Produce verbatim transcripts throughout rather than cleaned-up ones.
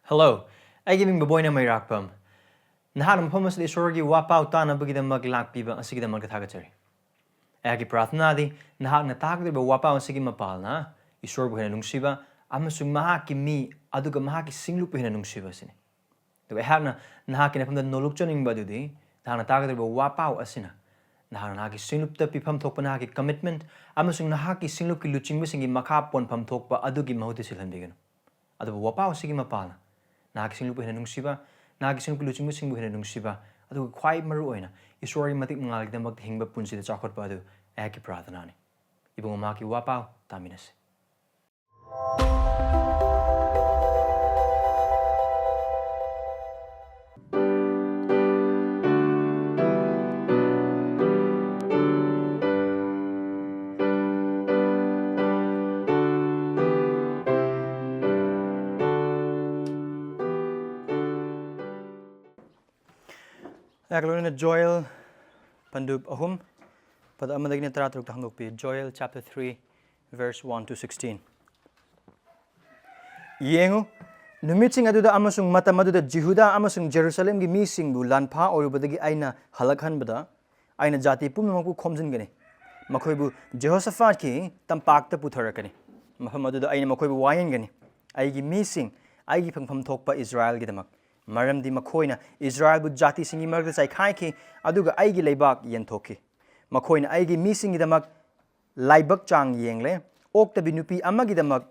Hello, ꯑꯩꯒꯤ ꯃꯤꯡ ꯕꯕꯣꯏꯅ ꯃꯩꯔꯥꯛꯄꯝ꯫ ꯅꯍꯥꯛꯅ ꯃꯐꯝ ꯑꯁꯤꯗ ꯏꯁꯣꯔꯒꯤ ꯋꯥꯄꯥꯎ ꯇꯥꯅꯕꯒꯤꯗꯃꯛ ꯂꯥꯛꯄꯤꯕ ꯑꯁꯤꯒꯤꯗꯃꯛꯇ ꯊꯥꯒꯠꯆꯔꯤ꯫ ꯑꯩꯍꯥꯛꯀꯤ ꯄ꯭ꯔꯥꯔꯊꯅꯥꯗꯤ ꯅꯍꯥꯛꯅ ꯇꯥꯒꯗꯧꯔꯤꯕ ꯋꯥꯄꯥꯎ ꯑꯁꯤꯒꯤ ꯃꯄꯥꯜꯅ ꯏꯁꯣꯔꯕꯨ ꯍꯦꯟꯅ ꯅꯨꯡꯁꯤꯕ ꯑꯃꯁꯨꯡ ꯃꯍꯥꯛꯀꯤ ꯃꯤ ꯑꯗꯨꯒ ꯃꯍꯥꯛꯀꯤ ꯁꯤꯡꯂꯨꯞꯄꯨ ꯍꯦꯟꯅ ꯅꯨꯡꯁꯤꯕ ꯑꯁꯤꯅꯤ꯫ ꯑꯗꯨꯒ ꯑꯩꯍꯥꯛꯅ ꯅꯍꯥꯛꯀꯤ ꯅꯐꯝꯗ ꯅꯣꯂꯨꯛꯆꯅꯤꯡꯕ ꯑꯗꯨꯗꯤ ꯅꯍꯥꯛꯅ ꯇꯥꯒꯗꯧꯔꯤꯕ ꯋꯥꯄꯥꯎ ꯑꯁꯤꯅ ꯅꯍꯥꯛꯅ ꯅꯍꯥꯛꯀꯤ ꯁꯤꯡꯂꯨꯞꯇ ꯄꯤꯐꯝ ꯊꯣꯛꯄ ꯅꯍꯥꯛꯀꯤ commitment ꯑꯃꯁꯨꯡ ꯅꯍꯥꯛꯀꯤ ꯁꯤꯡꯂꯨꯞꯀꯤ ꯂꯨꯆꯤꯡꯕꯁꯤꯡꯒꯤ ꯃꯈꯥ ꯄꯣꯟꯐꯝ ꯊꯣꯛꯄ ꯑꯗꯨꯒꯤ ꯃꯍꯨꯠꯇ ꯁꯤꯜꯍꯟꯕꯤꯒꯅꯨ꯫ ꯑꯗꯨꯕꯨ ꯋꯥꯄꯥꯎ ꯑꯁꯤꯒꯤ ꯃꯄꯥꯜꯅ ꯅꯍꯥꯛꯀꯤ ꯁꯤꯡꯂꯨꯞꯄꯨ ꯍꯦꯟꯅ ꯅꯨꯡꯁꯤꯕ, ꯅꯍꯥꯛꯀꯤ ꯁꯤꯡꯂꯨꯞꯀꯤ ꯂꯨꯆꯤꯡꯕꯁꯤꯡꯕꯨ ꯍꯦꯟꯅ ꯅꯨꯡꯁꯤꯕ, ꯑꯗꯨꯒ ꯈ꯭ꯋꯥꯏ ꯃꯔꯨ ꯑꯣꯏꯅ ꯏꯁꯣꯔꯒꯤ ꯃꯇꯤꯛ ꯃꯉꯥꯜꯒꯤꯗꯃꯛꯇ ꯍꯤꯡꯕ ꯄꯨꯟꯁꯤꯗ ꯆꯥꯎꯈꯠꯄ ꯑꯗꯨ ꯑꯩꯍꯥꯛꯀꯤ ꯄ꯭ꯔꯥꯔꯊꯅꯥꯅꯤ꯫ ꯏꯕꯨꯡꯉꯣ, ꯃꯍꯥꯛꯀꯤ ꯋꯥꯄꯥꯎ ꯇꯥꯃꯤꯟꯅꯁꯤ꯫ ꯑꯩꯍꯥꯛ ꯂꯣꯏꯅꯅ ꯖꯣꯌꯦꯜ ꯄꯟꯗꯨꯞ ꯑꯍꯨꯝ, ꯄꯗ ꯑꯃꯗꯒꯤꯅ ꯇꯔꯥꯇꯔꯨꯛꯇ ꯍꯥꯡꯗꯣꯛꯄꯤ꯫ Joel chapter three, verse one to sixteen. ꯌꯦꯡꯉꯨ, ꯅꯨꯃꯤꯠꯁꯤꯡ ꯑꯗꯨꯗ ꯑꯃꯁꯨꯡ ꯃꯇꯝ ꯑꯗꯨꯗ ꯖꯤꯍꯨꯗꯥ ꯑꯃꯁꯨꯡ ꯖꯦꯔꯨꯁꯂꯦꯝꯒꯤ ꯃꯤꯁꯤꯡꯕꯨ ꯂꯥꯟꯐꯥ ꯑꯣꯏꯔꯨꯕꯗꯒꯤ ꯑꯩꯅ ꯍꯜꯂꯛꯍꯟꯕꯗ, ꯑꯩꯅ ꯖꯥꯇꯤ ꯄꯨꯝꯅꯃꯛꯄꯨ ꯈꯣꯝꯖꯤꯟꯒꯅꯤ꯫ ꯃꯈꯣꯏꯕꯨ ꯖꯦꯍꯣꯁꯥꯐꯥꯠꯀꯤ ꯇꯝꯄꯥꯛꯇ ꯄꯨꯊꯔꯛꯀꯅꯤ꯫ ꯃꯐꯝ ꯑꯗꯨꯗ ꯑꯩꯅ ꯃꯈꯣꯏꯕꯨ ꯋꯥꯌꯦꯟꯒꯅꯤ꯫ ꯑꯩꯒꯤ ꯃꯤꯁꯤꯡ, ꯑꯩꯒꯤ ꯐꯪꯐꯝ ꯊꯣꯛꯄ ꯏꯁꯔꯥꯌꯦꯜꯒꯤꯗꯃꯛ, ꯃꯔꯝꯗꯤ ꯃꯈꯣꯏꯅ ꯏꯁꯔꯥꯌꯦꯜꯕꯨ ꯖꯥꯇꯤꯁꯤꯡꯒꯤ ꯃꯔꯛꯇ ꯆꯥꯏꯈꯥꯏꯈꯤ, ꯑꯗꯨꯒ ꯑꯩꯒꯤ ꯂꯩꯕꯥꯛ ꯌꯦꯟꯊꯣꯛꯈꯤ꯫ ꯃꯈꯣꯏꯅ ꯑꯩꯒꯤ ꯃꯤꯁꯤꯡꯒꯤꯗꯃꯛ ꯂꯥꯏꯕꯛ ꯆꯥꯡ ꯌꯦꯡꯂꯦ, ꯑꯣꯛꯇꯕꯤ ꯅꯨꯄꯤ ꯑꯃꯒꯤꯗꯃꯛ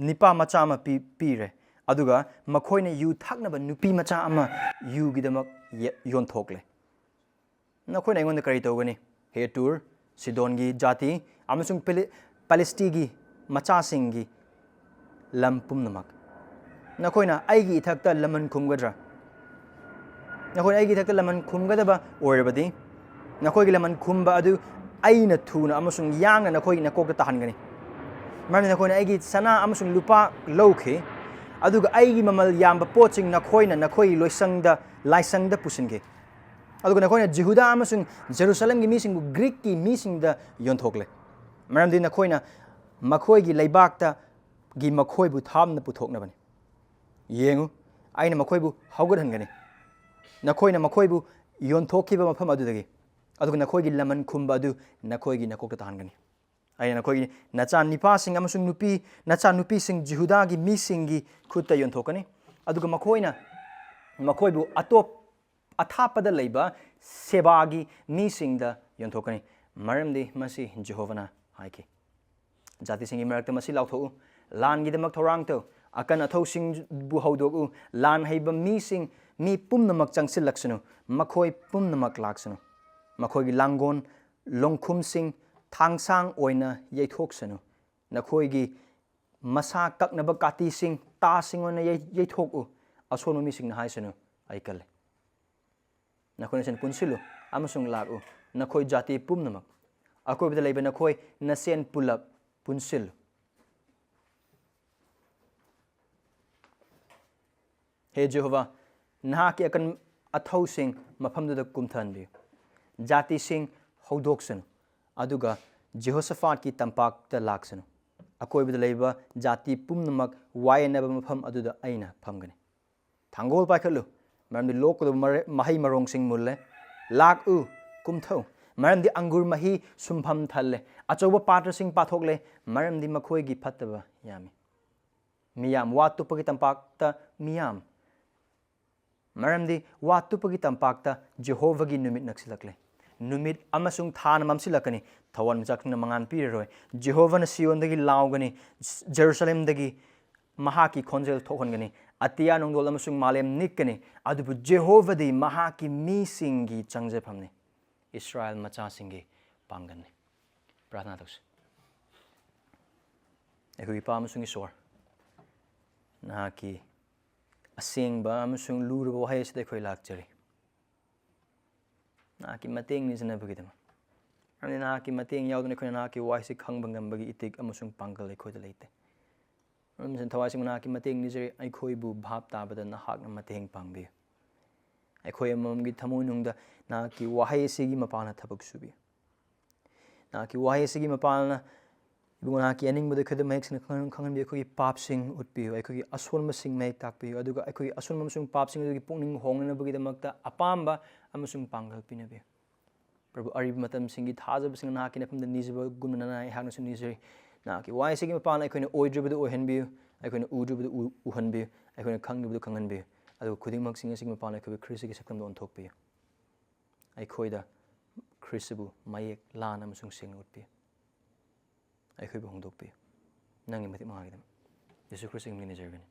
ꯅꯤꯄꯥ ꯃꯆꯥ ꯑꯃ ꯄꯤ-, ꯄꯤꯔꯦ, ꯑꯗꯨꯒ ꯃꯈꯣꯏꯅ ꯌꯨ ꯊꯛꯅꯕ ꯅꯨꯄꯤ ꯃꯆꯥ ꯑꯃ ꯌꯨꯒꯤꯗꯃꯛ ꯌꯦ-, ꯌꯣꯟꯊꯣꯛꯂꯦ꯫ ꯅꯈꯣꯏꯅ ꯑꯩꯉꯣꯟꯗ ꯀꯔꯤ ꯇꯧꯒꯅꯤ? ꯍꯦ ꯇꯨꯔ, ꯁꯤꯗꯣꯟꯒꯤ ꯖꯥꯇꯤ ꯑꯃꯁꯨꯡ ꯄꯦꯂꯤ-, ꯄꯦꯂꯤꯁꯇꯤꯒꯤ ꯃꯆꯥꯁꯤꯡꯒꯤ ꯂꯝ ꯄꯨꯝꯅꯃꯛ, ꯅꯈꯣꯏꯅ ꯑꯩꯒꯤ ꯏꯊꯛꯇ ꯂꯃꯟ ꯈꯨꯝꯒꯗ꯭ꯔꯥ? ꯅꯈꯣꯏꯅ ꯑꯩꯒꯤ ꯏꯊꯛꯇ ꯂꯃꯟ ꯈꯨꯝꯒꯗꯕ ꯑꯣꯏꯔꯕꯗꯤ, ꯅꯈꯣꯏꯒꯤ ꯂꯃꯟ ꯈꯨꯝꯕ ꯑꯗꯨ ꯑꯩꯅ ꯊꯨꯅ ꯑꯃꯁꯨꯡ ꯌꯥꯡꯅ ꯅꯈꯣꯏꯒꯤ ꯅꯀꯣꯛꯇ ꯇꯥꯍꯟꯒꯅꯤ꯫ ꯃꯔꯝꯗꯤ ꯅꯈꯣꯏꯅ ꯑꯩꯒꯤ ꯁꯅꯥ ꯑꯃꯁꯨꯡ ꯂꯨꯄꯥ ꯂꯧꯈꯤ, ꯑꯗꯨꯒ ꯑꯩꯒꯤ ꯃꯃꯜ ꯌꯥꯝꯕ ꯄꯣꯠꯁꯤꯡ ꯅꯈꯣꯏꯅ ꯅꯈꯣꯏꯒꯤ ꯂꯣꯏꯁꯪꯗ, ꯂꯥꯏꯁꯪꯗ ꯄꯨꯁꯤꯟꯈꯤ꯫ ꯑꯗꯨꯒ ꯅꯈꯣꯏꯅ ꯖꯤꯍꯨꯗꯥ ꯑꯃꯁꯨꯡ ꯖꯦꯔꯨꯁꯂꯦꯝꯒꯤ ꯃꯤꯁꯤꯡꯕꯨ ꯒ꯭ꯔꯤꯛꯀꯤ ꯃꯤꯁꯤꯡꯗ ꯌꯣꯟꯊꯣꯛꯂꯦ, ꯃꯔꯝꯗꯤ ꯅꯈꯣꯏꯅ ꯃꯈꯣꯏꯒꯤ ꯂꯩꯕꯥꯛꯇꯒꯤ ꯃꯈꯣꯏꯕꯨ ꯊꯥꯞꯅ ꯄꯨꯊꯣꯛꯅꯕꯅꯤ꯫ ꯌꯦꯡꯉꯨ, ꯑꯩꯅ ꯃꯈꯣꯏꯕꯨ ꯍꯧꯒꯠꯍꯟꯒꯅꯤ꯫ ꯅꯈꯣꯏꯅ ꯃꯈꯣꯏꯕꯨ ꯌꯣꯟꯊꯣꯛꯈꯤꯕ ꯃꯐꯝ ꯑꯗꯨꯗꯒꯤ, ꯑꯗꯨꯒ ꯅꯈꯣꯏꯒꯤ ꯂꯃꯟ ꯈꯨꯝꯕ ꯑꯗꯨ ꯅꯈꯣꯏꯒꯤ ꯅꯀꯣꯛꯇ ꯇꯥꯍꯟꯒꯅꯤ꯫ ꯑꯩꯅ ꯅꯈꯣꯏꯒꯤ ꯅꯆꯥ ꯅꯤꯄꯥꯁꯤꯡ ꯑꯃꯁꯨꯡ ꯅꯨꯄꯤ, ꯅꯆꯥ ꯅꯨꯄꯤꯁꯤꯡ ꯖꯤꯍꯨꯗꯥꯒꯤ ꯃꯤꯁꯤꯡꯒꯤ ꯈꯨꯠꯇ ꯌꯣꯟꯊꯣꯛꯀꯅꯤ, ꯑꯗꯨꯒ ꯃꯈꯣꯏꯅ ꯃꯈꯣꯏꯕꯨ ꯑꯇꯣꯞ ꯑꯊꯥꯞꯄꯗ ꯂꯩꯕ ꯁꯦꯕꯥꯒꯤ ꯃꯤꯁꯤꯡꯗ ꯌꯣꯟꯊꯣꯛꯀꯅꯤ, ꯃꯔꯝꯗꯤ ꯃꯁꯤ ꯖꯦꯍꯣꯚꯥꯅ ꯍꯥꯏꯈꯤ꯫ ꯖꯥꯇꯤꯁꯤꯡꯒꯤ ꯃꯔꯛꯇ ꯃꯁꯤ ꯂꯥꯎꯊꯣꯛꯎ, ꯂꯥꯟꯒꯤꯗꯃꯛ ꯊꯧꯔꯥꯡ ꯇꯧ, ꯑꯀꯟ ꯑꯊꯧꯁꯤꯡꯕꯨ ꯍꯧꯗꯣꯛꯎ, ꯂꯥꯟ ꯍꯩꯕ ꯃꯤꯁꯤꯡ, ꯃꯤ ꯄꯨꯝꯅꯃꯛ ꯆꯪꯁꯤꯜꯂꯛꯁꯅꯨ, ꯃꯈꯣꯏ ꯄꯨꯝꯅꯃꯛ ꯂꯥꯛꯁꯅꯨ, ꯃꯈꯣꯏꯒꯤ ꯂꯥꯡꯒꯣꯜ ꯂꯣꯡꯈꯨꯝꯁꯤꯡ ꯊꯥꯡꯁꯥꯡ ꯑꯣꯏꯅ ꯌꯩꯊꯣꯛꯁꯅꯨ, ꯅꯈꯣꯏꯒꯤ ꯃꯁꯥ ꯀꯛꯅꯕ ꯀꯥꯇꯤꯁꯤꯡ ꯇꯥꯁꯤꯡ ꯑꯣꯏꯅ ꯌꯩ-, ꯌꯩꯊꯣꯛꯎ꯫ ꯑꯁꯣꯟꯕ ꯃꯤꯁꯤꯡꯅ ꯍꯥꯏꯁꯅꯨ, "ꯑꯩ ꯀꯜꯂꯤ"꯫ ꯅꯈꯣꯏ ꯅꯁꯦꯟ ꯄꯨꯟꯁꯤꯜꯂꯨ ꯑꯃꯁꯨꯡ ꯂꯥꯛꯎ, ꯅꯈꯣꯏ ꯖꯥꯇꯤ ꯄꯨꯝꯅꯃꯛ, ꯑꯀꯣꯏꯕꯗ ꯂꯩꯕ ꯅꯈꯣꯏ ꯅꯁꯦꯟ ꯄꯨꯂꯞ ꯄꯨꯟꯁꯤꯜꯂꯨ꯫ ꯍꯦ ꯖꯦꯍꯣꯚꯥ, ꯅꯍꯥꯛꯀꯤ ꯑꯀꯟ ꯑꯊꯧꯁꯤꯡ ꯃꯐꯝꯗꯨꯗ ꯀꯨꯝꯊꯍꯟꯕꯤꯌꯨ꯫ ꯖꯥꯇꯤꯁꯤꯡ ꯍꯧꯗꯣꯛꯁꯅꯨ, ꯑꯗꯨꯒ ꯖꯦꯍꯣꯁꯥꯐꯥꯠꯀꯤ ꯇꯝꯄꯥꯛꯇ ꯂꯥꯛꯁꯅꯨ꯫ ꯑꯀꯣꯏꯕꯗ ꯂꯩꯕ ꯖꯥꯇꯤ ꯄꯨꯝꯅꯃꯛ ꯋꯥꯌꯦꯟꯅꯕ ꯃꯐꯝ ꯑꯗꯨꯗ ꯑꯩꯅ ꯐꯝꯒꯅꯤ꯫ ꯊꯥꯡꯒꯣꯜ ꯄꯥꯏꯈꯠꯂꯨ, ꯃꯔꯝꯗꯤ ꯂꯣꯛꯀꯗꯕ ꯃꯔ-, ꯃꯍꯩ ꯃꯔꯣꯡꯁꯤꯡ ꯃꯨꯜꯂꯦ꯫ ꯂꯥꯛꯎ, ꯀꯨꯝꯊꯧ, ꯃꯔꯝꯗꯤ ꯑꯪꯒꯨꯔ ꯃꯍꯤ ꯁꯨꯝꯐꯝ ꯊꯜꯂꯦ꯫ ꯑꯆꯧꯕ ꯄꯥꯇ꯭ꯔꯁꯤꯡ ꯄꯥꯊꯣꯛꯂꯦ, ꯃꯔꯝꯗꯤ ꯃꯈꯣꯏꯒꯤ ꯐꯠꯇꯕ ꯌꯥꯝꯃꯤ꯫ ꯃꯤꯌꯥꯝ, ꯋꯥ ꯇꯨꯞꯄꯒꯤ ꯇꯝꯄꯥꯛꯇ ꯃꯤꯌꯥꯝ, ꯃꯔꯝꯗꯤ ꯋꯥ ꯇꯨꯞꯄꯒꯤ ꯇꯝꯄꯥꯛꯇ ꯖꯦꯍꯣꯚꯥꯒꯤ ꯅꯨꯃꯤꯠ ꯅꯛꯁꯤꯜꯂꯛꯂꯦ꯫ ꯅꯨꯃꯤꯠ ꯑꯃꯁꯨꯡ ꯊꯥꯅ ꯃꯝꯁꯤꯜꯂꯛꯀꯅꯤ, ꯊꯋꯥꯟꯃꯤꯆꯥꯛꯁꯤꯡꯅ ꯃꯉꯥꯜ ꯄꯤꯔꯔꯣꯏ꯫ ꯖꯦꯍꯣꯚꯥꯅ ꯁꯤꯌꯣꯟꯗꯒꯤ ꯂꯥꯎꯒꯅꯤ, ꯖꯦꯔꯨꯁꯂꯦꯝꯗꯒꯤ ꯃꯍꯥꯛꯀꯤ ꯈꯣꯟꯖꯦꯜ ꯊꯣꯛꯍꯟꯒꯅꯤ꯫ ꯑꯇꯤꯌꯥ ꯅꯣꯡꯗꯣꯜ ꯑꯃꯁꯨꯡ ꯃꯥꯂꯦꯝ ꯅꯤꯛꯀꯅꯤ, ꯑꯗꯨꯕꯨ ꯖꯦꯍꯣꯚꯥꯗꯤ ꯃꯍꯥꯛꯀꯤ ꯃꯤꯁꯤꯡꯒꯤ ꯆꯪꯖꯐꯝꯅꯤ꯫ ꯏꯁꯔꯥꯌꯦꯜ ꯃꯆꯥꯁꯤꯡꯒꯤ ꯄꯥꯡꯒꯜꯅꯤ꯫ ꯄ꯭ꯔꯥꯊꯅꯥ ꯇꯧꯁꯤ꯫ ꯑꯩꯈꯣꯏ ꯏꯄꯥ ꯑꯃꯁꯨꯡ ꯏꯁꯣꯔ, ꯅꯍꯥꯛꯀꯤ ꯑꯁꯦꯡꯕ ꯑꯃꯁꯨꯡ ꯂꯨꯔꯕ ꯋꯥꯍꯩ ꯑꯁꯤꯗ ꯑꯩꯈꯣꯏ ꯂꯥꯛꯆꯔꯤ, ꯅꯍꯥꯛꯀꯤ ꯃꯇꯦꯡ ꯅꯤꯖꯅꯕꯒꯤꯗꯃꯛ꯫ ꯃꯔꯝꯗꯤ ꯅꯍꯥꯛꯀꯤ ꯃꯇꯦꯡ ꯌꯥꯎꯗꯅ ꯑꯩꯈꯣꯏꯅ ꯅꯍꯥꯛꯀꯤ ꯋꯥꯍꯩꯁꯤ ꯈꯪꯕ ꯉꯝꯕꯒꯤ ꯏꯊꯤꯛ ꯑꯃꯁꯨꯡ ꯄꯥꯡꯒꯜ ꯑꯩꯈꯣꯏꯗ ꯂꯩꯇꯦ꯫ ꯃꯔꯝ ꯑꯁꯤꯅ ꯊꯋꯥꯏ ꯑꯁꯦꯡꯕ ꯅꯍꯥꯛꯀꯤ ꯃꯇꯦꯡ ꯅꯤꯖꯔꯤ, ꯑꯩꯈꯣꯏꯕꯨ ꯚꯥꯞ ꯇꯥꯕꯗ ꯅꯍꯥꯛꯅ ꯃꯇꯦꯡ ꯄꯥꯡꯕꯤꯌꯨ꯫ ꯑꯩꯈꯣꯏ ꯑꯃꯃꯝꯒꯤ ꯊꯃꯣꯏꯅꯨꯡꯗ ꯅꯍꯥꯛꯀꯤ ꯋꯥꯍꯩ ꯑꯁꯤꯒꯤ ꯃꯄꯥꯟꯅ ꯊꯕꯛ ꯁꯨꯕꯤꯌꯨ꯫ ꯅꯍꯥꯛꯀꯤ ꯋꯥꯍꯩ ꯑꯁꯤꯒꯤ ꯃꯄꯥꯟꯅ ꯏꯕꯨꯡꯉꯣ, ꯅꯍꯥꯛꯀꯤ ꯑꯅꯤꯡꯕꯗꯨ ꯑꯩꯈꯣꯏꯗ ꯃꯌꯦꯛ ꯁꯦꯡꯅ ꯈꯪꯍꯟ-, ꯈꯪꯍꯟꯕꯤꯌꯨ꯫ ꯑꯩꯈꯣꯏꯒꯤ ꯄꯥꯞꯁꯤꯡ ꯎꯠꯄꯤꯌꯨ, ꯑꯩꯈꯣꯏꯒꯤ ꯑꯁꯣꯟꯕꯁꯤꯡ ꯃꯌꯦꯛ ꯇꯥꯛꯄꯤꯌꯨ, ꯑꯗꯨꯒ ꯑꯩꯈꯣꯏꯒꯤ ꯑꯁꯣꯟꯕ ꯑꯃꯁꯨꯡ ꯄꯥꯞꯁꯤꯡ ꯑꯗꯨꯒꯤ ꯄꯨꯛꯅꯤꯡ ꯍꯣꯡꯅꯅꯕꯒꯤꯗꯃꯛꯇ ꯑꯄꯥꯝꯕ ꯑꯃꯁꯨꯡ ꯄꯥꯡꯒꯜ ꯄꯤꯅꯕꯤꯌꯨ꯫ ꯄ꯭ꯔꯚꯨ, ꯑꯔꯤꯕ ꯃꯇꯝꯁꯤꯡꯒꯤ ꯊꯥꯖꯕꯁꯤꯡ ꯅꯍꯥꯛꯀꯤ ꯅꯐꯝꯗ ꯅꯤꯖꯕꯒꯨꯝꯅ ꯅꯅꯥꯏ ꯑꯩꯍꯥꯛꯅꯁꯨ ꯅꯤꯖꯔꯤ꯫ ꯅꯍꯥꯛꯀꯤ ꯋꯥꯍꯩꯁꯤꯒꯤ ꯃꯄꯥꯟꯅ ꯑꯩꯈꯣꯏꯅ ꯑꯣꯏꯗ꯭ꯔꯤꯕꯗꯨ ꯑꯣꯏꯍꯟꯕꯤꯌꯨ, ꯑꯩꯈꯣꯏꯅ ꯎꯗ꯭ꯔꯤꯕꯗꯨ ꯎ-, ꯎꯍꯟꯕꯤꯌꯨ, ꯑꯩꯈꯣꯏꯅ ꯈꯪꯗ꯭ꯔꯤꯕꯗꯨ ꯈꯪꯍꯟꯕꯤꯌꯨ, ꯑꯗꯨꯒ ꯈꯨꯗꯤꯡꯃꯛꯁꯤꯡ ꯑꯁꯤꯒꯤ ꯃꯄꯥꯟꯅ ꯑꯩꯈꯣꯏꯕꯨ ꯈ꯭ꯔꯤꯁꯇꯒꯤ ꯁꯛꯇꯝꯗ ꯑꯣꯟꯊꯣꯛꯄꯤꯌꯨ꯫ ꯑꯩꯈꯣꯏꯗ ꯈ꯭ꯔꯤꯁꯇꯕꯨ ꯃꯌꯦꯛ ꯂꯥꯅ ꯑꯃꯁꯨꯡ ꯁꯦꯡꯅ ꯎꯠꯄꯤꯌꯨ꯫ ꯑꯩꯈꯣꯏꯕꯨ ꯍꯣꯡꯗꯣꯛꯄꯤꯌꯨ, ꯅꯪꯒꯤ ꯃꯇꯤꯛ ꯃꯉꯥꯒꯤꯗꯃꯛ꯫ ꯌꯦꯁꯨ ꯈ꯭ꯔꯤꯁꯇꯒꯤ ꯃꯤꯡ ꯅꯤꯖꯔꯕꯅꯤ꯫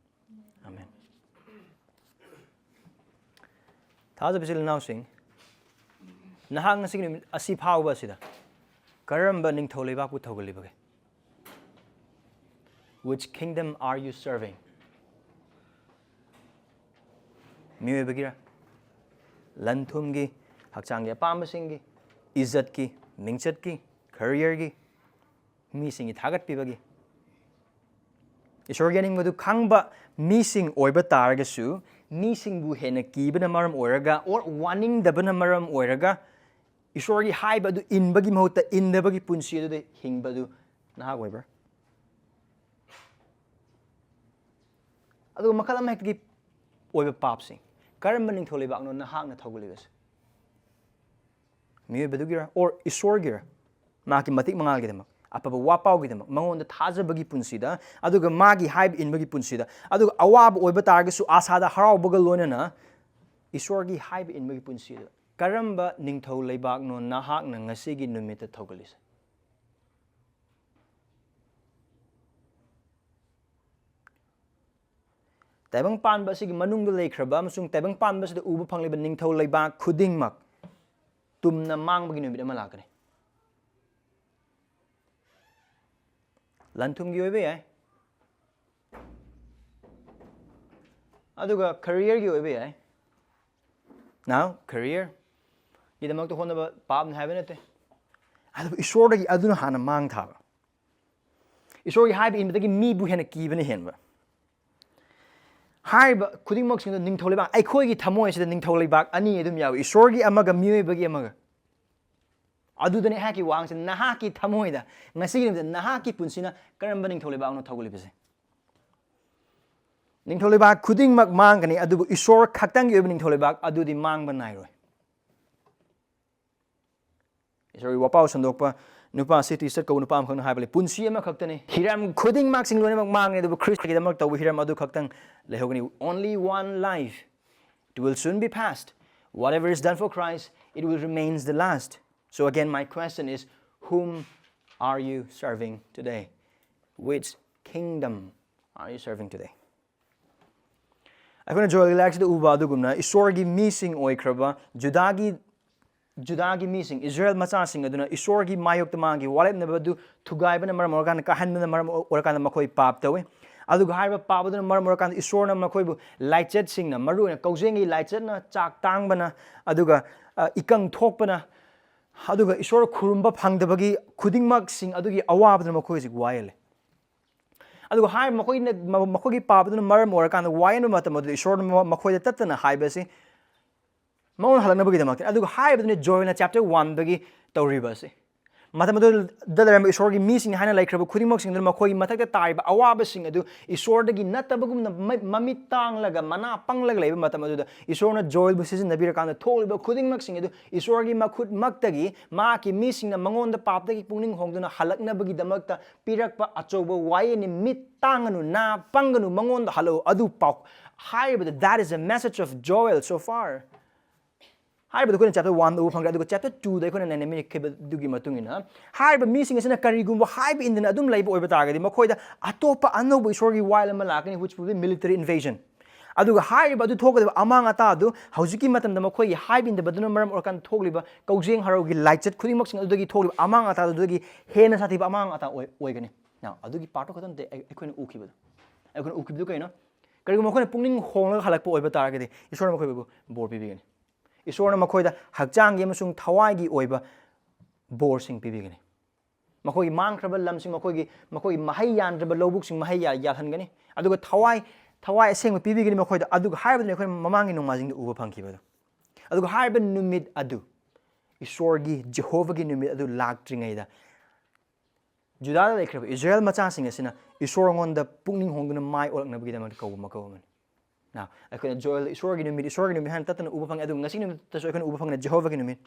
ꯑꯥꯃꯦꯟ꯫ ꯊꯥꯖꯕ ꯏꯆꯤꯜ ꯏꯅꯥꯎꯁꯤꯡ, ꯅꯍꯥꯛ ꯉꯁꯤꯒꯤ ꯅꯨꯃꯤꯠ ꯑꯁꯤ ꯐꯥꯎꯕ ꯑꯁꯤꯗ ꯀꯔꯝꯕ ꯅꯤꯡꯊꯧ ꯂꯩꯕꯥꯛꯄꯨ ꯊꯧꯒꯜꯂꯤꯕꯒꯦ? Which kingdom are you serving? ꯃꯤꯑꯣꯏꯕꯒꯤꯔ? ꯂꯟ ꯊꯨꯝꯒꯤ, ꯍꯛꯆꯥꯡꯒꯤ ꯑꯄꯥꯝꯕꯁꯤꯡꯒꯤ, ꯏꯖꯠꯀꯤ, ꯃꯤꯡꯆꯠꯀꯤ, ꯀꯦꯔꯤꯌꯔꯒꯤ, ꯃꯤꯁꯤꯡꯒꯤ ꯊꯥꯒꯠꯄꯤꯕꯒꯤ? ꯏꯁꯣꯔꯒꯤ ꯑꯅꯤꯡꯕꯗꯨ ꯈꯪꯕ ꯃꯤꯁꯤꯡ ꯑꯣꯏꯕ ꯇꯥꯔꯒꯁꯨ, ꯃꯤꯁꯤꯡꯕꯨ ꯍꯦꯟꯅ ꯀꯤꯕꯅ ꯃꯔꯝ ꯑꯣꯏꯔꯒ, or ꯋꯥꯅꯤꯡꯗꯕꯅ ꯃꯔꯝ ꯑꯣꯏꯔꯒ, ꯏꯁꯣꯔꯒꯤ ꯍꯥꯏꯕ ꯑꯗꯨ ꯏꯟꯕꯒꯤ ꯃꯍꯨꯠꯇ ꯏꯟꯗꯕꯒꯤ ꯄꯨꯟꯁꯤ ꯑꯗꯨꯗ ꯍꯤꯡꯕ ꯑꯗꯨ ꯅꯍꯥꯛ ꯑꯣꯏꯕ꯭ꯔꯥ? ꯑꯗꯨꯒ ꯃꯈꯜ ꯑꯃꯍꯦꯛꯇꯒꯤ ꯑꯣꯏꯕ ꯄꯥꯞꯁꯤꯡ, ꯀꯔꯝꯕ ꯅꯤꯡꯊꯧ ꯂꯩꯕꯥꯛꯅꯣ ꯅꯍꯥꯛꯅ ꯊꯧꯒꯠꯂꯤꯕꯁꯦ? ꯃꯤꯑꯣꯏꯕꯗꯨꯒꯤꯔ, or ꯏꯁꯣꯔꯒꯤꯔ? ꯃꯍꯥꯛꯀꯤ ꯃꯇꯤꯛ ꯃꯉꯥꯜꯒꯤꯗꯃꯛ, ꯑꯐꯕ ꯋꯥꯄꯥꯎꯒꯤꯗꯃꯛ, ꯃꯉꯣꯟꯗ ꯊꯥꯖꯕꯒꯤ ꯄꯨꯟꯁꯤꯗ, ꯑꯗꯨꯒ ꯃꯥꯒꯤ ꯍꯥꯏꯕ ꯏꯟꯕꯒꯤ ꯄꯨꯟꯁꯤꯗ, ꯑꯗꯨꯒ ꯑꯋꯥꯕ ꯑꯣꯏꯕ ꯇꯥꯔꯒꯁꯨ ꯑꯥꯁꯥꯗ ꯍꯔꯥꯎꯕꯒ ꯂꯣꯏꯅꯅ ꯏꯁꯣꯔꯒꯤ ꯍꯥꯏꯕ ꯏꯟꯕꯒꯤ ꯄꯨꯟꯁꯤꯗ ꯀꯔꯝꯕ ꯅꯤꯡꯊꯧ ꯂꯩꯕꯥꯛꯅꯣ ꯅꯍꯥꯛꯅ ꯉꯁꯤꯒꯤ ꯅꯨꯃꯤꯠꯇ ꯊꯧꯒꯠꯂꯤꯁꯦ? ꯇꯥꯏꯕꯪ ꯄꯥꯟꯕ ꯑꯁꯤꯒꯤ ꯃꯅꯨꯡꯗ ꯂꯩꯈ꯭ꯔꯕ ꯑꯃꯁꯨꯡ ꯇꯥꯏꯕꯪ ꯄꯥꯟꯕ ꯑꯁꯤꯗ ꯎꯕ ꯐꯪꯂꯤꯕ ꯅꯤꯡꯊꯧ ꯂꯩꯕꯥꯛ ꯈꯨꯗꯤꯡꯃꯛ ꯇꯨꯝꯅ ꯃꯥꯡꯕꯒꯤ ꯅꯨꯃꯤꯠ ꯑꯃ ꯂꯥꯛꯀꯅꯤ꯫ ꯂꯟ ꯊꯨꯝꯒꯤ ꯑꯣꯏꯕ ꯌꯥꯏ, ꯑꯗꯨꯒ ꯀꯦꯔꯤꯌꯔꯒꯤ ꯑꯣꯏꯕ ꯌꯥꯏ꯫ Now, ꯀꯦꯔꯤꯌꯔꯒꯤꯗꯃꯛꯇ ꯍꯣꯠꯅꯕ ꯄꯥꯞꯅꯤ ꯍꯥꯏꯕ ꯅꯠꯇꯦ, ꯑꯗꯨꯕꯨ ꯏꯁꯣꯔꯗꯒꯤ ꯑꯗꯨꯅ ꯍꯥꯟꯅ ꯃꯥꯡ ꯊꯥꯕ꯫ ꯏꯁꯣꯔꯒꯤ ꯍꯥꯏꯕ ꯏꯟꯕꯗꯒꯤ ꯃꯤꯕꯨ ꯍꯦꯟꯅ ꯀꯤꯕꯅ ꯍꯦꯟꯕ꯫ ꯍꯥꯏꯔꯤꯕ ꯈꯨꯗꯤꯡꯃꯛꯁꯤꯡꯗꯣ ꯅꯤꯡꯊꯧ ꯂꯩꯕꯥꯛ, ꯑꯩꯈꯣꯏꯒꯤ ꯊꯃꯣꯏ ꯑꯁꯤꯗ ꯅꯤꯡꯊꯧ ꯂꯩꯕꯥꯛ ꯑꯅꯤ ꯑꯗꯨꯝ ꯌꯥꯎꯏ, ꯏꯁꯣꯔꯒꯤ ꯑꯃꯒ ꯃꯤꯑꯣꯏꯕꯒꯤ ꯑꯃꯒ꯫ ꯑꯗꯨꯗꯅꯤ ꯑꯩꯍꯥꯛꯀꯤ ꯋꯥꯍꯪꯁꯦ, ꯅꯍꯥꯛꯀꯤ ꯊꯃꯣꯏꯗ ꯉꯁꯤꯒꯤ ꯅꯨꯃꯤꯠꯇ ꯅꯍꯥꯛꯀꯤ ꯄꯨꯟꯁꯤꯅ ꯀꯔꯝꯕ ꯅꯤꯡꯊꯧ ꯂꯩꯕꯥꯛꯅꯣ ꯊꯧꯒꯠꯂꯤꯕꯁꯦ? ꯅꯤꯡꯊꯧ ꯂꯩꯕꯥꯛ ꯈꯨꯗꯤꯡꯃꯛ ꯃꯥꯡꯒꯅꯤ, ꯑꯗꯨꯕꯨ ꯏꯁꯣꯔ ꯈꯛꯇꯪꯒꯤ ꯑꯣꯏꯕ ꯅꯤꯡꯊꯧ ꯂꯩꯕꯥꯛ ꯑꯗꯨꯗꯤ ꯃꯥꯡꯕ ꯅꯥꯏꯔꯣꯏ꯫ ꯏꯁꯣꯔꯒꯤ ꯋꯥꯄꯥꯎ ꯁꯟꯗꯣꯛꯄ ꯅꯨꯄꯥ ꯁꯤ ꯇꯤ ꯁꯠ ꯀꯧꯕ ꯅꯨꯄꯥ ꯑꯃꯈꯛꯅ ꯍꯥꯏꯕ ꯂꯩ, "ꯄꯨꯟꯁꯤ ꯑꯃꯈꯛꯇꯅꯤ, ꯍꯤꯔꯝ ꯈꯨꯗꯤꯡꯃꯛꯁꯤꯡ ꯂꯣꯏꯅꯃꯛ ꯃꯥꯡꯒꯅꯤ, ꯑꯗꯨꯕꯨ ꯈ꯭ꯔꯤꯁꯇꯒꯤꯗꯃꯛ ꯇꯧꯕ ꯍꯤꯔꯝ ꯑꯗꯨ ꯈꯛꯇꯪ ꯂꯩꯍꯧꯒꯅꯤ." Only one life. It will soon be past. Whatever is done for Christ, it will remains the last. So again, my question is, whom are you serving today? Which kingdom are you serving today? ꯑꯩꯈꯣꯏꯅ ꯖꯣꯑꯦꯜꯒꯤ ꯂꯥꯏꯔꯤꯛꯁꯤꯗ ꯎꯕ ꯑꯗꯨꯒꯨꯝꯅ, ꯏꯁꯣꯔꯒꯤ ꯃꯤꯁꯤꯡ ꯑꯣꯏꯈ꯭ꯔꯕ ꯖꯨꯗꯥꯒꯤ, ꯖꯨꯗꯥꯒꯤ ꯃꯤꯁꯤꯡ, ꯏꯁꯔꯥꯌꯦꯜ ꯃꯆꯥꯁꯤꯡ ꯑꯗꯨꯅ ꯏꯁꯣꯔꯒꯤ ꯃꯥꯌꯣꯛꯇ ꯃꯥꯒꯤ ꯋꯥꯔꯦꯞꯅꯕ ꯑꯗꯨ ꯊꯨꯒꯥꯏꯕꯅ ꯃꯔꯝ ꯑꯣꯏꯔꯀꯥꯟꯗ, ꯀꯥꯍꯟꯕꯅ ꯃꯔꯝ ꯑꯣꯏꯔꯀꯥꯟꯗ ꯃꯈꯣꯏ ꯄꯥꯞ ꯇꯧꯏ꯫ ꯑꯗꯨꯒ ꯍꯥꯏꯔꯤꯕ ꯄꯥꯞ ꯑꯗꯨꯅ ꯃꯔꯝ ꯑꯣꯏꯔꯀꯥꯟꯗ ꯏꯁꯣꯔꯅ ꯃꯈꯣꯏꯕꯨ ꯂꯥꯏꯆꯠꯁꯤꯡꯅ, ꯃꯔꯨꯑꯣꯏꯅ ꯀꯧꯖꯦꯡꯒꯤ ꯂꯥꯏꯆꯠꯅ, ꯆꯥꯛ ꯇꯥꯡꯕꯅ, ꯑꯗꯨꯒ, ꯑ, ꯏꯀꯪ ꯊꯣꯛꯄꯅ, ꯑꯗꯨꯒ ꯏꯁꯣꯔ ꯈꯨꯔꯨꯝꯕ ꯐꯪꯗꯕꯒꯤ ꯈꯨꯗꯤꯡꯃꯛꯁꯤꯡ ꯑꯗꯨꯒꯤ ꯑꯋꯥꯕꯗꯨꯅ ꯃꯈꯣꯏ ꯍꯧꯖꯤꯛ ꯋꯥꯌꯦꯜꯂꯦ꯫ ꯑꯗꯨꯒ ꯍꯥꯏꯔꯤꯕ ꯃꯈꯣꯏꯅ, ꯃ-, ꯃꯈꯣꯏꯒꯤ ꯄꯥꯞ ꯑꯗꯨꯅ ꯃꯔꯝ ꯑꯣꯏꯔꯀꯥꯟꯗ ꯋꯥꯌꯦꯟꯕ ꯃꯇꯝ ꯑꯗꯨꯗ ꯏꯁꯣꯔꯅ ꯃ-, ꯃꯈꯣꯏꯗ ꯇꯠꯇꯅ ꯍꯥꯏꯕ ꯑꯁꯤ ꯃꯉꯣꯟꯗ ꯍꯜꯂꯛꯅꯕꯒꯤꯗꯃꯛꯇ꯫ ꯑꯗꯨꯒ ꯍꯥꯏꯔꯤꯕꯗꯨꯅ ꯖꯣꯑꯦꯜꯅ ꯆꯦꯞꯇꯔ ꯋꯥꯟꯗꯒꯤ ꯇꯧꯔꯤꯕ ꯑꯁꯤ꯫ ꯃꯇꯝ ꯑꯗꯨꯗ ꯂꯩꯔꯝꯕ ꯏꯁꯣꯔꯒꯤ ꯃꯤꯁꯤꯡ ꯍꯥꯏꯅ ꯂꯩꯈ꯭ꯔꯕ ꯈꯨꯗꯤꯡꯃꯛꯁꯤꯡ ꯑꯗꯨꯅ ꯃꯈꯣꯏꯒꯤ ꯃꯊꯛꯇ ꯇꯥꯔꯤꯕ ꯑꯋꯥꯕꯁꯤꯡ ꯑꯗꯨ ꯏꯁꯣꯔꯗꯒꯤ ꯅꯠꯇꯕꯒꯨꯝꯅ ꯃ-, ꯃꯃꯤꯠ ꯇꯥꯡꯂꯒ, ꯃꯅꯥ ꯄꯪꯂꯒ ꯂꯩꯕ ꯃꯇꯝ ꯑꯗꯨꯗ ꯏꯁꯣꯔꯅ ꯖꯣꯑꯦꯜꯕꯨ ꯁꯤꯖꯤꯟꯅꯕꯤꯔꯀꯥꯟꯗ ꯊꯣꯛꯂꯤꯕ ꯈꯨꯗꯤꯡꯃꯛꯁꯤꯡ ꯑꯗꯨ ꯏꯁꯣꯔꯒꯤ ꯃꯈꯨꯠꯃꯛꯇꯒꯤ, ꯃꯍꯥꯛꯀꯤ ꯃꯤꯁꯤꯡꯅ ꯃꯉꯣꯟꯗ ꯄꯥꯞꯇꯒꯤ ꯄꯨꯛꯅꯤꯡ ꯍꯣꯡꯗꯨꯅ ꯍꯜꯂꯛꯅꯕꯒꯤꯗꯃꯛꯇ ꯄꯤꯔꯛꯄ ꯑꯆꯧꯕ ꯋꯥꯌꯦꯜꯅꯤ꯫ ꯃꯤꯠ ꯇꯥꯡꯒꯅꯨ, ꯅꯥ ꯄꯪꯒꯅꯨ, ꯃꯉꯣꯟꯗ ꯍꯜꯂꯛꯎ꯫ ꯑꯗꯨ ꯄꯥꯎ ꯍꯥꯏꯔꯤꯕꯗ, that is a message of Joel so far. ꯍꯥꯏꯔꯤꯕꯗ ꯑꯩꯈꯣꯏꯅ ꯆꯦꯞꯇꯔ ꯋꯥꯟꯗ ꯎꯕ ꯐꯪꯈ꯭ꯔꯦ, ꯑꯗꯨꯒ ꯆꯦꯞꯇꯔ ꯇꯨꯗ ꯑꯩꯈꯣꯏꯅ ꯅꯩꯅꯃꯤꯟꯅꯈꯤꯕꯗꯨꯒꯤ ꯃꯇꯨꯡ ꯏꯟꯅ, ꯍꯥꯏꯔꯤꯕ ꯃꯤꯁꯤꯡ ꯑꯁꯤꯅ ꯀꯔꯤꯒꯨꯝꯕ ꯍꯥꯏꯕ ꯏꯟꯗꯅ ꯑꯗꯨꯝ ꯂꯩꯕ ꯑꯣꯏꯕ ꯇꯥꯔꯒꯗꯤ, ꯃꯈꯣꯏꯗ ꯑꯇꯣꯞꯄ ꯑꯅꯧꯕ ꯏꯁꯣꯔꯒꯤ ꯋꯥꯌꯦꯜ ꯑꯃ ꯂꯥꯛꯀꯅꯤ, which will be military invasion. ꯑꯗꯨꯒ ꯍꯥꯏꯔꯤꯕ ꯑꯗꯨ ꯊꯣꯛꯀꯗꯕ ꯑꯃꯥꯡ ꯑꯇꯥ ꯑꯗꯨ ꯍꯧꯖꯤꯛꯀꯤ ꯃꯇꯝꯗ ꯃꯈꯣꯏꯒꯤ ꯍꯥꯏꯕ ꯏꯟꯗꯕꯗꯨꯅ ꯃꯔꯝ ꯑꯣꯏꯔꯀꯥꯟꯗ ꯊꯣꯛꯂꯤꯕ ꯀꯧꯖꯦꯡ ꯍꯔꯥꯎꯒꯤ ꯂꯥꯏꯆꯠ ꯈꯨꯗꯤꯡꯃꯛꯁꯤꯡ ꯑꯗꯨꯗꯒꯤ ꯊꯣꯛꯂꯤꯕ ꯑꯃꯥꯡ ꯑꯇꯥꯗꯨꯗꯒꯤ ꯍꯦꯟꯅ ꯁꯥꯊꯤꯕ ꯑꯃꯥꯡ ꯑꯇꯥ ꯑꯣꯏ-, ꯑꯣꯏꯒꯅꯤ꯫ Now, ꯑꯗꯨꯒꯤ ꯄꯥꯔꯠꯇꯨ ꯈꯛꯇ ꯅꯠꯇꯦ ꯑꯩ-, ꯑꯩꯈꯣꯏꯅ ꯎꯈꯤꯕꯗꯣ꯫ ꯑꯩꯈꯣꯏꯅ ꯎꯈꯤꯕꯗꯨ ꯀꯩꯅꯣ? ꯀꯔꯤꯒꯨꯝꯕ ꯑꯩꯈꯣꯏꯅ ꯄꯨꯛꯅꯤꯡ ꯍꯣꯡꯂꯒ ꯍꯜꯂꯛꯄ ꯑꯣꯏꯕ ꯇꯥꯔꯒꯗꯤ, ꯏꯁꯣꯔꯅ ꯃꯈꯣꯏꯕꯨ ꯕꯣꯔ ꯄꯤꯕꯤꯒꯅꯤ꯫ ꯏꯁꯣꯔꯅ ꯃꯈꯣꯏꯗ ꯍꯛꯆꯥꯡꯒꯤ ꯑꯃꯁꯨꯡ ꯊꯋꯥꯏꯒꯤ ꯑꯣꯏꯕ ꯕꯣꯔꯁꯤꯡ ꯄꯤꯕꯤꯒꯅꯤ꯫ ꯃꯈꯣꯏꯒꯤ ꯃꯥꯡꯈ꯭ꯔꯕ ꯂꯝꯁꯤꯡ, ꯃꯈꯣꯏꯒꯤ, ꯃꯈꯣꯏꯒꯤ ꯃꯍꯩ ꯌꯥꯟꯗ꯭ꯔꯕ ꯂꯧꯕꯨꯛꯁꯤꯡ ꯃꯍꯩ ꯌꯥ-, ꯌꯥꯜꯍꯟꯒꯅꯤ꯫ ꯑꯗꯨꯒ ꯊꯋꯥꯏ, ꯊꯋꯥꯏ ꯑꯁꯦꯡꯕ ꯄꯤꯕꯤꯒꯅꯤ ꯃꯈꯣꯏꯗ꯫ ꯑꯗꯨꯒ ꯍꯥꯏꯔꯤꯕꯗꯨꯅꯤ ꯑꯩꯈꯣꯏꯅ ꯃꯃꯥꯡꯒꯤ ꯅꯣꯡꯃꯥꯏꯖꯤꯡꯗ ꯎꯕ ꯐꯪꯈꯤꯕꯗꯣ꯫ ꯑꯗꯨꯒ ꯍꯥꯏꯔꯤꯕ ꯅꯨꯃꯤꯠ ꯑꯗꯨ, ꯏꯁꯣꯔꯒꯤ, ꯖꯦꯍꯣꯚꯥꯒꯤ ꯅꯨꯃꯤꯠ ꯑꯗꯨ ꯂꯥꯛꯇ꯭ꯔꯤꯉꯩꯗ ꯖꯨꯗꯥꯗ ꯂꯩꯈ꯭ꯔꯕ ꯏꯁꯔꯥꯌꯦꯜ ꯃꯆꯥꯁꯤꯡ ꯑꯁꯤꯅ ꯏꯁꯣꯔꯉꯣꯟꯗ ꯄꯨꯛꯅꯤꯡ ꯍꯣꯡꯗꯨꯅ ꯃꯥꯏ ꯑꯣꯜꯂꯛꯅꯕꯒꯤꯗꯃꯛꯇ ꯀꯧꯕ ꯃꯀꯧ ꯑꯃꯅꯤ꯫ Now, ꯑꯩꯈꯣꯏꯅ ꯖꯣꯑꯦꯜ ꯏꯁꯣꯔꯒꯤ ꯅꯨꯃꯤꯠ, ꯏꯁꯣꯔꯒꯤ ꯅꯨꯃꯤꯠ ꯍꯥꯏꯅ ꯇꯠꯇꯅ ꯎꯕ ꯐꯪꯉꯤ, ꯑꯗꯨꯕꯨ ꯉꯁꯤ ꯅꯨꯃꯤꯠꯇꯁꯨ ꯑꯩꯈꯣꯏꯅ ꯎꯕ ꯐꯪꯉꯤꯅ ꯖꯦꯍꯣꯚꯥꯒꯤ ꯅꯨꯃꯤꯠ꯫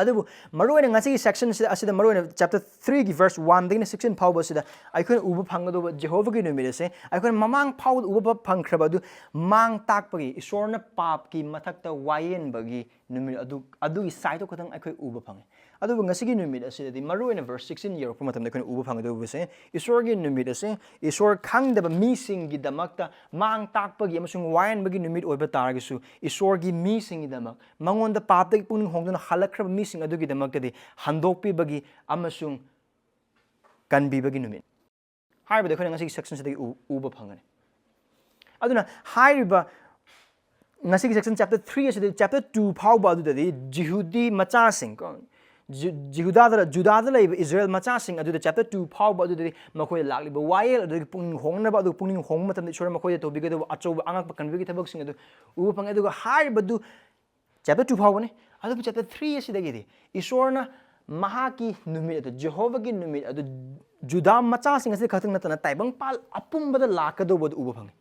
ꯑꯗꯨꯕꯨ ꯃꯔꯨꯑꯣꯏꯅ ꯉꯁꯤꯒꯤ ꯁꯦꯛꯁꯟꯁꯤꯗ, ꯑꯁꯤꯗ ꯃꯔꯨꯑꯣꯏꯅ ꯆꯦꯞꯇꯔ ꯊ꯭ꯔꯤꯒꯤ ꯚꯔꯁ ꯋꯥꯟꯗꯒꯤꯅ ꯁꯤꯛꯁꯇꯤꯟ ꯐꯥꯎꯕꯁꯤꯗ ꯑꯩꯈꯣꯏꯅ ꯎꯕ ꯐꯪꯒꯗꯧꯕ ꯖꯦꯍꯣꯚꯥꯒꯤ ꯅꯨꯃꯤꯠ ꯑꯁꯦ ꯑꯩꯈꯣꯏꯅ ꯃꯃꯥꯡ ꯐꯥꯎꯕꯗ ꯎꯕ ꯐꯪꯈ꯭ꯔꯕ ꯑꯗꯨ ꯃꯥꯡ ꯇꯥꯛꯄꯒꯤ, ꯏꯁꯣꯔꯅ ꯄꯥꯞꯀꯤ ꯃꯊꯛꯇ ꯋꯥꯌꯦꯟꯕꯒꯤ ꯅꯨꯃꯤꯠ ꯑꯗꯨ, ꯑꯗꯨꯒꯤ ꯁꯥꯏꯠꯇꯣ ꯈꯛꯇꯪ ꯑꯩꯈꯣꯏ ꯎꯕ ꯐꯪꯉꯤ꯫ ꯑꯗꯨꯕꯨ ꯉꯁꯤꯒꯤ ꯅꯨꯃꯤꯠ ꯑꯁꯤꯗꯗꯤ ꯃꯔꯨꯑꯣꯏꯅ ꯚꯔꯁ ꯁꯤꯛꯁꯇꯤꯟ ꯌꯧꯔꯛꯄ ꯃꯇꯝꯗ ꯑꯩꯈꯣꯏꯅ ꯎꯕ ꯐꯪꯒꯗꯧꯕꯁꯦ, ꯏꯁꯣꯔꯒꯤ ꯅꯨꯃꯤꯠ ꯑꯁꯦ ꯏꯁꯣꯔ ꯈꯪꯗꯕ ꯃꯤꯁꯤꯡꯒꯤꯗꯃꯛꯇ ꯃꯥꯡ ꯇꯥꯛꯄꯒꯤ ꯑꯃꯁꯨꯡ ꯋꯥꯌꯦꯟꯕꯒꯤ ꯅꯨꯃꯤꯠ ꯑꯣꯏꯕ ꯇꯥꯔꯒꯁꯨ, ꯏꯁꯣꯔꯒꯤ ꯃꯤꯁꯤꯡꯒꯤꯗꯃꯛ, ꯃꯉꯣꯟꯗ ꯄꯥꯞꯇꯒꯤ ꯄꯨꯛꯅꯤꯡ ꯍꯣꯡꯗꯨꯅ ꯍꯜꯂꯛꯈ꯭ꯔꯕ ꯃꯤꯁꯤꯡ ꯑꯗꯨꯒꯤꯗꯃꯛꯇꯗꯤ ꯍꯟꯗꯣꯛꯄꯤꯕꯒꯤ ꯑꯃꯁꯨꯡ ꯀꯟꯕꯤꯕꯒꯤ ꯅꯨꯃꯤꯠ ꯍꯥꯏꯕꯗꯤ ꯑꯩꯈꯣꯏꯅ ꯉꯁꯤꯒꯤ ꯁꯦꯛꯁꯟꯁꯤꯗꯒꯤ ꯎ-, ꯎꯕ ꯐꯪꯒꯅꯤ꯫ ꯑꯗꯨꯅ ꯍꯥꯏꯔꯤꯕ ꯉꯁꯤꯒꯤ ꯁꯦꯛꯁꯟ ꯆꯦꯞꯇꯔ ꯊ꯭ꯔꯤ ꯑꯁꯤꯗꯒꯤ ꯆꯦꯞꯇꯔ ꯇꯨ ꯐꯥꯎꯕ ꯑꯗꯨꯗꯗꯤ ꯖꯤꯍꯨꯗꯤ ꯃꯆꯥꯁꯤꯡ, ꯀꯣ, ꯖꯨ-, ꯖꯤꯍꯨꯗꯥꯗ, ꯖꯨꯗꯥꯗ ꯂꯩꯕ ꯏꯁꯔꯥꯌꯦꯜ ꯃꯆꯥꯁꯤꯡ ꯑꯗꯨꯗ ꯆꯦꯞꯇꯔ ꯇꯨ ꯐꯥꯎꯕ ꯑꯗꯨꯗꯗꯤ ꯃꯈꯣꯏꯗ ꯂꯥꯛꯂꯤꯕ ꯋꯥꯌꯦꯜ ꯑꯗꯨꯗꯒꯤ ꯄꯨꯛꯅꯤꯡ ꯍꯣꯡꯅꯕ, ꯑꯗꯨꯒ ꯄꯨꯛꯅꯤꯡ ꯍꯣꯡꯕ ꯃꯇꯝꯗ ꯏꯁꯣꯔꯅ ꯃꯈꯣꯏꯗ ꯇꯧꯕꯤꯒꯗꯧꯕ ꯑꯆꯧꯕ ꯑꯉꯛꯄ ꯀꯟꯕꯤꯕꯒꯤ ꯊꯕꯛꯁꯤꯡ ꯑꯗꯨ ꯎꯕ ꯐꯪꯉꯤ꯫ ꯑꯗꯨꯒ ꯍꯥꯏꯔꯤꯕꯗꯨ ꯆꯦꯞꯇꯔ ꯇꯨ ꯐꯥꯎꯕꯅꯤ꯫ ꯑꯗꯨꯕꯨ ꯆꯦꯞꯇꯔ ꯊ꯭ꯔꯤ ꯑꯁꯤꯗꯒꯤꯗꯤ ꯏꯁꯣꯔꯅ ꯃꯍꯥꯛꯀꯤ ꯅꯨꯃꯤꯠ ꯑꯗꯨ, ꯖꯦꯍꯣꯚꯥꯒꯤ ꯅꯨꯃꯤꯠ ꯑꯗꯨ ꯖꯨꯗꯥ ꯃꯆꯥꯁꯤꯡ ꯑꯁꯤꯗ ꯈꯛꯇꯪ ꯅꯠꯇꯅ ꯇꯥꯏꯕꯪꯄꯥꯜ ꯑꯄꯨꯝꯕꯗ ꯂꯥꯛꯀꯗꯧꯕ ꯑꯗꯨ ꯎꯕ ꯐꯪꯉꯤ꯫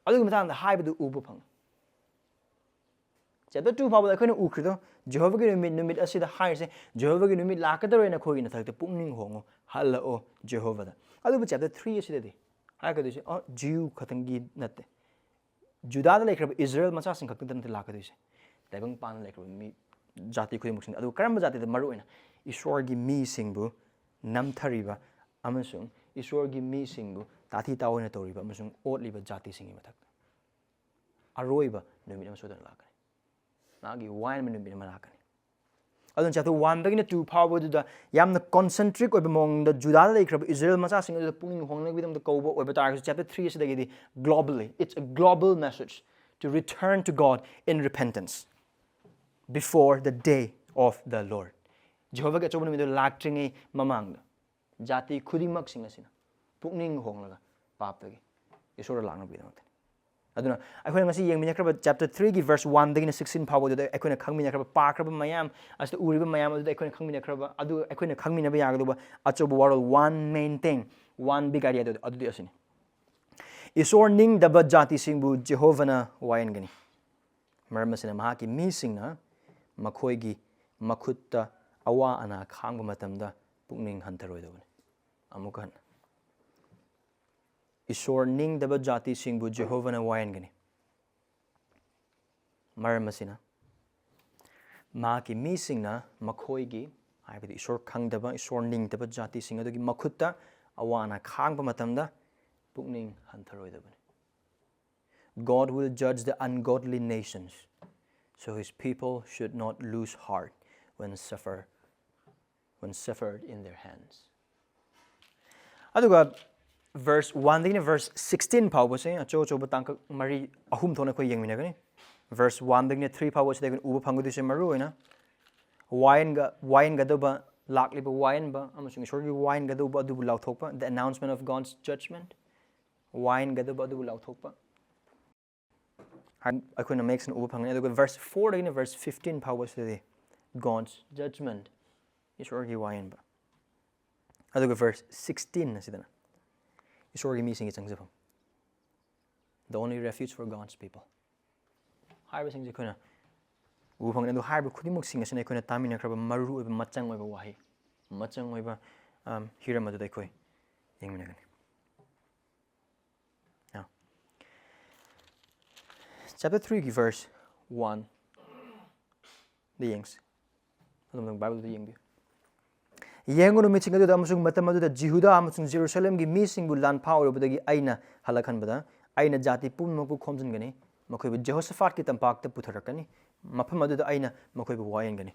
ꯑꯗꯨꯒꯤ ꯃꯇꯥꯡꯗ ꯍꯥꯏꯕꯗꯨ ꯎꯕ ꯐꯪꯉꯤ꯫ ꯆꯦꯞꯇꯔ ꯇꯨ ꯐꯥꯎꯕꯗ ꯑꯩꯈꯣꯏꯅ ꯎꯈ꯭ꯔꯤꯗꯣ ꯖꯦꯍꯣꯚꯥꯒꯤ ꯅꯨꯃꯤꯠ, ꯅꯨꯃꯤꯠ ꯑꯁꯤꯗ ꯍꯥꯏꯔꯤꯁꯦ, ꯖꯦꯍꯣꯚꯥꯒꯤ ꯅꯨꯃꯤꯠ ꯂꯥꯛꯀꯗꯧꯔꯦ, ꯅꯈꯣꯏꯒꯤ ꯅꯊꯛꯇ ꯄꯨꯛꯅꯤꯡ ꯍꯣꯡꯉꯨ, ꯍꯜꯂꯛꯑꯣ ꯖꯦꯍꯣꯚꯥꯗ꯫ ꯑꯗꯨꯕꯨ ꯆꯦꯞꯇꯔ ꯊ꯭ꯔꯤ ꯑꯁꯤꯗꯗꯤ ꯍꯥꯏꯔꯛꯀꯗꯣꯏꯁꯦ, ꯑ, ꯖꯤꯌꯨ ꯈꯛꯇꯪꯒꯤ ꯅꯠꯇꯦ, ꯖꯨꯗꯥꯗ ꯂꯩꯈ꯭ꯔꯕ ꯏꯁꯔꯥꯌꯦꯜ ꯃꯆꯥꯁꯤꯡ ꯈꯛꯇꯗ ꯅꯠꯇꯦ ꯂꯥꯛꯀꯗꯣꯏꯁꯦ, ꯇꯥꯏꯕꯪ ꯄꯥꯟꯗ ꯂꯩꯈ꯭ꯔꯕ ꯃꯤ ꯖꯥꯇꯤ ꯈꯨꯗꯤꯡꯃꯛꯁꯤꯡꯗ꯫ ꯑꯗꯨ ꯀꯔꯝꯕ ꯖꯥꯇꯤꯗ? ꯃꯔꯨꯑꯣꯏꯅ ꯏꯁꯣꯔꯒꯤ ꯃꯤꯁꯤꯡꯕꯨ ꯅꯝꯊꯔꯤꯕ ꯑꯃꯁꯨꯡ ꯏꯁꯣꯔꯒꯤ ꯃꯤꯁꯤꯡꯕꯨ ꯇꯥꯊꯤ ꯇꯥꯑꯣꯏꯅ ꯇꯧꯔꯤꯕ ꯑꯃꯁꯨꯡ ꯑꯣꯠꯂꯤꯕ ꯖꯥꯇꯤꯁꯤꯡꯒꯤ ꯃꯊꯛꯇ꯫ ꯑꯔꯣꯏꯕ ꯅꯨꯃꯤꯠ ꯑꯃ ꯁꯣꯏꯗꯅ ꯂꯥꯛꯀꯅꯤ꯫ ꯃꯥꯒꯤ ꯋꯥꯌꯦꯟꯕ ꯅꯨꯃꯤꯠ ꯑꯃ ꯂꯥꯛꯀꯅꯤ꯫ ꯑꯗꯨꯅ ꯆꯦꯞꯇꯔ ꯋꯥꯟꯗꯒꯤꯅ ꯇꯨ ꯐꯥꯎꯕꯗꯨꯗ ꯌꯥꯝꯅ ꯀꯣꯟꯁꯦꯟꯇ꯭ꯔꯤꯛ ꯑꯣꯏꯕ ꯃꯑꯣꯡꯗ ꯖꯨꯗꯥꯗ ꯂꯩꯈ꯭ꯔꯕ ꯏꯁꯔꯥꯌꯦꯜ ꯃꯆꯥꯁꯤꯡ ꯑꯗꯨꯗ ꯄꯨꯛꯅꯤꯡ ꯍꯣꯡꯅꯕꯒꯤꯗꯃꯛꯇ ꯀꯧꯕ ꯑꯣꯏꯕ ꯇꯥꯔꯒꯁꯨ, ꯆꯦꯞꯇꯔ ꯊ꯭ꯔꯤ ꯑꯁꯤꯗꯒꯤꯗꯤ globally, it's a global message to return to God in repentance before the day of the Lord. ꯖꯦꯍꯣꯚꯥꯒꯤ ꯑꯆꯧꯕ ꯅꯨꯃꯤꯠꯇꯨ ꯂꯥꯛꯇ꯭ꯔꯤꯉꯩ ꯃꯃꯥꯡꯗ ꯖꯥꯇꯤ ꯈꯨꯗꯤꯡꯃꯛꯁꯤꯡ ꯑꯁꯤꯅ ꯄꯨꯛꯅꯤꯡ ꯍꯣꯡꯂꯒ ꯄꯥꯞꯇꯒꯤ ꯏꯁꯣꯔꯗ ꯂꯥꯛꯅꯕꯒꯤꯗꯃꯛꯇꯅꯤ꯫ ꯑꯗꯨꯅ ꯑꯩꯈꯣꯏꯅ ꯉꯁꯤ ꯌꯦꯡꯃꯤꯟꯅꯈ꯭ꯔꯕ ꯆꯦꯞꯇꯔ ꯊ꯭ꯔꯤꯒꯤ ꯚꯔꯁ ꯋꯥꯟꯗꯒꯤꯅ ꯁꯤꯛꯁꯇꯤꯟ ꯐꯥꯎꯕꯗꯨꯗ ꯑꯩꯈꯣꯏꯅ ꯈꯪꯃꯤꯟꯅꯈ꯭ꯔꯕ, ꯄꯥꯈ꯭ꯔꯕ ꯃꯌꯥꯝ, ꯑꯁꯤꯗ ꯎꯔꯤꯕ ꯃꯌꯥꯝ ꯑꯗꯨꯗ ꯑꯩꯈꯣꯏꯅ ꯈꯪꯃꯤꯟꯅꯈ꯭ꯔꯕ, ꯑꯗꯨ ꯑꯩꯈꯣꯏꯅ ꯈꯪꯃꯤꯟꯅꯕ ꯌꯥꯒꯗꯧꯕ ꯑꯆꯧꯕ ꯋꯥꯔꯣꯜ, one main thing, one big idea ꯑꯗꯨ, ꯑꯗꯨꯗꯤ ꯑꯁꯤꯅꯤ: ꯏꯁꯣꯔ ꯅꯤꯡꯗꯕ ꯖꯥꯇꯤꯁꯤꯡꯕꯨ ꯖꯦꯍꯣꯚꯅ ꯋꯥꯌꯦꯟꯒꯅꯤ꯫ ꯃꯔꯝ ꯑꯁꯤꯅ ꯃꯍꯥꯛꯀꯤ ꯃꯤꯁꯤꯡꯅ ꯃꯈꯣꯏꯒꯤ ꯃꯈꯨꯠꯇ ꯑꯋꯥ ꯑꯅꯥ ꯈꯥꯡꯕ ꯃꯇꯝꯗ ꯄꯨꯛꯅꯤꯡ ꯍꯟꯊꯔꯣꯏꯗꯕꯅꯤ꯫ ꯑꯃꯨꯛꯀ ꯍꯟꯅ: ꯏꯁꯣꯔ ꯅꯤꯡꯗꯕ ꯖꯥꯇꯤꯁꯤꯡꯕꯨ ꯖꯦꯍꯣꯚꯅ ꯋꯥꯌꯦꯟꯒꯅꯤ꯫ ꯃꯔꯝ ꯑꯁꯤꯅ ꯃꯍꯥꯛꯀꯤ ꯃꯤꯁꯤꯡꯅ ꯃꯈꯣꯏꯒꯤ, ꯍꯥꯏꯕꯗꯤ ꯏꯁꯣꯔ ꯈꯪꯗꯕ, ꯏꯁꯣꯔ ꯅꯤꯡꯗꯕ ꯖꯥꯇꯤꯁꯤꯡ ꯑꯗꯨꯒꯤ ꯃꯈꯨꯠꯇ ꯑꯋꯥ ꯑꯅꯥ ꯈꯥꯡꯕ ꯃꯇꯝꯗ ꯄꯨꯛꯅꯤꯡ ꯍꯟꯊꯔꯣꯏꯗꯕꯅꯤ꯫ God will judge the ungodly nations, so his people should not lose heart when suffer, when suffered in their hands. ꯑꯗꯨꯒ ꯚꯔꯁ ꯋꯥꯟꯗꯒꯤꯅ ꯚꯔꯁ ꯁꯤꯛꯁꯇꯤꯟ ꯐꯥꯎꯕꯁꯦ ꯑꯆꯧ ꯑꯆꯧꯕ ꯇꯥꯡꯀꯛ ꯃꯔꯤ, ꯑꯍꯨꯝ ꯊꯣꯛꯅ ꯑꯩꯈꯣꯏ ꯌꯦꯡꯃꯤꯟꯅꯒꯅꯤ꯫ ꯚꯔꯁ ꯋꯥꯟꯗꯒꯤꯅ ꯊ꯭ꯔꯤ ꯐꯥꯎꯕꯁꯤꯗ ꯑꯩꯈꯣꯏꯅ ꯎꯕ ꯐꯪꯒꯗꯣꯏꯁꯦ ꯃꯔꯨ ꯑꯣꯏꯅ ꯋꯥꯌꯦꯟꯒ-, ꯋꯥꯌꯦꯟꯒꯗꯧꯕ, ꯂꯥꯛꯂꯤꯕ ꯋꯥꯌꯦꯟꯕ ꯑꯃꯁꯨꯡ ꯏꯁꯣꯔꯒꯤ ꯋꯥꯌꯦꯟꯒꯗꯧꯕ ꯑꯗꯨꯕꯨ ꯂꯥꯎꯊꯣꯛꯄ, the announcement of God's judgment, ꯋꯥꯌꯦꯟꯒꯗꯧꯕ ꯑꯗꯨꯕꯨ ꯂꯥꯎꯊꯣꯛꯄ꯫ ꯍꯥꯏ-, ꯑꯩꯈꯣꯏꯅ ꯃꯌꯦꯛ ꯁꯦꯡꯅ ꯎꯕ ꯐꯪꯒꯅꯤ꯫ ꯑꯗꯨꯒ ꯚꯔꯁ ꯐꯣꯔꯗꯒꯤꯅ ꯚꯔꯁ ꯐꯤꯐꯇꯤꯟ ꯐꯥꯎꯕꯁꯤꯗꯗꯤ God's judgment, ꯏꯁꯣꯔꯒꯤ ꯋꯥꯌꯦꯟꯕ꯫ ꯑꯗꯨꯒ ꯚꯔꯁ ꯁꯤꯛꯁꯇꯤꯟ ꯑꯁꯤꯗꯅ ꯏꯁꯣꯔꯒꯤ ꯃꯤꯁꯤꯡꯒꯤ ꯆꯪꯖꯐꯝ, the only refuge for God's people ꯍꯥꯏꯕꯁꯤꯡꯁꯦ ꯑꯩꯈꯣꯏꯅ ꯎꯕ ꯐꯪꯒꯅꯤ꯫ ꯑꯗꯨ ꯍꯥꯏꯔꯤꯕ ꯈꯨꯗꯤꯡꯃꯛꯁꯤꯡ ꯑꯁꯤꯅ ꯑꯩꯈꯣꯏꯅ ꯇꯥꯃꯤꯟꯅꯈ꯭ꯔꯕ ꯃꯔꯨ ꯑꯣꯏꯕ ꯃꯆꯪ ꯑꯣꯏꯕ ꯋꯥꯍꯩ, ꯃꯆꯪ ꯑꯣꯏꯕ, ꯑꯝ, ꯍꯤꯔꯝ ꯑꯗꯨꯗ ꯑꯩꯈꯣꯏ ꯌꯦꯡꯃꯤꯟꯅꯒꯅꯤ꯫ Now, ꯆꯦꯞꯇꯔ ꯊ꯭ꯔꯤꯒꯤ ꯚꯔꯁ ꯋꯥꯟꯗ ꯌꯦꯡꯁꯤ꯫ ꯑꯗꯨꯝ ꯅꯪ ꯕꯥꯏꯕꯜꯗꯨꯗ ꯌꯦꯡꯕꯤꯌꯨ꯫ "ꯌꯦꯡꯉꯨ, ꯅꯨꯃꯤꯠꯁꯤꯡ ꯑꯗꯨꯗ ꯑꯃꯁꯨꯡ ꯃꯇꯝ ꯑꯗꯨꯗ ꯖꯤꯍꯨꯗꯥ ꯑꯃꯁꯨꯡ ꯖꯦꯔꯨꯁꯂꯦꯝꯒꯤ ꯃꯤꯁꯤꯡꯕꯨ ꯂꯥꯟꯐꯥ ꯑꯣꯏꯔꯨꯕꯗꯒꯤ ꯑꯩꯅ ꯍꯜꯂꯛꯍꯟꯕꯗ, ꯑꯩꯅ ꯖꯥꯇꯤ ꯄꯨꯝꯅꯃꯛꯄꯨ ꯈꯣꯝꯖꯤꯟꯒꯅꯤ, ꯃꯈꯣꯏꯕꯨ ꯖꯦꯍꯣꯁꯥꯐꯥꯠꯀꯤ ꯇꯝꯄꯥꯛꯇ ꯄꯨꯊꯔꯛꯀꯅꯤ, ꯃꯐꯝ ꯑꯗꯨꯗ ꯑꯩꯅ ꯃꯈꯣꯏꯕꯨ ꯋꯥꯌꯦꯟꯒꯅꯤ,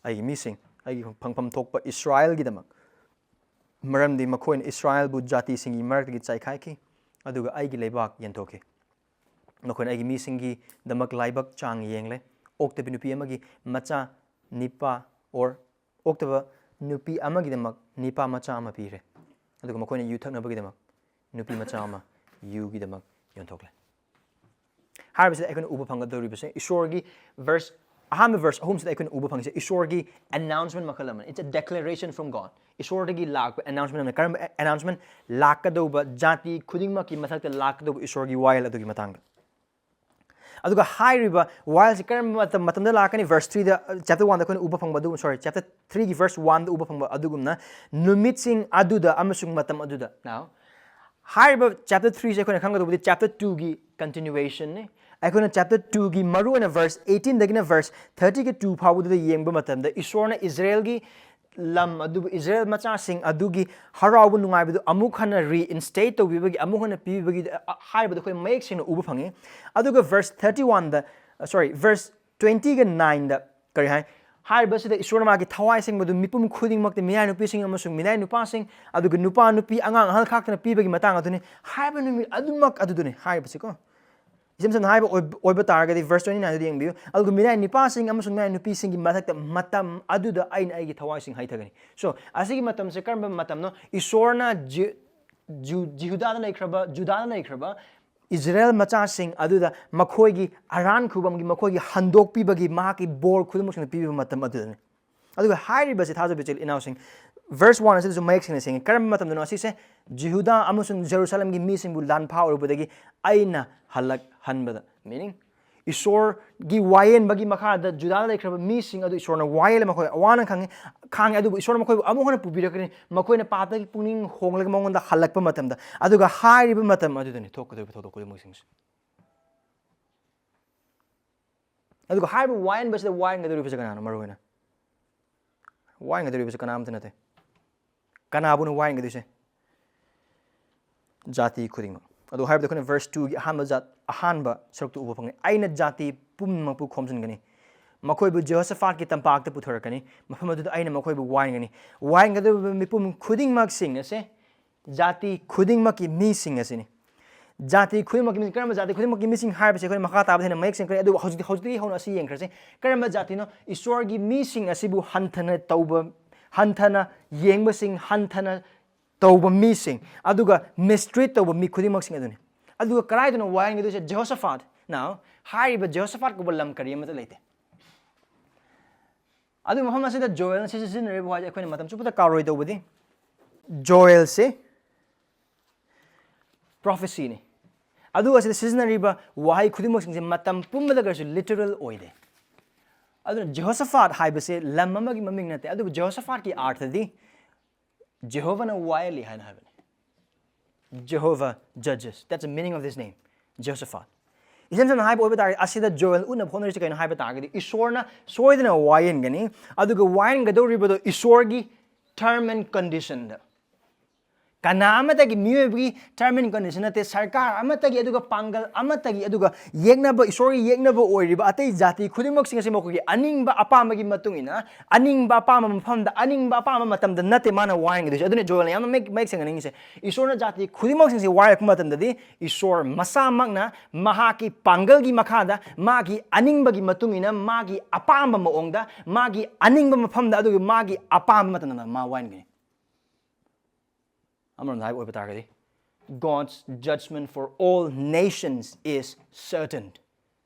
ꯑꯩꯒꯤ ꯃꯤꯁꯤꯡ, ꯑꯩꯒꯤ ꯐꯪꯐꯝ ꯊꯣꯛꯄ ꯏꯁ꯭ꯔꯥꯌꯦꯜꯒꯤꯗꯃꯛ꯫ ꯃꯔꯝꯗꯤ ꯃꯈꯣꯏꯅ ꯏꯁ꯭ꯔꯥꯌꯦꯜꯕꯨ ꯖꯥꯇꯤꯁꯤꯡꯒꯤ ꯃꯔꯛꯇꯒꯤ ꯆꯥꯏꯈꯥꯏꯈꯤ, ꯑꯗꯨꯒ ꯑꯩꯒꯤ ꯂꯩꯕꯥꯛ ꯌꯦꯟꯊꯣꯛꯈꯤ꯫ ꯃꯈꯣꯏꯅ ꯑꯩꯒꯤ ꯃꯤꯁꯤꯡꯒꯤꯗꯃꯛ ꯂꯥꯏꯕꯛ ꯆꯥꯡ ꯌꯦꯡꯂꯦ꯫ ꯑꯣꯛꯇꯕꯤ ꯅꯨꯄꯤ ꯑꯃꯒꯤ ꯃꯆꯥ ꯅꯤꯄꯥ, or ꯑꯣꯛꯇꯕ ꯅꯨꯄꯤ ꯑꯃꯒꯤꯗꯃꯛ ꯅꯤꯄꯥ ꯃꯆꯥ ꯑꯃ ꯄꯤꯔꯦ꯫ ꯑꯗꯨꯒ ꯃꯈꯣꯏꯅ ꯌꯨ ꯊꯛꯅꯕꯒꯤꯗꯃꯛ ꯅꯨꯄꯤ ꯃꯆꯥ ꯑꯃ ꯌꯨꯒꯤꯗꯃꯛ ꯌꯣꯟꯊꯣꯛꯂꯦ꯫" ꯍꯥꯏꯔꯤꯕꯁꯤꯗ ꯑꯩꯈꯣꯏꯅ ꯎꯕ ꯐꯪꯒꯗꯧꯔꯤꯕꯁꯦ ꯏꯁꯣꯔꯒꯤ verse, ꯑꯍꯥꯟꯕ verse ꯑꯍꯨꯝꯁꯤꯗ ꯑꯩꯈꯣꯏꯅ ꯎꯕ ꯐꯪꯉꯤꯁꯦ ꯏꯁꯣꯔꯒꯤ announcement ꯃꯈꯜ ꯑꯃꯅꯤ꯫ It's a declaration from God. ꯏꯁꯣꯔꯗꯒꯤ ꯂꯥꯛꯄ announcement ꯑꯃꯅꯤ꯫ ꯀꯔꯝꯕ announcement? ꯂꯥꯛꯀꯗꯧꯕ ꯖꯥꯇꯤ ꯈꯨꯗꯤꯡꯃꯛꯀꯤ ꯃꯊꯛꯇ ꯂꯥꯛꯀꯗꯧꯕ ꯏꯁꯣꯔꯒꯤ ꯋꯥꯌꯦꯜ ꯑꯗꯨꯒꯤ ꯃꯇꯥꯡꯗ꯫ ꯑꯗꯨꯒ ꯍꯥꯏꯔꯤꯕ ꯋꯥꯌꯦꯜꯁꯤ ꯀꯔꯝꯕ ꯃꯇꯝ, ꯃꯇꯝꯗ ꯂꯥꯛꯀꯅꯤ? Verse threeꯗ, chapter oneꯗ ꯑꯩꯈꯣꯏꯅ ꯎꯕ ꯐꯪꯕ ꯑꯗꯨ, sorry, chapter threeꯒꯤ verse oneꯗ ꯎꯕ ꯐꯪꯕ ꯑꯗꯨꯒꯨꯝꯅ, "ꯅꯨꯃꯤꯠꯁꯤꯡ ꯑꯗꯨꯗ ꯑꯃꯁꯨꯡ ꯃꯇꯝ ꯑꯗꯨꯗ." Now, ꯍꯥꯏꯔꯤꯕ chapter threeꯁꯦ ꯑꯩꯈꯣꯏꯅ ꯈꯪꯒꯗꯧꯕꯗꯤ chapter twoꯒꯤ continuationꯅꯤ꯫ ꯑꯩꯈꯣꯏꯅ chapter twoꯒꯤ ꯃꯔꯨꯑꯣꯏꯅ verse eighteenꯗꯒꯤꯅ verse thirtyꯒꯤ two ꯐꯥꯎꯕꯗꯨꯗ ꯌꯦꯡꯕ ꯃꯇꯝꯗ, ꯏꯁꯣꯔꯅ ꯏꯁꯔꯥꯌꯦꯜꯒꯤ ꯂꯝ ꯑꯗꯨꯕꯨ, ꯏꯁꯔꯥꯌꯦꯜ ꯃꯆꯥꯁꯤꯡ ꯑꯗꯨꯒꯤ ꯍꯔꯥꯎꯕ ꯅꯨꯡꯉꯥꯏꯕꯗꯨ ꯑꯃꯨꯛ ꯍꯟꯅ reinstate ꯇꯧꯕꯤꯕꯒꯤ, ꯑꯃꯨꯛ ꯍꯟꯅ ꯄꯤꯕꯤꯕꯒꯤ, ꯑ, ꯍꯥꯏꯕꯗꯨ ꯑꯩꯈꯣꯏ ꯃꯌꯦꯛ ꯁꯦꯡꯅ ꯎꯕ ꯐꯪꯉꯤ꯫ ꯑꯗꯨꯒ verse thirty oneꯗ, sorry, verse twentyꯒ nineꯗ ꯀꯔꯤ ꯍꯥꯏ? ꯍꯥꯏꯔꯤꯕꯁꯤꯗ ꯏꯁꯣꯔꯅ ꯃꯥꯒꯤ ꯊꯋꯥꯏ ꯑꯁꯦꯡꯕꯗꯨ ꯃꯤꯄꯨꯝ ꯈꯨꯗꯤꯡꯃꯛꯇ, ꯃꯤꯅꯥꯏ ꯅꯨꯄꯤꯁꯤꯡ ꯑꯃꯁꯨꯡ ꯃꯤꯅꯥꯏ ꯅꯨꯄꯥꯁꯤꯡ, ꯑꯗꯨꯒ ꯅꯨꯄꯥ, ꯅꯨꯄꯤ, ꯑꯉꯥꯡ, ꯑꯍꯜ ꯈꯥꯛꯇꯅ ꯄꯤꯕꯒꯤ ꯃꯇꯥꯡ ꯑꯗꯨꯅꯤ꯫ ꯍꯥꯏꯕ ꯅꯨꯃꯤꯠ ꯑꯗꯨꯃꯛ ꯑꯗꯨꯗꯨꯅꯤ ꯍꯥꯏꯔꯤꯕꯁꯤꯀꯣ꯫ ꯏꯁꯝ ꯁꯝꯅ ꯍꯥꯏꯕ ꯑꯣꯏ-, ꯑꯣꯏꯕ ꯇꯥꯔꯒꯗꯤ verse twenty nineꯗꯨ ꯌꯦꯡꯕꯤꯌꯨ꯫ "ꯑꯗꯨꯒ ꯃꯤꯅꯥꯏ ꯅꯨꯄꯥꯁꯤꯡ ꯑꯃꯁꯨꯡ ꯃꯤꯅꯥꯏ ꯅꯨꯄꯤꯁꯤꯡꯒꯤ ꯃꯊꯛꯇ ꯃꯇꯝ ꯑꯗꯨꯗ ꯑꯩꯅ ꯑꯩꯒꯤ ꯊꯋꯥꯏꯁꯤꯡ ꯍꯩꯊꯒꯅꯤ." So, ꯑꯁꯤꯒꯤ ꯃꯇꯝꯁꯦ ꯀꯔꯝꯕ ꯃꯇꯝꯅꯣ? ꯏꯁꯣꯔꯅ ꯖꯤ-, ꯖꯨ-, ꯖꯤꯍꯨꯗꯥꯗ ꯂꯩꯈ꯭ꯔꯕ, ꯖꯨꯗꯥꯗ ꯂꯩꯈ꯭ꯔꯕ ꯏꯁꯔꯥꯌꯦꯜ ꯃꯆꯥꯁꯤꯡ ꯑꯗꯨꯗ ꯃꯈꯣꯏꯒꯤ ꯑꯔꯥꯟ ꯈꯨꯕꯝꯒꯤ, ꯃꯈꯣꯏꯒꯤ ꯍꯟꯗꯣꯛꯄꯤꯕꯒꯤ ꯃꯍꯥꯛꯀꯤ ꯕꯣꯔ ꯈꯨꯗꯤꯡꯃꯛꯁꯤꯡꯗꯨ ꯄꯤꯕꯤꯕ ꯃꯇꯝ ꯑꯗꯨꯗꯅꯤ꯫ ꯑꯗꯨꯒ ꯍꯥꯏꯔꯤꯕꯁꯤ, ꯊꯥꯖꯕ ꯏꯆꯤꯜ ꯏꯅꯥꯎꯁꯤꯡ, verse one ꯑꯁꯤꯗꯁꯨ ꯃꯌꯦꯛ ꯁꯦꯡꯅ ꯁꯦꯡꯉꯤ꯫ ꯀꯔꯝꯕ ꯃꯇꯝꯗꯅꯣ ꯑꯁꯤꯁꯦ? "ꯖꯤꯍꯨꯗꯥ ꯑꯃꯁꯨꯡ ꯖꯦꯔꯨꯁꯥꯂꯦꯝꯒꯤ ꯃꯤꯁꯤꯡꯕꯨ ꯂꯥꯟꯐꯥ ꯑꯣꯏꯔꯨꯕꯗꯒꯤ ꯑꯩꯅ ꯍꯜꯂꯛꯍꯟꯕꯗ", meaning ꯏꯁꯣꯔꯒꯤ ꯋꯥꯌꯦꯟꯕꯒꯤ ꯃꯈꯥꯗ ꯖꯨꯗꯥꯗ ꯂꯩꯈ꯭ꯔꯕ ꯃꯤꯁꯤꯡ ꯑꯗꯨ ꯏꯁꯣꯔꯅ ꯋꯥꯌꯦꯜꯂ, ꯃꯈꯣꯏ ꯑꯋꯥꯅ ꯈꯪꯉꯤ, ꯈꯥꯡꯉꯤ, ꯑꯗꯨꯕꯨ ꯏꯁꯣꯔꯅ ꯃꯈꯣꯏꯕꯨ ꯑꯃꯨꯛ ꯍꯟꯅ ꯄꯨꯕꯤꯔꯛꯀꯅꯤ, ꯃꯈꯣꯏꯅ ꯄꯥꯞꯇꯒꯤ ꯄꯨꯛꯅꯤꯡ ꯍꯣꯡꯂꯒ ꯃꯉꯣꯟꯗ ꯍꯜꯂꯛꯄ ꯃꯇꯝꯗ꯫ ꯑꯗꯨꯒ ꯍꯥꯏꯔꯤꯕ ꯃꯇꯝ ꯑꯗꯨꯗꯅꯤ ꯊꯣꯛꯀꯗꯧꯔꯤꯕ ꯊꯧꯗꯣꯛ ꯈꯨꯗꯤꯡꯃꯛꯁꯤꯡꯁꯦ꯫ ꯑꯗꯨꯒ ꯍꯥꯏꯔꯤꯕ ꯋꯥꯌꯦꯟꯕꯁꯤꯗ ꯋꯥꯌꯦꯟꯒꯗꯧꯔꯤꯕꯁꯦ ꯀꯅꯥꯅꯣ? ꯃꯔꯨ ꯑꯣꯏꯅ ꯋꯥꯌꯦꯟꯒꯗꯧꯔꯤꯕꯁꯦ ꯀꯅꯥ ꯑꯃꯠꯇ ꯅꯠꯇꯦ꯫ ꯀꯅꯥꯕꯨꯅꯣ ꯋꯥꯌꯦꯟꯒꯗꯣꯏꯁꯦ? ꯖꯥꯇꯤ ꯈꯨꯗꯤꯡꯃꯛ꯫ ꯑꯗꯨ ꯍꯥꯏꯕꯗ ꯑꯩꯈꯣꯏꯅ verse twoꯒꯤ ꯑꯍꯥꯟꯕ ꯖꯥꯠ, ꯑꯍꯥꯟꯕ ꯁꯔꯨꯛꯇꯨ ꯎꯕ ꯐꯪꯉꯤ꯫ "ꯑꯩꯅ ꯖꯥꯇꯤ ꯄꯨꯝꯅꯃꯛꯄꯨ ꯈꯣꯝꯖꯤꯟꯒꯅꯤ, ꯃꯈꯣꯏꯕꯨ ꯖꯦꯍꯣꯁꯥꯐꯥꯠꯀꯤ ꯇꯝꯄꯥꯛꯇ ꯄꯨꯊꯔꯛꯀꯅꯤ, ꯃꯐꯝ ꯑꯗꯨꯗ ꯑꯩꯅ ꯃꯈꯣꯏꯕꯨ ꯋꯥꯌꯦꯟꯒꯅꯤ꯫" ꯋꯥꯌꯦꯟꯒꯗꯧꯔꯤꯕ ꯃꯤꯄꯨꯝ ꯈꯨꯗꯤꯡꯃꯛꯁꯤꯡ ꯑꯁꯦ ꯖꯥꯇꯤ ꯈꯨꯗꯤꯡꯃꯛꯀꯤ ꯃꯤꯁꯤꯡ ꯑꯁꯤꯅꯤ꯫ ꯖꯥꯇꯤ ꯈꯨꯗꯤꯡꯃꯛꯀꯤ ꯃꯤꯁꯤꯡ, ꯀꯔꯝꯕ ꯖꯥꯇꯤ ꯈꯨꯗꯤꯡꯃꯛꯀꯤ ꯃꯤꯁꯤꯡ ꯍꯥꯏꯕꯁꯦ ꯑꯩꯈꯣꯏꯅ ꯃꯈꯥ ꯇꯥꯕꯗ ꯍꯦꯟꯅ ꯃꯌꯦꯛ ꯁꯦꯡꯈ꯭ꯔꯦ꯫ ꯑꯗꯨꯕꯨ ꯍꯧꯖꯤꯛꯇꯤ, ꯍꯧꯖꯤꯛꯇꯒꯤ ꯍꯧꯅ ꯑꯁꯤ ꯌꯦꯡꯈ꯭ꯔꯁꯦ꯫ ꯀꯔꯝꯕ ꯖꯥꯇꯤꯅꯣ? ꯏꯁꯣꯔꯒꯤ ꯃꯤꯁꯤꯡ ꯑꯁꯤꯕꯨ ꯍꯟꯊꯅ ꯇꯧꯕ, ꯍꯟꯊꯅ ꯌꯦꯡꯕꯁꯤꯡ, ꯍꯟꯊꯅ ꯇꯧꯕ ꯃꯤꯁꯤꯡ, ꯑꯗꯨꯒ mistreat ꯇꯧꯕ ꯃꯤ ꯈꯨꯗꯤꯡꯃꯛꯁꯤꯡ ꯑꯗꯨꯅꯤ꯫ ꯑꯗꯨꯒ ꯀꯗꯥꯏꯗꯅꯣ ꯋꯥꯌꯦꯟꯒꯗꯣꯏꯁꯦ? ꯖꯦꯍꯣꯁꯥꯐꯥꯠ꯫ Now, ꯍꯥꯏꯔꯤꯕ ꯖꯦꯍꯣꯁꯥꯐꯥꯠ ꯀꯧꯕ ꯂꯝ ꯀꯔꯤ ꯑꯃꯠꯇ ꯂꯩꯇꯦ꯫ ꯑꯗꯨ ꯃꯐꯝ ꯑꯁꯤꯗ ꯖꯣꯑꯦꯜꯅ ꯁꯤ ꯁꯤꯖꯤꯟꯅꯔꯤꯕ ꯍꯥꯏꯁꯦ ꯑꯩꯈꯣꯏꯅ ꯃꯇꯝ ꯆꯨꯞꯄꯗ ꯀꯥꯎꯔꯣꯏꯗꯧꯕꯗꯤ, ꯖꯣꯑꯦꯜꯁꯦ ꯄ꯭ꯔꯣꯐꯦꯁꯤꯅꯤ꯫ ꯑꯗꯨꯒ ꯑꯁꯤꯗ ꯁꯤꯖꯤꯟꯅꯔꯤꯕ ꯋꯥꯍꯩ ꯈꯨꯗꯤꯡꯃꯛꯁꯤꯡꯁꯦ ꯃꯇꯝ ꯄꯨꯝꯕꯗ ꯀꯔꯤꯁꯨ ꯂꯤꯇꯔꯦꯜ ꯑꯣꯏꯗꯦ꯫ ꯑꯗꯨꯅ ꯖꯦꯍꯣꯁꯥꯐꯥꯠ ꯍꯥꯏꯕꯁꯦ ꯂꯝ ꯑꯃꯒꯤ ꯃꯃꯤꯡ ꯅꯠꯇꯦ, ꯑꯗꯨꯕꯨ ꯖꯦꯍꯣꯁꯥꯐꯥꯠꯀꯤ ꯑꯥꯔꯊꯗꯤ ꯖꯦꯍꯣꯚꯥꯅ ꯋꯥꯌꯦꯜꯂꯤ ꯍꯥꯏꯅ ꯍꯥꯏꯕꯅꯤ꯫ Jehovah judges. That's the meaning of this name, Jehoshaphat. ꯏꯁꯝ ꯁꯝꯅ ꯍꯥꯏꯕ ꯑꯣꯏꯕ ꯇꯥꯔꯒꯗꯤ, ꯑꯁꯤꯗ ꯖꯣꯑꯦꯜ ꯎꯠꯅꯕ ꯍꯣꯠꯅꯔꯤꯁꯤ ꯀꯩꯅꯣ ꯍꯥꯏꯕ ꯇꯥꯔꯒꯗꯤ, ꯏꯁꯣꯔꯅ ꯁꯣꯏꯗꯅ ꯋꯥꯌꯦꯟꯒꯅꯤ, ꯑꯗꯨꯒ ꯋꯥꯌꯦꯟꯒꯗꯧꯔꯤꯕꯗꯣ ꯏꯁꯣꯔꯒꯤ term and conditionꯗ, ꯀꯅꯥ ꯑꯃꯠꯇꯒꯤ, ꯃꯤꯑꯣꯏꯕꯒꯤ term and condition ꯅꯠꯇꯦ, ꯁꯔꯀꯥꯔ ꯑꯃꯠꯇꯒꯤ, ꯑꯗꯨꯒ ꯄꯥꯡꯒꯜ ꯑꯃꯠꯇꯒꯤ, ꯑꯗꯨꯒ ꯌꯦꯛꯅꯕ, ꯏꯁꯣꯔꯒꯤ ꯌꯦꯛꯅꯕ ꯑꯣꯏꯔꯤꯕ ꯑꯇꯩ ꯖꯥꯇꯤ ꯈꯨꯗꯤꯡꯃꯛꯁꯤꯡ ꯑꯁꯤ ꯃꯈꯣꯏꯒꯤ ꯑꯅꯤꯡꯕ ꯑꯄꯥꯝꯕꯒꯤ ꯃꯇꯨꯡ ꯏꯟꯅ, ꯑꯅꯤꯡꯕ ꯑꯄꯥꯝꯕ ꯃꯐꯝꯗ, ꯑꯅꯤꯡꯕ ꯑꯄꯥꯝꯕ ꯃꯇꯝꯗ ꯅꯠꯇꯦ ꯃꯥꯅ ꯋꯥꯌꯦꯟꯒꯗꯣꯏꯁꯦ꯫ ꯑꯗꯨꯅ ꯖꯣꯑꯦꯜꯅ ꯌꯥꯝꯅ ꯃꯌꯦꯛ, ꯃꯌꯦꯛ ꯁꯦꯡꯅ ꯅꯤꯡꯉꯤꯁꯦ, ꯏꯁꯣꯔꯅ ꯖꯥꯇꯤ ꯈꯨꯗꯤꯡꯃꯛꯁꯤꯡꯁꯦ ꯋꯥꯌꯦꯜꯂꯛꯄ ꯃꯇꯝꯗꯗꯤ ꯏꯁꯣꯔ ꯃꯁꯥꯃꯛꯅ ꯃꯍꯥꯛꯀꯤ ꯄꯥꯡꯒꯜꯒꯤ ꯃꯈꯥꯗ, ꯃꯥꯒꯤ ꯑꯅꯤꯡꯕꯒꯤ ꯃꯇꯨꯡ ꯏꯟꯅ, ꯃꯥꯒꯤ ꯑꯄꯥꯝꯕ ꯃꯑꯣꯡꯗ, ꯃꯥꯒꯤ ꯑꯅꯤꯡꯕ ꯃꯐꯝꯗ, ꯑꯗꯨꯒ ꯃꯥꯒꯤ ꯑꯄꯥꯝꯕ ꯃꯇꯝꯗ ꯃꯥ ꯋꯥꯌꯦꯟꯒꯅꯤ꯫ ꯑꯃꯔꯣꯝꯗ ꯍꯥꯏꯕ ꯑꯣꯏꯕ ꯇꯥꯔꯒꯗꯤ, God's judgment for all nations is certain.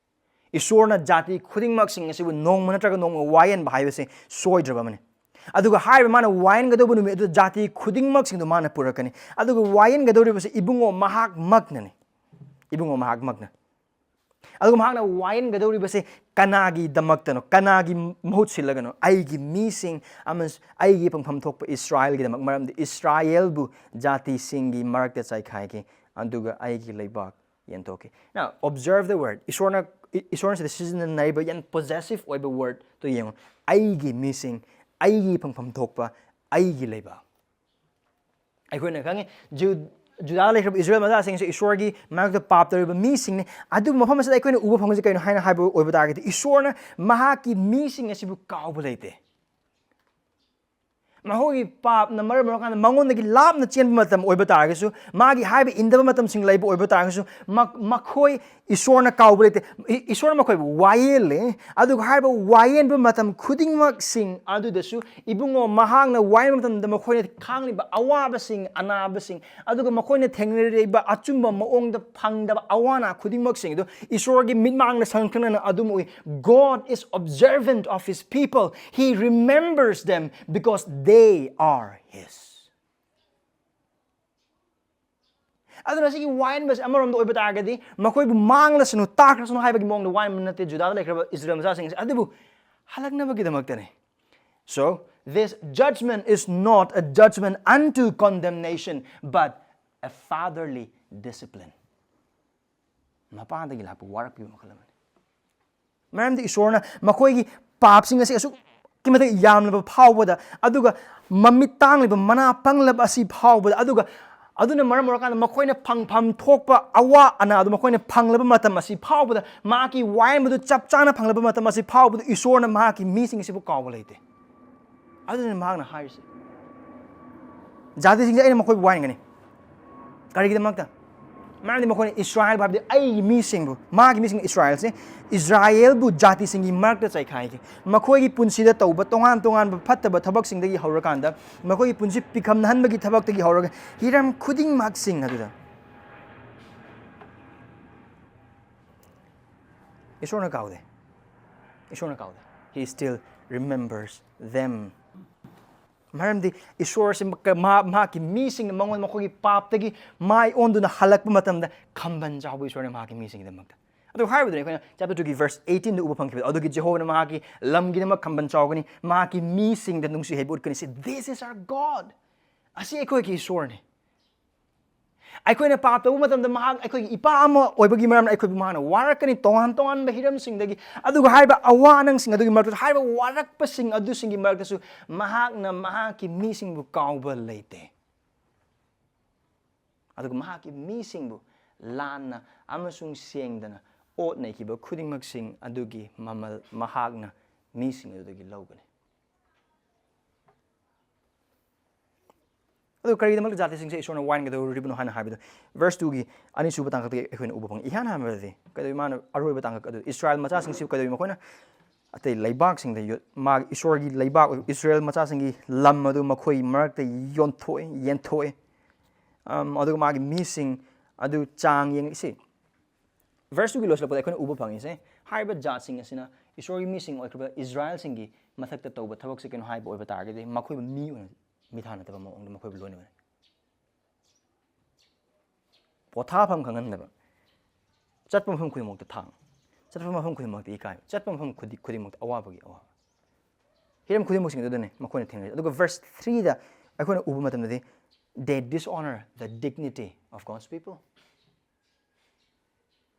ꯏꯁꯣꯔꯅ ꯖꯥꯇꯤ ꯈꯨꯗꯤꯡꯃꯛꯁꯤꯡ ꯑꯁꯤꯕꯨ ꯅꯣꯡꯃ ꯅꯠꯇ꯭ꯔꯒ ꯅꯣꯡꯃ ꯋꯥꯌꯦꯟꯕ ꯍꯥꯏꯕꯁꯦ ꯁꯣꯏꯗ꯭ꯔꯕ ꯑꯃꯅꯤ꯫ ꯑꯗꯨꯒ ꯍꯥꯏꯔꯤꯕ ꯃꯥꯅ ꯋꯥꯌꯦꯟꯒꯗꯧꯕ ꯅꯨꯃꯤꯠ ꯑꯗꯨ ꯖꯥꯇꯤ ꯈꯨꯗꯤꯡꯃꯛꯁꯤꯡꯗꯨ ꯃꯥꯅ ꯄꯨꯔꯛꯀꯅꯤ꯫ ꯑꯗꯨꯒ ꯋꯥꯌꯦꯟꯒꯗꯧꯔꯤꯕꯁꯤ ꯏꯕꯨꯡꯉꯣ ꯃꯍꯥꯛꯃꯛꯅꯅꯤ꯫ ꯏꯕꯨꯡꯉꯣ ꯃꯍꯥꯛꯃꯛꯅ꯫ ꯑꯗꯨꯒ ꯃꯍꯥꯛꯅ ꯋꯥꯌꯦꯟꯒꯗꯧꯔꯤꯕꯁꯦ ꯀꯅꯥꯒꯤꯗꯃꯛꯇꯅꯣ, ꯀꯅꯥꯒꯤ ꯃꯍꯨꯠ ꯁꯤꯜꯂꯒꯅꯣ? ꯑꯩꯒꯤ ꯃꯤꯁꯤꯡ ꯑꯃꯁꯨꯡ ꯑꯩꯒꯤ ꯄꯪꯐꯝ ꯊꯣꯛꯄ ꯏꯁꯔꯥꯌꯦꯜꯒꯤꯗꯃꯛ, ꯃꯔꯝꯗꯤ ꯏꯁꯔꯥꯌꯦꯜꯕꯨ ꯖꯥꯇꯤꯁꯤꯡꯒꯤ ꯃꯔꯛꯇ ꯆꯥꯏꯈꯥꯏꯈꯤ, ꯑꯗꯨꯒ ꯑꯩꯒꯤ ꯂꯩꯕꯥꯛ ꯌꯦꯟꯊꯣꯛꯈꯤ꯫ Now, observe the word. ꯏꯁꯣꯔꯅ, ꯏ-, ꯏꯁꯣꯔꯅ ꯁꯤꯗ ꯁꯤꯖꯤꯟꯅꯔꯤꯕ ꯌꯥꯝ possessive ꯑꯣꯏꯕ wordꯇꯣ ꯌꯦꯡꯉꯨ꯫ ꯑꯩꯒꯤ ꯃꯤꯁꯤꯡ, ꯑꯩꯒꯤ ꯐꯪꯐꯝ ꯊꯣꯛꯄ, ꯑꯩꯒꯤ ꯂꯩꯕꯥꯛ꯫ ꯑꯩꯈꯣꯏꯅ ꯈꯪꯉꯤ, ꯖꯨ-, ꯖꯨꯗꯥꯗ ꯂꯩꯈ꯭ꯔꯕ ꯏꯁꯔꯥꯌꯦꯜ ꯃꯆꯥꯁꯤꯡꯁꯨ ꯏꯁꯣꯔꯒꯤ ꯃꯥꯌꯣꯛꯇ ꯄꯥꯞ ꯇꯧꯔꯤꯕ ꯃꯤꯁꯤꯡꯅꯤ꯫ ꯑꯗꯨꯕꯨ ꯃꯐꯝ ꯑꯁꯤꯗ ꯑꯩꯈꯣꯏꯅ ꯎꯕ ꯐꯪꯕꯁꯤ ꯀꯩꯅꯣ ꯍꯥꯏꯅ ꯍꯥꯏꯕ ꯑꯣꯏꯕ ꯇꯥꯔꯒꯗꯤ, ꯏꯁꯣꯔꯅ ꯃꯍꯥꯛꯀꯤ ꯃꯤꯁꯤꯡ ꯑꯁꯤꯕꯨ ꯀꯥꯎꯕ ꯂꯩꯇꯦ꯫ ꯃꯈꯣꯏꯒꯤ ꯄꯥꯞꯅ ꯃꯔꯝ ꯑꯣꯏꯔꯀꯥꯟꯗ ꯃꯉꯣꯟꯗꯒꯤ ꯂꯥꯞꯅ ꯆꯦꯟꯕ ꯃꯇꯝ ꯑꯣꯏꯕ ꯇꯥꯔꯒꯁꯨ, ꯃꯥꯒꯤ ꯍꯥꯏꯕ ꯏꯟꯗꯕ ꯃꯇꯝꯁꯤꯡ ꯂꯩꯕ ꯑꯣꯏꯕ ꯇꯥꯔꯒꯁꯨ, ꯃ-, ꯃꯈꯣꯏ ꯏꯁꯣꯔꯅ ꯀꯥꯎꯕ ꯂꯩꯇꯦ꯫ ꯏ- ꯏꯁꯣꯔꯅ ꯃꯈꯣꯏꯕꯨ ꯋꯥꯌꯦꯜꯂꯦ꯫ ꯑꯗꯨꯒ ꯍꯥꯏꯔꯤꯕ ꯋꯥꯌꯦꯟꯕ ꯃꯇꯝ ꯈꯨꯗꯤꯡꯃꯛꯁꯤꯡ ꯑꯗꯨꯗꯁꯨ ꯏꯕꯨꯡꯉꯣ ꯃꯍꯥꯛꯅ ꯋꯥꯌꯦꯟꯕ ꯃꯇꯝꯗ ꯃꯈꯣꯏꯅ ꯈꯥꯡꯂꯤꯕ ꯑꯋꯥꯕꯁꯤꯡ, ꯑꯅꯥꯕꯁꯤꯡ, ꯑꯗꯨꯒ ꯃꯈꯣꯏꯅ ꯊꯦꯡꯅꯔꯤꯕ ꯑꯆꯨꯝꯕ ꯃꯑꯣꯡꯗ ꯐꯪꯗꯕ ꯑꯋꯥ ꯑꯅꯥ ꯈꯨꯗꯤꯡꯃꯛꯁꯤꯡ ꯑꯗꯨ ꯏꯁꯣꯔꯒꯤ ꯃꯤꯠꯃꯥꯡꯗ ꯁꯪꯈꯪꯅꯅ ꯑꯗꯨꯝ ꯎꯏ꯫ God is observant of his people. He remembers them because they are his. ꯑꯗꯨꯅ ꯁꯤꯒꯤ ꯋꯥꯌꯦꯟꯕꯁꯦ ꯑꯃꯔꯣꯝꯗ ꯑꯣꯏꯕ ꯇꯥꯔꯒꯗꯤ ꯃꯈꯣꯏꯕꯨ ꯃꯥꯡꯂꯁꯅꯨ, ꯇꯥꯈ꯭ꯔꯁꯅꯨ ꯍꯥꯏꯕꯒꯤ ꯃꯑꯣꯡꯗ ꯋꯥꯌꯦꯟꯕ ꯅꯠꯇꯦ ꯖꯨꯗꯥꯗ ꯂꯩꯈ꯭ꯔꯕ ꯏꯁꯔꯥꯌꯦꯜ ꯃꯆꯥꯁꯤꯡ ꯑꯁꯦ, ꯑꯗꯨꯕꯨ ꯍꯜꯂꯛꯅꯕꯒꯤꯗꯃꯛꯇꯅꯤ꯫ So, this judgment is not a judgment unto condemnation, but a fatherly discipline. ꯃꯄꯥꯗꯒꯤ ꯂꯥꯛꯄ ꯋꯥꯔꯛꯄꯤꯕ ꯃꯈꯜ ꯑꯃꯅꯤ꯫ ꯃꯔꯝꯗꯤ ꯏꯁꯣꯔꯅ ꯃꯈꯣꯏꯒꯤ ꯄꯥꯞꯁꯤꯡ ꯑꯁꯤ ꯑꯁꯨꯛꯀꯤ ꯃꯇꯤꯛ ꯌꯥꯝꯂꯕ ꯐꯥꯎꯕꯗ, ꯑꯗꯨꯒ ꯃꯃꯤꯠ ꯇꯥꯡꯂꯤꯕ ꯃꯅꯥ ꯄꯪꯂꯕ ꯑꯁꯤ ꯐꯥꯎꯕꯗ, ꯑꯗꯨꯒ ꯑꯗꯨꯅ ꯃꯔꯝ ꯑꯣꯏꯔꯀꯥꯟꯗ ꯃꯈꯣꯏꯅ ꯐꯪꯐꯝ ꯊꯣꯛꯄ ꯑꯋꯥ ꯑꯅꯥ ꯑꯗꯨ ꯃꯈꯣꯏꯅ ꯐꯪꯂꯕ ꯃꯇꯝ ꯑꯁꯤ ꯐꯥꯎꯕꯗ, ꯃꯍꯥꯛꯀꯤ ꯋꯥꯌꯦꯟꯕꯗꯨ ꯆꯞ ꯆꯥꯅ ꯐꯪꯂꯕ ꯃꯇꯝ ꯑꯁꯤ ꯐꯥꯎꯕꯗ ꯏꯁꯣꯔꯅ ꯃꯍꯥꯛꯀꯤ ꯃꯤꯁꯤꯡ ꯑꯁꯤꯕꯨ ꯀꯥꯎꯕ ꯂꯩꯇꯦ꯫ ꯑꯗꯨꯅ ꯃꯍꯥꯛꯅ ꯍꯥꯏꯔꯤꯁꯦ, "ꯖꯥꯇꯤꯁꯤꯡꯁꯦ ꯑꯩꯅ ꯃꯈꯣꯏꯕꯨ ꯋꯥꯍꯟꯒꯅꯤ"꯫ ꯀꯔꯤꯒꯤꯗꯃꯛꯇ? ꯃꯔꯝꯗꯤ ꯃꯈꯣꯏꯅ ꯏꯁꯔꯥꯌꯦꯜꯕꯨ, ꯍꯥꯏꯕꯗꯤ ꯑꯩꯒꯤ ꯃꯤꯁꯤꯡꯕꯨ, ꯃꯥꯒꯤ ꯃꯤꯁꯤꯡ ꯏꯁꯔꯥꯌꯦꯜꯁꯦ, ꯏꯁꯔꯥꯌꯦꯜꯕꯨ ꯖꯥꯇꯤꯁꯤꯡꯒꯤ ꯃꯔꯛꯇ ꯆꯥꯏꯈꯥꯏꯈꯤ꯫ ꯃꯈꯣꯏꯒꯤ ꯄꯨꯟꯁꯤꯗ ꯇꯧꯕ ꯇꯣꯉꯥꯟ ꯇꯣꯉꯥꯟꯕ ꯐꯠꯇꯕ ꯊꯕꯛꯁꯤꯡꯗꯒꯤ ꯍꯧꯔꯀꯥꯟꯗ, ꯃꯈꯣꯏꯒꯤ ꯄꯨꯟꯁꯤ ꯄꯤꯈꯝꯅꯍꯟꯕꯒꯤ ꯊꯕꯛꯇꯒꯤ ꯍꯧꯔꯒ, ꯍꯤꯔꯝ ꯈꯨꯗꯤꯡꯃꯛꯁꯤꯡ ꯑꯗꯨꯗ ꯏꯁꯣꯔꯅ ꯀꯥꯎꯗꯦ꯫ ꯏꯁꯣꯔꯅ ꯀꯥꯎꯗꯦ꯫ He still remembers them. ꯃꯔꯝꯗꯤ ꯏꯁꯣꯔꯁꯦ ꯃ-, ꯃꯍꯥꯛ, ꯃꯍꯥꯛꯀꯤ ꯃꯤꯁꯤꯡꯅ ꯃꯉꯣꯟꯗ ꯃꯈꯣꯏꯒꯤ ꯄꯥꯞꯇꯒꯤ ꯃꯥꯏ ꯑꯣꯟꯗꯨꯅ ꯍꯜꯂꯛꯄ ꯃꯇꯝꯗ ꯈꯝꯕꯟ ꯆꯥꯎꯕ ꯏꯁꯣꯔꯅ ꯃꯍꯥꯛꯀꯤ ꯃꯤꯁꯤꯡꯒꯤꯗꯃꯛꯇ꯫ ꯑꯗꯨ ꯍꯥꯏꯕꯗꯨꯅ ꯑꯩꯈꯣꯏꯅ chapter two ꯒꯤ verse eighteen ꯗ ꯎꯕ ꯐꯪꯈꯤꯕꯗꯣ, ꯑꯗꯨꯒꯤ ꯖꯦꯍꯣꯚꯥꯅ ꯃꯍꯥꯛꯀꯤ ꯂꯝꯒꯤꯗꯃꯛ ꯈꯝꯕꯟ ꯆꯥꯎꯒꯅꯤ, ꯃꯍꯥꯛꯀꯤ ꯃꯤꯁꯤꯡꯗ ꯅꯨꯡꯁꯤ ꯍꯩꯕ ꯎꯠꯀꯅꯤ꯫ See, this is our God. ꯑꯁꯤ ꯑꯩꯈꯣꯏꯒꯤ ꯏꯁꯣꯔꯅꯤ꯫ ꯑꯩꯈꯣꯏꯅ ꯄꯥꯞ ꯇꯧꯕ ꯃꯇꯝꯗ ꯃꯍꯥꯛ ꯑꯩꯈꯣꯏꯒꯤ ꯏꯄꯥ ꯑꯃ ꯑꯣꯏꯕꯒꯤ ꯃꯔꯝꯅ ꯑꯩꯈꯣꯏꯕꯨ ꯃꯍꯥꯛꯅ ꯋꯥꯔꯛꯀꯅꯤ ꯇꯣꯉꯥꯟ ꯇꯣꯉꯥꯟꯕ ꯍꯤꯔꯝꯁꯤꯡꯗꯒꯤ꯫ ꯑꯗꯨꯒ ꯍꯥꯏꯔꯤꯕ ꯑꯋꯥ ꯑꯅꯪꯁꯤꯡ ꯑꯗꯨꯒꯤ ꯃꯔꯛꯇꯁꯨ, ꯍꯥꯏꯔꯤꯕ ꯋꯥꯔꯛꯄꯁꯤꯡ ꯑꯗꯨꯁꯤꯡꯒꯤ ꯃꯔꯛꯇꯁꯨ ꯃꯍꯥꯛꯅ ꯃꯍꯥꯛꯀꯤ ꯃꯤꯁꯤꯡꯕꯨ ꯀꯥꯎꯕ ꯂꯩꯇꯦ꯫ ꯑꯗꯨꯒ ꯃꯍꯥꯛꯀꯤ ꯃꯤꯁꯤꯡꯕꯨ ꯂꯥꯟꯅ ꯑꯃꯁꯨꯡ ꯁꯦꯡꯗꯅ ꯑꯣꯠ ꯅꯩꯈꯤꯕ ꯈꯨꯗꯤꯡꯃꯛꯁꯤꯡ ꯑꯗꯨꯒꯤ ꯃꯃꯜ ꯃꯍꯥꯛꯅ ꯃꯤꯁꯤꯡ ꯑꯗꯨꯗꯒꯤ ꯂꯧꯒꯅꯤ꯫ ꯑꯗꯨ ꯀꯔꯤꯒꯤꯗꯃꯛꯇ ꯖꯥꯇꯤꯁꯤꯡꯁꯦ ꯏꯁꯣꯔꯅ ꯋꯥꯏꯟꯒꯗꯧꯔꯤꯕꯅꯣ ꯍꯥꯏꯅ ꯍꯥꯏꯕꯗꯣ verse two ꯒꯤ ꯑꯅꯤꯁꯨꯕ ꯇꯥꯡꯀꯛꯇꯒꯤ ꯑꯩꯈꯣꯏꯅ ꯎꯕ ꯐꯪꯉꯤ꯫ ꯏꯍꯥꯟ ꯍꯥꯟꯕꯗꯗꯤ ꯀꯩꯗꯧꯏ? ꯃꯥꯅ ꯑꯔꯣꯏꯕ ꯇꯥꯡꯀꯛ ꯑꯗꯨ ꯏꯁꯔꯥꯌꯦꯜ ꯃꯆꯥꯁꯤꯡꯁꯤꯕꯨ ꯀꯩꯗꯧꯏ? ꯃꯈꯣꯏꯅ ꯑꯇꯩ ꯂꯩꯕꯥꯛꯁꯤꯡꯗ ꯌꯣ-, ꯃꯥꯒꯤ ꯏꯁꯣꯔꯒꯤ ꯂꯩꯕꯥꯛ ꯑꯣꯏꯕ ꯏꯁꯔꯥꯌꯦꯜ ꯃꯆꯥꯁꯤꯡꯒꯤ ꯂꯝ ꯑꯗꯨ ꯃꯈꯣꯏ ꯃꯔꯛꯇ ꯌꯣꯟꯊꯣꯛꯑꯦ, ꯌꯦꯟꯊꯣꯛꯑꯦ꯫ ꯑꯝ, ꯑꯗꯨꯒ ꯃꯥꯒꯤ ꯃꯤꯁꯤꯡ ꯑꯗꯨ ꯆꯥꯡ ꯌꯦꯡꯁꯤ꯫ Verse two ꯒꯤ ꯂꯣꯏꯁꯤꯜꯂꯛꯄꯗ ꯑꯩꯈꯣꯏꯅ ꯎꯕ ꯐꯪꯉꯤꯁꯦ, ꯍꯥꯏꯔꯤꯕ ꯖꯥꯠꯁꯤꯡ ꯑꯁꯤꯅ ꯏꯁꯣꯔꯒꯤ ꯃꯤꯁꯤꯡ ꯑꯣꯏꯈ꯭ꯔꯤꯕ ꯏꯁꯔꯥꯌꯦꯜꯁꯤꯡꯒꯤ ꯃꯊꯛꯇ ꯇꯧꯕ ꯊꯕꯛꯁꯦ ꯀꯩꯅꯣ ꯍꯥꯏꯕ ꯑꯣꯏꯕ ꯇꯥꯔꯒꯗꯤ, ꯃꯈꯣꯏꯕꯨ ꯃꯤ ꯑꯣꯏꯅ ꯃꯤꯊꯥꯅꯗꯕ ꯃꯑꯣꯡꯗ ꯃꯈꯣꯏꯕꯨ ꯂꯣꯏꯅꯕꯅꯤ꯫ ꯄꯣꯊꯥꯐꯝ ꯈꯪꯍꯟꯗꯕ, ꯆꯠꯄ ꯃꯐꯝ ꯈꯨꯗꯤꯡꯃꯛꯇ ꯊꯥꯡ, ꯆꯠꯄ ꯃꯐꯝ ꯈꯨꯗꯤꯡꯃꯛꯇ ꯏꯀꯥꯏꯕ, ꯆꯠꯄ ꯃꯐꯝ ꯈꯨꯗꯤ-, ꯈꯨꯗꯤꯡꯃꯛꯇ ꯑꯋꯥꯕꯒꯤ ꯑꯋꯥꯕ꯫ ꯍꯤꯔꯝ ꯈꯨꯗꯤꯡꯃꯛꯁꯤꯡ ꯑꯗꯨꯗꯅꯤ ꯃꯈꯣꯏꯅ ꯊꯦꯡꯅꯔꯤꯁꯦ꯫ ꯑꯗꯨꯒ verse three ꯗ ꯑꯩꯈꯣꯏꯅ ꯎꯕ ꯃꯇꯝꯗꯗꯤ, they dishonor the dignity of God's people꯫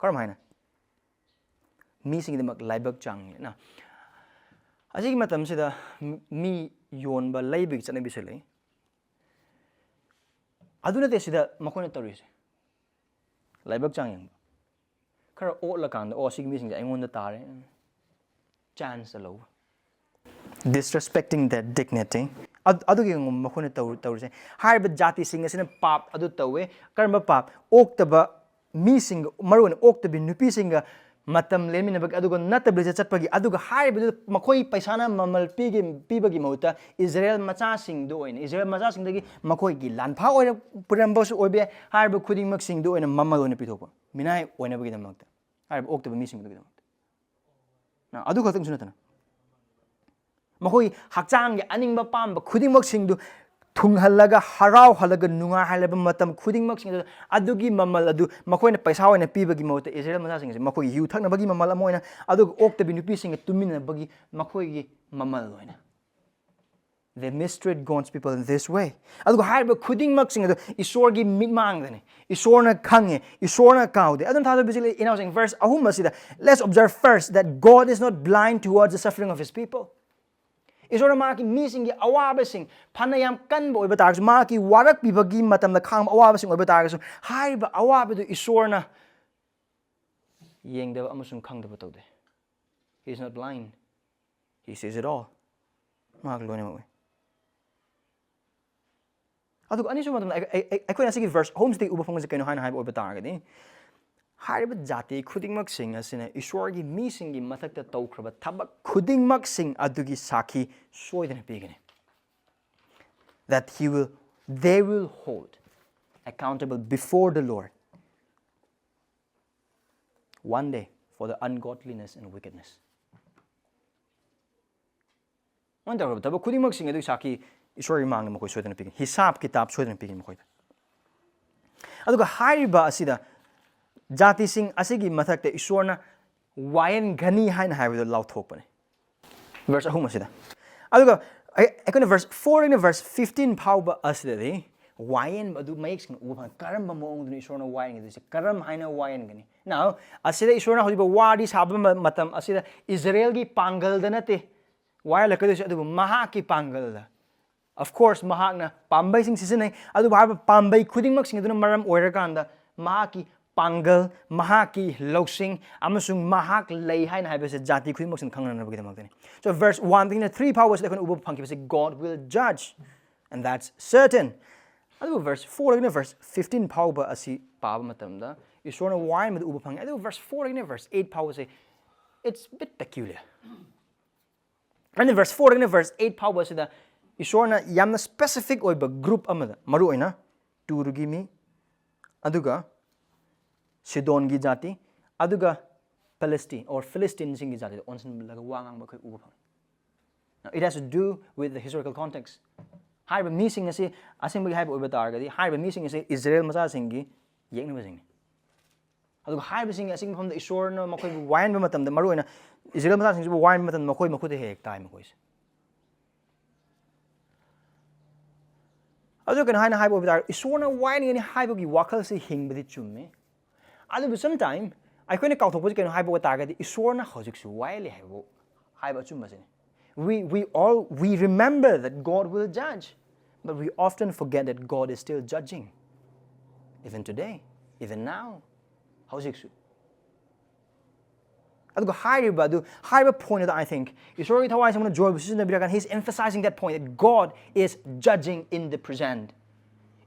ꯀꯔꯝ ꯍꯥꯏꯅ? ꯃꯤꯁꯤꯡꯒꯤꯗꯃꯛ ꯂꯥꯏꯕꯛ ꯆꯥꯡꯉꯦꯅ꯫ ꯑꯁꯤꯒꯤ ꯃꯇꯝꯁꯤꯗ ꯃꯤ ꯌꯣꯟꯕ ꯂꯩꯕꯒꯤ ꯆꯠꯅꯕꯤꯁꯨ ꯂꯩ꯫ ꯑꯗꯨ ꯅꯠꯇꯦ ꯁꯤꯗ ꯃꯈꯣꯏꯅ ꯇꯧꯔꯤꯁꯦ꯫ ꯂꯥꯏꯕꯛ ꯆꯥꯡ ꯌꯦꯡꯕ꯫ ꯈꯔ ꯑꯣꯠꯂꯀꯥꯟꯗ, "ꯑꯣ, ꯁꯤꯒꯤ ꯃꯤꯁꯤꯡꯁꯦ ꯑꯩꯉꯣꯟꯗ ꯇꯥꯔꯦ"꯫ Chance ꯂꯧꯕ꯫ Disrespecting their dignity꯫ ꯑꯗ-, ꯑꯗꯨꯒꯤ ꯃꯈꯣꯏꯅ ꯇꯧ-, ꯇꯧꯔꯤꯁꯦ꯫ ꯍꯥꯏꯔꯤꯕ ꯖꯥꯇꯤꯁꯤꯡ ꯑꯁꯤꯅ ꯄꯥꯞ ꯑꯗꯨ ꯇꯧꯋꯦ꯫ ꯀꯔꯝꯕ ꯄꯥꯞ? ꯑꯣꯛꯇꯕ ꯃꯤꯁꯤꯡꯒ, ꯃꯔꯨꯑꯣꯏꯅ ꯑꯣꯛꯇꯕꯤ ꯅꯨꯄꯤꯁꯤꯡꯒ ꯃꯇꯝ ꯂꯦꯟꯃꯤꯟꯅꯕꯒꯤ, ꯑꯗꯨꯒ ꯅꯠꯇꯕ ꯂꯤꯆꯠ ꯆꯠꯄꯒꯤ, ꯑꯗꯨꯒ ꯍꯥꯏꯔꯤꯕꯗꯨ ꯃꯈꯣꯏ ꯄꯩꯁꯥꯅ ꯃꯃꯜ ꯄꯤꯒꯤ-, ꯄꯤꯕꯒꯤ ꯃꯍꯨꯠꯇ ꯏꯖꯔꯦꯜ ꯃꯆꯥꯁꯤꯡꯗꯨ ꯑꯣꯏꯅ, ꯏꯖꯔꯦꯜ ꯃꯆꯥꯁꯤꯡꯗꯒꯤ ꯃꯈꯣꯏꯒꯤ ꯂꯥꯟꯐꯥ ꯑꯣꯏꯔ-, ꯄꯨꯔꯝꯕꯁꯨ ꯑꯣꯏꯕ ꯌꯥꯏ, ꯍꯥꯏꯔꯤꯕ ꯈꯨꯗꯤꯡꯃꯛꯁꯤꯡꯗꯨ ꯑꯣꯏꯅ ꯃꯃꯜ ꯑꯣꯏꯅ ꯄꯤꯊꯣꯛꯄ, ꯃꯤꯅꯥꯏ ꯑꯣꯏꯅꯕꯒꯤꯗꯃꯛꯇ, ꯍꯥꯏꯔꯤꯕ ꯑꯣꯛꯇꯕ ꯃꯤꯁꯤꯡꯗꯨꯒꯤꯗꯃꯛꯇ꯫ ꯅ, ꯑꯗꯨ ꯈꯛꯇꯪꯁꯨ ꯅꯠꯇꯅ, ꯃꯈꯣꯏꯒꯤ ꯍꯛꯆꯥꯡꯒꯤ ꯑꯅꯤꯡꯕ ꯄꯥꯝꯕ ꯈꯨꯗꯤꯡꯃꯛꯁꯤꯡꯗꯨ ꯊꯨꯡꯍꯜꯂꯒ, ꯍꯔꯥꯎꯍꯜꯂꯒ, ꯅꯨꯡꯉꯥꯏꯍꯜꯂꯕ ꯃꯇꯝ ꯈꯨꯗꯤꯡꯃꯛꯁꯤꯡꯗꯨꯗ ꯑꯗꯨꯒꯤ ꯃꯃꯜ ꯑꯗꯨ ꯃꯈꯣꯏꯅ ꯄꯩꯁꯥ ꯑꯣꯏꯅ ꯄꯤꯕꯒꯤ ꯃꯍꯨꯠꯇ ꯏꯁꯔꯥꯌꯦꯜ ꯃꯆꯥꯁꯤꯡ ꯑꯁꯤ ꯃꯈꯣꯏꯒꯤ ꯌꯨ ꯊꯛꯅꯕꯒꯤ ꯃꯃꯜ ꯑꯃ ꯑꯣꯏꯅ, ꯑꯗꯨꯒ ꯑꯣꯛꯇꯕꯤ ꯅꯨꯄꯤꯁꯤꯡꯒ ꯇꯨꯝꯃꯤꯟꯅꯕꯒꯤ ꯃꯈꯣꯏꯒꯤ ꯃꯃꯜ ꯑꯣꯏꯅ꯫ They mistreat God's people in this way. ꯑꯗꯨꯒ ꯍꯥꯏꯔꯤꯕ ꯈꯨꯗꯤꯡꯃꯛꯁꯤꯡ ꯑꯗꯨ ꯏꯁꯣꯔꯒꯤ ꯃꯤꯠꯃꯥꯡꯗꯅꯤ꯫ ꯏꯁꯣꯔꯅ ꯈꯪꯉꯦ, ꯏꯁꯣꯔꯅ ꯀꯥꯎꯗꯦ꯫ ꯑꯗꯨꯝ ꯊꯥꯗꯣꯛꯄꯤꯁꯤ ꯏꯅꯥꯎꯁꯤꯡ, verse ꯑꯍꯨꯝ ꯑꯁꯤꯗ, let's observe first that God is not blind towards the suffering of his people. ꯏꯁꯣꯔꯅ ꯃꯍꯥꯛꯀꯤ ꯃꯤꯁꯤꯡꯒꯤ ꯑꯋꯥꯕꯁꯤꯡ, ꯐꯅ ꯌꯥꯝ ꯀꯟꯕ ꯑꯣꯏꯕ ꯇꯥꯔꯒꯁꯨ, ꯃꯍꯥꯛꯀꯤ ꯋꯥꯔꯛꯄꯤꯕꯒꯤ ꯃꯇꯝꯗ ꯈꯥꯡꯕ ꯑꯋꯥꯕꯁꯤꯡ ꯑꯣꯏꯕ ꯇꯥꯔꯒꯁꯨ, ꯍꯥꯏꯔꯤꯕ ꯑꯋꯥꯕꯗꯨ ꯏꯁꯣꯔꯅ ꯌꯦꯡꯗꯕ ꯑꯃꯁꯨꯡ ꯈꯪꯗꯕ ꯇꯧꯗꯦ꯫ He is not blind. He sees it all. ꯃꯍꯥꯛ ꯂꯣꯏꯅꯃꯛ ꯎꯏ꯫ ꯑꯗꯨꯒ ꯑꯅꯤꯁꯨꯕ ꯃꯇꯝꯗ ꯑꯩ- ꯑꯩ- ꯑꯩꯈꯣꯏꯅ ꯑꯁꯤꯒꯤ verse ꯑꯍꯨꯝꯁꯤꯗꯒꯤ ꯎꯕ ꯐꯪꯕꯁꯦ ꯀꯩꯅꯣ ꯍꯥꯏꯅ ꯍꯥꯏꯕ ꯑꯣꯏꯕ ꯇꯥꯔꯒꯗꯤ, ꯍꯥꯏꯔꯤꯕ ꯖꯥꯇꯤ ꯈꯨꯗꯤꯡꯃꯛꯁꯤꯡ ꯑꯁꯤꯅ ꯏꯁꯣꯔꯒꯤ ꯃꯤꯁꯤꯡꯒꯤ ꯃꯊꯛꯇ ꯇꯧꯈ꯭ꯔꯕ ꯊꯕꯛ ꯈꯨꯗꯤꯡꯃꯛꯁꯤꯡ ꯑꯗꯨꯒꯤ ꯁꯥꯈꯤ ꯁꯣꯏꯗꯅ ꯄꯤꯒꯅꯤ, that he will they will hold accountable before the Lord one day for the ungodliness and wickedness. ꯃꯣꯏꯅ ꯇꯧꯔꯕ ꯊꯕꯛ ꯈꯨꯗꯤꯡꯃꯛꯁꯤꯡ ꯑꯗꯨꯒꯤ ꯁꯥꯈꯤ ꯏꯁꯣꯔꯒꯤ ꯃꯥꯡꯗ ꯃꯈꯣꯏ ꯁꯣꯏꯗꯅ ꯄꯤꯒꯅꯤ, ꯍꯤꯁꯥꯕ ꯀꯤꯇꯥꯕ ꯁꯣꯏꯗꯅ ꯄꯤꯒꯅꯤ ꯃꯈꯣꯏꯗ꯫ ꯑꯗꯨꯒ ꯍꯥꯏꯔꯤꯕ ꯑꯁꯤꯗ ꯖꯥꯇꯤꯁꯤꯡ ꯑꯁꯤꯒꯤ ꯃꯊꯛꯇ ꯏꯁꯣꯔꯅ ꯋꯥꯌꯦꯟꯒꯅꯤ ꯍꯥꯏꯅ ꯍꯥꯏꯕꯗꯨ ꯂꯥꯎꯊꯣꯛꯄꯅꯤ꯫ Verse ꯑꯍꯨꯝ ꯑꯁꯤꯗ꯫ ꯑꯗꯨꯒ ꯑꯩ- ꯑꯩꯈꯣꯏꯅ verse four ꯗꯒꯤꯅ verse fifteen ꯐꯥꯎꯕ ꯑꯁꯤꯗꯗꯤ ꯋꯥꯌꯦꯟꯕ ꯑꯗꯨ ꯃꯌꯦꯛ ꯁꯦꯡꯅ ꯎꯕ ꯐꯪꯉꯤ꯫ ꯀꯔꯝꯕ ꯃꯑꯣꯡꯗꯅꯣ ꯏꯁꯣꯔꯅ ꯋꯥꯌꯦꯟꯒꯗꯣꯏꯁꯦ? ꯀꯔꯝ ꯍꯥꯏꯅ ꯋꯥꯌꯦꯟꯒꯅꯤ? Now, ꯑꯁꯤꯗ ꯏꯁꯣꯔꯅ ꯍꯧꯖꯤꯛ ꯋꯥꯔꯤ ꯁꯥꯕ ꯃ- ꯃꯇꯝ ꯑꯁꯤꯗ ꯏꯖꯔꯦꯜꯒꯤ ꯄꯥꯡꯒꯜꯗ ꯅꯠꯇꯦ ꯋꯥꯌꯦꯜꯂꯛꯀꯗꯣꯏꯁꯦ, ꯑꯗꯨꯕꯨ ꯃꯍꯥꯛꯀꯤ ꯄꯥꯡꯒꯜꯗ꯫ Of course, ꯃꯍꯥꯛꯅ ꯄꯥꯝꯕꯩꯁꯤꯡ ꯁꯤꯖꯤꯟꯅꯩ, ꯑꯗꯨꯕꯨ ꯍꯥꯏꯔꯤꯕ ꯄꯥꯝꯕꯩ ꯈꯨꯗꯤꯡꯃꯛꯁꯤꯡ ꯑꯗꯨꯅ ꯃꯔꯝ ꯑꯣꯏꯔꯀꯥꯟꯗ ꯃꯍꯥꯛꯀꯤ ꯄꯥꯡꯒꯜ, ꯃꯍꯥꯛꯀꯤ ꯂꯧꯁꯤꯡ ꯑꯃꯁꯨꯡ ꯃꯍꯥꯛ ꯂꯩ ꯍꯥꯏꯅ ꯍꯥꯏꯕꯁꯦ ꯖꯥꯇꯤ ꯈꯨꯗꯤꯡꯃꯛꯁꯤꯅ ꯈꯪꯅꯅꯕꯒꯤꯗꯃꯛꯇꯅꯤ꯫ So verse one ꯗꯒꯤꯅ three ꯐꯥꯎꯕꯁꯤꯗ ꯑꯩꯈꯣꯏꯅ ꯎꯕ ꯐꯪꯈꯤꯕꯁꯦ God will judge, and that's certain. ꯑꯗꯨꯕꯨ verse four ꯗꯒꯤꯅ verse fifteen ꯐꯥꯎꯕ ꯑꯁꯤ ꯄꯥꯕ ꯃꯇꯝꯗ ꯏꯁꯣꯔꯅ ꯋꯥꯌꯦꯟꯕꯗꯨ ꯎꯕ ꯐꯪꯉꯤ꯫ ꯑꯗꯨꯕꯨ verse four ꯗꯒꯤꯅ verse eight ꯐꯥꯎꯕꯁꯦ, it's a bit peculiar. ꯑꯗꯨꯅ verse four ꯗꯒꯤꯅ verse eight ꯐꯥꯎꯕ ꯑꯁꯤꯗ ꯏꯁꯣꯔꯅ ꯌꯥꯝꯅ specific ꯑꯣꯏꯕ group ꯑꯃꯗ, ꯃꯔꯨꯑꯣꯏꯅ ꯇꯨꯔꯒꯤ ꯃꯤ, ꯑꯗꯨꯒ ꯁꯤꯗꯣꯟꯒꯤ ꯖꯥꯇꯤ, ꯑꯗꯨꯒ ꯄꯦꯂꯦꯁꯇꯤ or ꯐꯤꯂꯤꯁꯇꯤꯟꯁꯤꯡꯒꯤ ꯖꯥꯇꯤꯗ ꯑꯣꯟꯁꯤꯟꯂꯒ ꯋꯥ ꯉꯥꯡꯕ ꯑꯩꯈꯣꯏ ꯎꯕ ꯐꯪꯉꯤ꯫ Now, it has to do with the historical context. ꯍꯥꯏꯔꯤꯕ ꯃꯤꯁꯤꯡ ꯑꯁꯤ ꯑꯁꯦꯡꯕꯒꯤ ꯍꯥꯏꯕ ꯑꯣꯏꯕ ꯇꯥꯔꯒꯗꯤ ꯍꯥꯏꯔꯤꯕ ꯃꯤꯁꯤꯡ ꯑꯁꯤ ꯏꯖꯔꯦꯜ ꯃꯆꯥꯁꯤꯡꯒꯤ ꯌꯦꯛꯅꯕꯁꯤꯡꯅꯤ꯫ ꯑꯗꯨꯒ ꯍꯥꯏꯔꯤꯕꯁꯤꯡ ꯑꯁꯤꯒꯤ ꯃꯐꯝꯗ ꯏꯁꯣꯔꯅ ꯃꯈꯣꯏꯕꯨ ꯋꯥꯌꯦꯟꯕ ꯃꯇꯝꯗ, ꯃꯔꯨꯑꯣꯏꯅ ꯏꯖꯔꯦꯜ ꯃꯆꯥꯁꯤꯡꯁꯤꯕꯨ ꯋꯥꯌꯦꯟꯕ ꯃꯇꯝꯗ ꯃꯈꯣꯏ ꯃꯈꯨꯠꯇ ꯍꯦꯛ ꯍꯦꯛ ꯇꯥꯏ ꯃꯈꯣꯏꯁꯦ꯫ ꯑꯗꯨ ꯀꯩꯅꯣ ꯍꯥꯏꯅ ꯍꯥꯏꯕ ꯑꯣꯏꯕ ꯇꯥꯔꯒꯗꯤ ꯏꯁꯣꯔꯅ ꯋꯥꯌꯦꯟꯒꯅꯤ ꯍꯥꯏꯕꯒꯤ ꯋꯥꯈꯜꯁꯤ ꯍꯤꯡꯕꯗꯤ ꯆꯨꯝꯃꯤ꯫ ꯑꯗꯨꯕꯨ sometime ꯑꯩꯈꯣꯏꯅ ꯀꯥꯎꯊꯣꯛꯄꯁꯤ ꯀꯩꯅꯣ ꯍꯥꯏꯕ ꯑꯣꯏ ꯇꯥꯔꯒꯗꯤ ꯏꯁꯣꯔꯅ ꯍꯧꯖꯤꯛꯁꯨ ꯋꯥꯌꯦꯜꯂꯤ ꯍꯥꯏꯕ, ꯍꯥꯏꯕ ꯑꯆꯨꯝꯕꯁꯤꯅꯤ꯫ We, we all, we remember that God will judge, but we often forget that God is still judging. Even today, even now, ꯍꯧꯖꯤꯛꯁꯨ꯫ ꯑꯗꯨꯒ ꯍꯥꯏꯔꯤꯕ ꯑꯗꯨ, ꯍꯥꯏꯔꯤꯕ point ꯑꯗꯨ, I think, ꯏꯁꯣꯔꯒꯤ ꯊꯋꯥꯏꯁꯤꯡꯅ ꯖꯣꯏꯕꯨ ꯁꯤꯖꯤꯟꯅꯕꯤꯔꯀꯥꯟꯗ, he's emphasizing that point that God is judging in the present.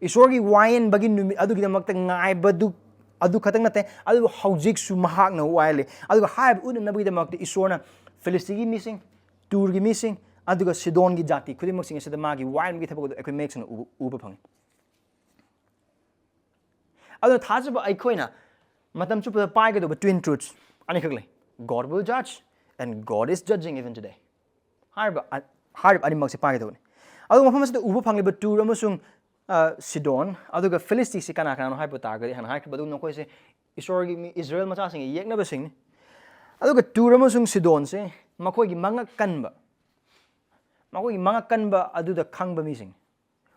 ꯏꯁꯣꯔꯒꯤ ꯋꯥꯌꯦꯟꯕꯒꯤ ꯅꯨꯃꯤꯠ ꯑꯗꯨꯒꯤꯗꯃꯛꯇ ꯉꯥꯏꯕꯗꯨ, ꯑꯗꯨ ꯈꯛꯇꯪ ꯅꯠꯇꯦ, ꯑꯗꯨꯕꯨ ꯍꯧꯖꯤꯛꯁꯨ ꯃꯍꯥꯛꯅ ꯋꯥꯌꯦꯜꯂꯤ꯫ ꯑꯗꯨꯒ ꯍꯥꯏꯔꯤꯕ ꯎꯠꯅꯅꯕꯒꯤꯗꯃꯛꯇ ꯏꯁꯣꯔꯅ ꯐꯤꯂꯤꯁꯇꯤꯒꯤ ꯃꯤꯁꯤꯡ, ꯇꯨꯔꯒꯤ ꯃꯤꯁꯤꯡ, ꯑꯗꯨꯒ ꯁꯤꯗꯣꯟꯒꯤ ꯖꯥꯇꯤ ꯈꯨꯗꯤꯡꯃꯛꯁꯤꯡ ꯑꯁꯤꯗ ꯃꯥꯒꯤ ꯋꯥꯌꯦꯜꯒꯤ ꯊꯕꯛ ꯑꯗꯨ ꯑꯩꯈꯣꯏ ꯃꯌꯦꯛ ꯁꯦꯡꯅ ꯎꯕ, ꯎꯕ ꯐꯪꯉꯤ꯫ ꯑꯗꯨꯅ ꯊꯥꯖꯕ ꯑꯩꯈꯣꯏꯅ ꯃꯇꯝ ꯆꯨꯞꯄꯗ ꯄꯥꯏꯒꯗꯧꯕ twin truths ꯑꯅꯤꯈꯛ ꯂꯩ: God will judge and God is judging even today꯫ ꯍꯥꯏꯔꯤꯕ ꯑ-, ꯍꯥꯏꯔꯤꯕ ꯑꯅꯤꯃꯛꯁꯦ ꯄꯥꯏꯒꯗꯧꯕꯅꯤ꯫ ꯑꯗꯨꯒ ꯃꯐꯝ ꯑꯁꯤꯗ ꯎꯕ ꯐꯪꯂꯤꯕ ꯇꯨꯔ ꯑꯃꯁꯨꯡ, ꯑ, ꯁꯤꯗꯣꯟ, ꯑꯗꯨꯒ ꯐꯤꯂꯤꯁꯇꯤꯁꯤ ꯀꯅꯥ ꯀꯅꯥꯅꯣ ꯍꯥꯏꯕ ꯇꯥꯔꯒꯗꯤ, ꯍꯥꯟꯅ ꯍꯥꯏꯈ꯭ꯔꯤꯕ ꯑꯗꯨꯝ ꯃꯈꯣꯏꯁꯦ ꯏꯁꯣꯔꯒꯤ ꯃꯤ, ꯏꯁꯔꯥꯌꯦꯜ ꯃꯆꯥꯁꯤꯡꯒꯤ ꯌꯦꯛꯅꯕꯁꯤꯡꯅꯤ꯫ ꯑꯗꯨꯒ ꯇꯨꯔ ꯑꯃꯁꯨꯡ ꯁꯤꯗꯣꯟꯁꯦ ꯃꯈꯣꯏꯒꯤ ꯃꯉꯛ ꯀꯟꯕ, ꯃꯈꯣꯏꯒꯤ ꯃꯉꯛ ꯀꯟꯕ ꯑꯗꯨꯗ ꯈꯪꯕ ꯃꯤꯁꯤꯡꯅꯤ꯫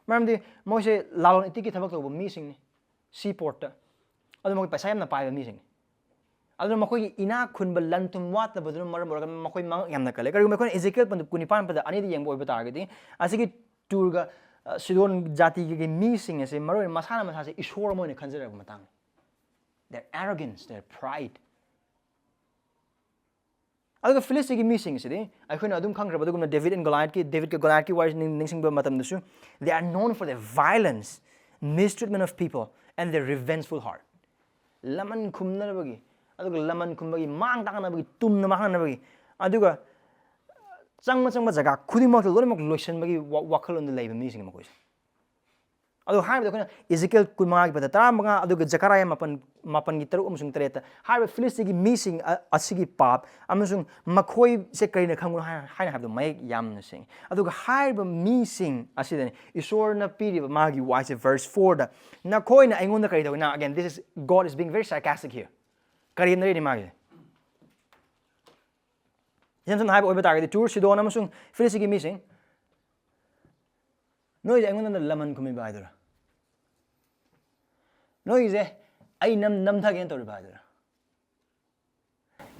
ꯃꯔꯝꯗꯤ ꯃꯣꯏꯁꯦ ꯂꯂꯣꯟ ꯏꯇꯤꯛꯀꯤ ꯊꯕꯛ ꯇꯧꯕ ꯃꯤꯁꯤꯡꯅꯤ, ꯁꯤ ꯄꯣꯔꯠꯇ꯫ ꯑꯗꯨ ꯃꯈꯣꯏ ꯄꯩꯁꯥ ꯌꯥꯝꯅ ꯄꯥꯏꯕ ꯃꯤꯁꯤꯡꯅꯤ꯫ ꯑꯗꯨꯅ ꯃꯈꯣꯏꯒꯤ ꯏꯅꯥꯛ ꯈꯨꯟꯕ, ꯂꯟ ꯊꯨꯝ ꯋꯥꯠꯇꯕꯗꯨꯅ ꯃꯔꯝ ꯑꯣꯏꯔꯒ ꯃꯈꯣꯏ ꯃꯉꯛ ꯌꯥꯝꯅ ꯀꯜꯂꯦ꯫ ꯀꯔꯤꯒꯨꯝꯕ ꯑꯩꯈꯣꯏꯅ ꯏꯖꯦꯀꯤꯌꯦꯜ ꯄꯟꯗꯨꯞ ꯀꯨꯟꯅꯤꯄꯥꯟ ꯄꯗ ꯑꯅꯤꯗ ꯌꯦꯡꯕ ꯑꯣꯏꯕ ꯇꯥꯔꯒꯗꯤ, ꯑꯁꯤꯒꯤ ꯇꯨꯔꯒ, ꯑ, ꯁꯤꯗꯣꯟ ꯖꯥꯇꯤꯒꯤ ꯃꯤꯁꯤꯡ ꯑꯁꯦ ꯃꯔꯨꯑꯣꯏꯅ ꯃꯁꯥꯅ ꯃꯁꯥꯁꯦ ꯏꯁꯣꯔ ꯑꯃ ꯑꯣꯏꯅ ꯈꯟꯖꯔꯛꯄ ꯃꯇꯥꯡꯅꯤ꯫ Their arrogance, their pride꯫ ꯑꯗꯨꯒ ꯐꯤꯂꯤꯁꯇꯤꯒꯤ ꯃꯤꯁꯤꯡꯁꯤꯗꯤ ꯑꯩꯈꯣꯏꯅ ꯑꯗꯨꯝ ꯈꯪꯈ꯭ꯔꯕ ꯑꯗꯨꯒꯨꯝꯅ ꯗꯦꯕꯤꯠ and ꯒꯣꯂꯥꯏꯠꯀꯤ, ꯗꯦꯕꯤꯠꯀ ꯒꯣꯂꯥꯏꯠꯀꯤ ꯋꯥꯔꯤꯁꯤ ꯅꯤꯡ-, ꯅꯤꯡꯁꯤꯡꯕ ꯃꯇꯝꯗꯁꯨ, they are known for their violence, mistreatment of people and their revengeful heart꯫ ꯂꯃꯟ ꯈꯨꯝꯅꯅꯕꯒꯤ, ꯑꯗꯨꯒ ꯂꯃꯟ ꯈꯨꯝꯕꯒꯤ, ꯃꯥꯡ ꯇꯥꯛꯅꯕꯒꯤ, ꯇꯨꯝꯅ ꯃꯥꯡꯍꯟꯅꯕꯒꯤ, ꯑꯗꯨꯒ ꯆꯪꯕ ꯆꯪꯕ ꯖꯒꯥ ꯈꯨꯗꯤꯡꯃꯛꯇ ꯂꯣꯏꯅꯃꯛ ꯂꯣꯏꯁꯤꯟꯕꯒꯤ ꯋꯥ-, ꯋꯥꯈꯜꯂꯣꯟꯗ ꯂꯩꯕ ꯃꯤꯁꯤꯡ ꯃꯈꯣꯏꯁꯦ꯫ ꯑꯗꯨ ꯍꯥꯏꯕꯗ ꯑꯩꯈꯣꯏꯅ ꯏꯖꯦꯀꯤꯌꯦꯜ ꯀꯨꯟꯃꯉꯥꯒꯤ ꯄꯗ ꯇꯔꯥꯃꯉꯥ, ꯑꯗꯨꯒ ꯖꯀꯔꯥꯌꯥ ꯃꯥꯄꯟ, ꯃꯥꯄꯟꯒꯤ ꯇꯔꯨꯛ ꯑꯃꯁꯨꯡ ꯇꯔꯦꯠꯇ ꯍꯥꯏꯔꯤꯕ ꯐꯤꯂꯤꯁꯇꯤꯒꯤ ꯃꯤꯁꯤꯡ ꯑ-, ꯑꯁꯤꯒꯤ ꯄꯥꯞ ꯑꯃꯁꯨꯡ ꯃꯈꯣꯏꯁꯦ ꯀꯔꯤꯅ ꯈꯪꯕꯅꯣ ꯍꯥꯏ-, ꯍꯥꯏꯅ ꯍꯥꯏꯕꯗꯣ ꯃꯌꯦꯛ ꯌꯥꯝꯅ ꯁꯦꯡꯉꯤ꯫ ꯑꯗꯨꯒ ꯍꯥꯏꯔꯤꯕ ꯃꯤꯁꯤꯡ ꯑꯁꯤꯗꯅꯤ ꯏꯁꯣꯔꯅ ꯄꯤꯔꯤꯕ ꯃꯥꯒꯤ ꯋꯥꯁꯦ, verse fourꯗ, "ꯅꯈꯣꯏꯅ ꯑꯩꯉꯣꯟꯗ ꯀꯔꯤ ꯇꯧꯏ?" Now, again, this is, God is being very sarcastic here. ꯀꯔꯦꯝꯅꯔꯤꯅꯤ ꯃꯥꯒꯤꯁꯦ꯫ ꯏꯁꯝ ꯁꯝꯅ ꯍꯥꯏꯕ ꯑꯣꯏꯕ ꯇꯥꯔꯒꯗꯤ, ꯇꯨꯔ, ꯁꯤꯗꯣꯟ ꯑꯃꯁꯨꯡ ꯐꯤꯂꯤꯁꯇꯤꯒꯤ ꯃꯤꯁꯤꯡ, "ꯅꯣꯏꯁꯦ ꯑꯩꯉꯣꯟꯗ ꯂꯃꯟ ꯈꯨꯝꯃꯤꯕ ꯍꯥꯏꯗꯨꯔꯥ? ꯅꯣꯏꯒꯤꯁꯦ ꯑꯩ ꯅꯝ-, ꯅꯝꯊꯒꯦꯅ ꯇꯧꯔꯤꯕ ꯍꯥꯏꯗꯨꯔꯥ?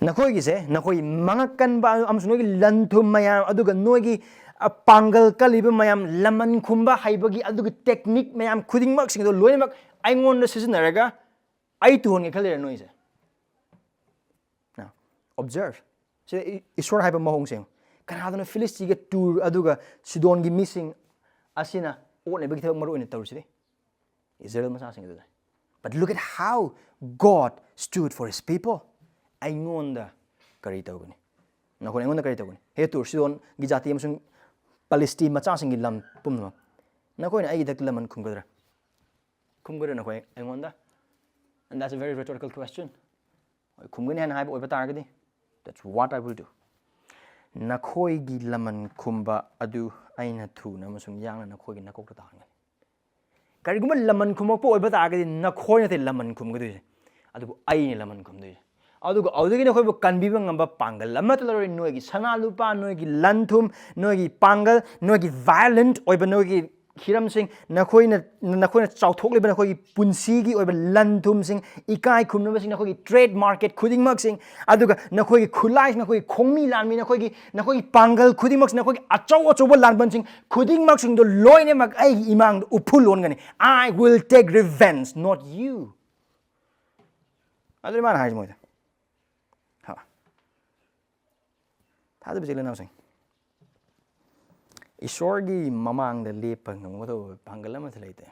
ꯅꯈꯣꯏꯒꯤꯁꯦ, ꯅꯈꯣꯏ ꯃꯉꯛ ꯀꯟꯕ ꯑꯃꯁꯨꯡ ꯅꯣꯏꯒꯤ ꯂꯟ ꯊꯨꯝ ꯃꯌꯥꯝ, ꯑꯗꯨꯒ ꯅꯣꯏꯒꯤ, ꯑ, ꯄꯥꯡꯒꯜ ꯀꯜꯂꯤꯕ ꯃꯌꯥꯝ, ꯂꯃꯟ ꯈꯨꯝꯕ ꯍꯩꯕꯒꯤ ꯑꯗꯨꯒꯤ ꯇꯦꯛꯅꯤꯛ ꯃꯌꯥꯝ ꯈꯨꯗꯤꯡꯃꯛꯁꯤꯡꯗꯣ ꯂꯣꯏꯅꯃꯛ ꯑꯩꯉꯣꯟꯗ ꯁꯤꯖꯤꯟꯅꯔꯒ ꯑꯩ ꯇꯨꯍꯟꯒꯦ ꯈꯜꯂꯤꯔ ꯅꯣꯏꯁꯦ?" Now, observe. ꯁꯤꯗ ꯏ-, ꯏꯁꯣꯔ ꯍꯥꯏꯕ ꯃꯑꯣꯡꯁꯦ ꯌꯦꯡꯉꯨ꯫ ꯀꯅꯥꯗꯅꯣ ꯐꯤꯂꯤꯁꯇꯤꯒ ꯇꯨꯔ ꯑꯗꯨꯒ ꯁꯤꯗꯣꯟꯒꯤ ꯃꯤꯁꯤꯡ ꯑꯁꯤꯅ ꯑꯣꯠꯅꯕꯒꯤ ꯊꯕꯛ ꯃꯔꯨ ꯑꯣꯏꯅ ꯇꯧꯔꯤꯁꯤꯗꯤ? ꯏꯁꯔꯥꯌꯦꯜ ꯃꯆꯥꯁꯤꯡ ꯑꯗꯨꯗ. But look at how God stood for his people. ꯑꯩꯉꯣꯟꯗ ꯀꯔꯤ ꯇꯧꯒꯅꯤ? ꯅꯈꯣꯏꯅ ꯑꯩꯉꯣꯟꯗ ꯀꯔꯤ ꯇꯧꯒꯅꯤ? ꯍꯦ ꯇꯨꯔ, ꯁꯤꯗꯣꯟꯒꯤ ꯖꯥꯇꯤ ꯑꯃꯁꯨꯡ ꯄꯂꯤꯁꯇꯤ ꯃꯆꯥꯁꯤꯡꯒꯤ ꯂꯝ ꯄꯨꯝꯅꯃꯛ, ꯅꯈꯣꯏꯅ ꯑꯩꯒꯤꯗꯛꯇ ꯂꯃꯟ ꯈꯨꯝꯒꯗ꯭ꯔꯥ? ꯈꯨꯝꯒꯗ꯭ꯔꯥ ꯅꯈꯣꯏ ꯑꯩꯉꯣꯟꯗ? And that's a very rhetorical question. ꯍꯣꯏ, ꯈꯨꯝꯒꯅꯤ ꯍꯥꯏꯅ ꯍꯥꯏꯕ ꯑꯣꯏꯕ ꯇꯥꯔꯒꯗꯤ, that's what I will do. ꯅꯈꯣꯏꯒꯤ ꯂꯃꯟ ꯈꯨꯝꯕ ꯑꯗꯨ ꯑꯩꯅ ꯊꯨꯅ ꯑꯃꯁꯨꯡ ꯌꯥꯡꯅ ꯅꯈꯣꯏꯒꯤ ꯅꯀꯣꯛꯇ ꯇꯥꯍꯟꯒꯅꯤ. ꯀꯔꯤꯒꯨꯝꯕ ꯂꯃꯟ ꯈꯨꯝꯃꯛꯄ ꯑꯣꯏꯕ ꯇꯥꯔꯒꯗꯤ, ꯅꯈꯣꯏ ꯅꯠꯇꯦ ꯂꯃꯟ ꯈꯨꯝꯒꯗꯣꯏꯁꯦ, ꯑꯗꯨꯕꯨ ꯑꯩꯅ ꯂꯃꯟ ꯈꯨꯝꯗꯣꯏꯁꯦ. ꯑꯗꯨꯒ ꯑꯗꯨꯗꯒꯤ ꯅꯈꯣꯏꯕꯨ ꯀꯟꯕꯤꯕ ꯉꯝꯕ ꯄꯥꯡꯒꯜ ꯑꯃꯠꯇ ꯂꯩꯔꯣꯏ. ꯅꯣꯏꯒꯤ ꯁꯅꯥ ꯂꯨꯄꯥ, ꯅꯣꯏꯒꯤ ꯂꯟ ꯊꯨꯝ, ꯅꯣꯏꯒꯤ ꯄꯥꯡꯒꯜ, ꯅꯣꯏꯒꯤ violent ꯑꯣꯏꯕ ꯅꯣꯏꯒꯤ ꯍꯤꯔꯝꯁꯤꯡ, ꯅꯈꯣꯏꯅ, ꯅꯈꯣꯏꯅ ꯆꯥꯎꯊꯣꯛꯂꯤꯕ ꯅꯈꯣꯏꯒꯤ ꯄꯨꯟꯁꯤꯒꯤ ꯑꯣꯏꯕ ꯂꯟ ꯊꯨꯝꯁꯤꯡ, ꯏꯀꯥꯏ ꯈꯨꯝꯅꯕꯁꯤꯡ, ꯅꯈꯣꯏꯒꯤ trade market ꯈꯨꯗꯤꯡꯃꯛꯁꯤꯡ, ꯑꯗꯨꯒ ꯅꯈꯣꯏꯒꯤ ꯈꯨꯠꯂꯥꯏ, ꯅꯈꯣꯏꯒꯤ ꯈꯣꯡꯃꯤ ꯂꯥꯟꯃꯤ, ꯅꯈꯣꯏꯒꯤ, ꯅꯈꯣꯏꯒꯤ ꯄꯥꯡꯒꯜ ꯈꯨꯗꯤꯡꯃꯛꯁꯤꯡ, ꯅꯈꯣꯏꯒꯤ ꯑꯆꯧ ꯑꯆꯧꯕ ꯂꯥꯟꯕꯟꯁꯤꯡ ꯈꯨꯗꯤꯡꯃꯛꯁꯤꯡꯗꯣ ꯂꯣꯏꯅꯃꯛ ꯑꯩꯒꯤ ꯏꯃꯥꯡꯗ ꯎꯐꯨꯜ ꯑꯣꯟꯒꯅꯤ. I will take revenge, not you. ꯑꯗꯨꯅꯤ ꯃꯥꯅ ꯍꯥꯏꯁꯦ ꯃꯣꯏꯗ. ꯍꯥ. ꯊꯥꯖꯕ ꯏꯆꯤꯜ ꯏꯅꯥꯎꯁꯤꯡ, ꯏꯁꯣꯔꯒꯤ ꯃꯃꯥꯡꯗ ꯂꯦꯞꯄ ꯉꯝꯒꯗꯧꯕ ꯄꯥꯡꯒꯜ ꯑꯃꯠꯇ ꯂꯩꯇꯦ.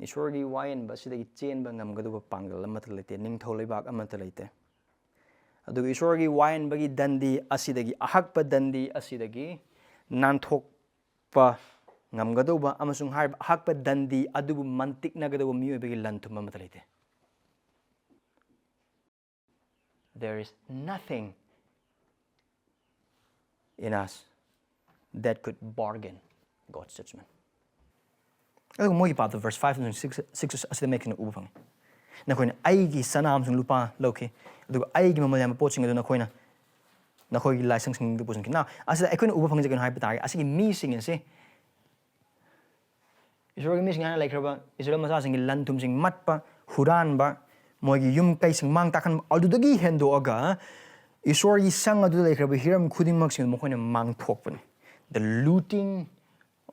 ꯏꯁꯣꯔꯒꯤ ꯋꯥꯌꯦꯟꯕ ꯑꯁꯤꯗꯒꯤ ꯆꯦꯟꯕ ꯉꯝꯒꯗꯧꯕ ꯄꯥꯡꯒꯜ ꯑꯃꯠꯇ ꯂꯩꯇꯦ, ꯅꯤꯡꯊꯧ ꯂꯩꯕꯥꯛ ꯑꯃꯠꯇ ꯂꯩꯇꯦ. ꯑꯗꯨꯒ ꯏꯁꯣꯔꯒꯤ ꯋꯥꯌꯦꯟꯕꯒꯤ ꯗꯟꯗꯤ ꯑꯁꯤꯗꯒꯤ, ꯑꯍꯛꯄ ꯗꯟꯗꯤ ꯑꯁꯤꯗꯒꯤ ꯅꯥꯟꯊꯣꯛꯄ ꯉꯝꯒꯗꯧꯕ ꯑꯃꯁꯨꯡ ꯍꯥꯏꯔꯤꯕ ꯑꯍꯛꯄ ꯗꯟꯗꯤ ꯑꯗꯨꯕꯨ ꯃꯟꯇꯤꯛꯅꯒꯗꯧꯕ ꯃꯤꯑꯣꯏꯕꯒꯤ ꯂꯟ ꯊꯨꯝ ꯑꯃꯠꯇ ꯂꯩꯇꯦ. There is nothing in us that could bargain God's judgment. ꯑꯗꯨꯒ ꯃꯣꯏꯒꯤ ꯄꯥꯞꯇꯣ verse five ꯑꯃꯁꯨꯡ six, six ꯑꯁꯤꯗ ꯃꯌꯦꯛ ꯁꯦꯡꯅ ꯎꯕ ꯐꯪꯉꯤ. ꯅꯈꯣꯏꯅ ꯑꯩꯒꯤ ꯁꯅꯥ ꯑꯃꯁꯨꯡ ꯂꯨꯄꯥ ꯂꯧꯈꯤ, ꯑꯗꯨꯒ ꯑꯩꯒꯤ ꯃꯃꯜ ꯌꯥꯝꯕ ꯄꯣꯠꯁꯤꯡ ꯑꯗꯨ ꯅꯈꯣꯏꯅ ꯅꯈꯣꯏꯒꯤ ꯂꯥꯏꯁꯪꯁꯤꯡꯗ ꯄꯨꯁꯤꯟꯈꯤ. Now, ꯑꯁꯤꯗ ꯑꯩꯈꯣꯏꯅ ꯎꯕ ꯐꯪꯉꯤꯁꯦ ꯀꯩꯅꯣ ꯍꯥꯏꯕ ꯇꯥꯔꯒꯗꯤ, ꯑꯁꯤꯒꯤ ꯃꯤꯁꯤꯡ ꯑꯁꯤ ꯏꯁꯣꯔꯒꯤ ꯃꯤꯁꯤꯡ ꯍꯥꯏꯅ ꯂꯩꯈ꯭ꯔꯕ ꯏꯁꯔꯥꯌꯦꯜ ꯃꯆꯥꯁꯤꯡꯒꯤ ꯂꯟ ꯊꯨꯝꯁꯤꯡ ꯃꯠꯄ, ꯍꯨꯔꯥꯟꯕ, ꯃꯣꯏꯒꯤ ꯌꯨꯝ ꯀꯩꯁꯤꯡ ꯃꯥꯡ ꯇꯥꯛꯍꯟꯕ, ꯑꯗꯨꯗꯒꯤ ꯍꯦꯟꯗꯣꯛꯑꯒ ꯏꯁꯣꯔꯒꯤ ꯁꯪ ꯑꯗꯨꯗ ꯂꯩꯈ꯭ꯔꯕ ꯍꯤꯔꯝ ꯈꯨꯗꯤꯡꯃꯛꯁꯤꯡ ꯃꯈꯣꯏꯅ ꯃꯥꯡꯊꯣꯛꯄꯅꯤ. The looting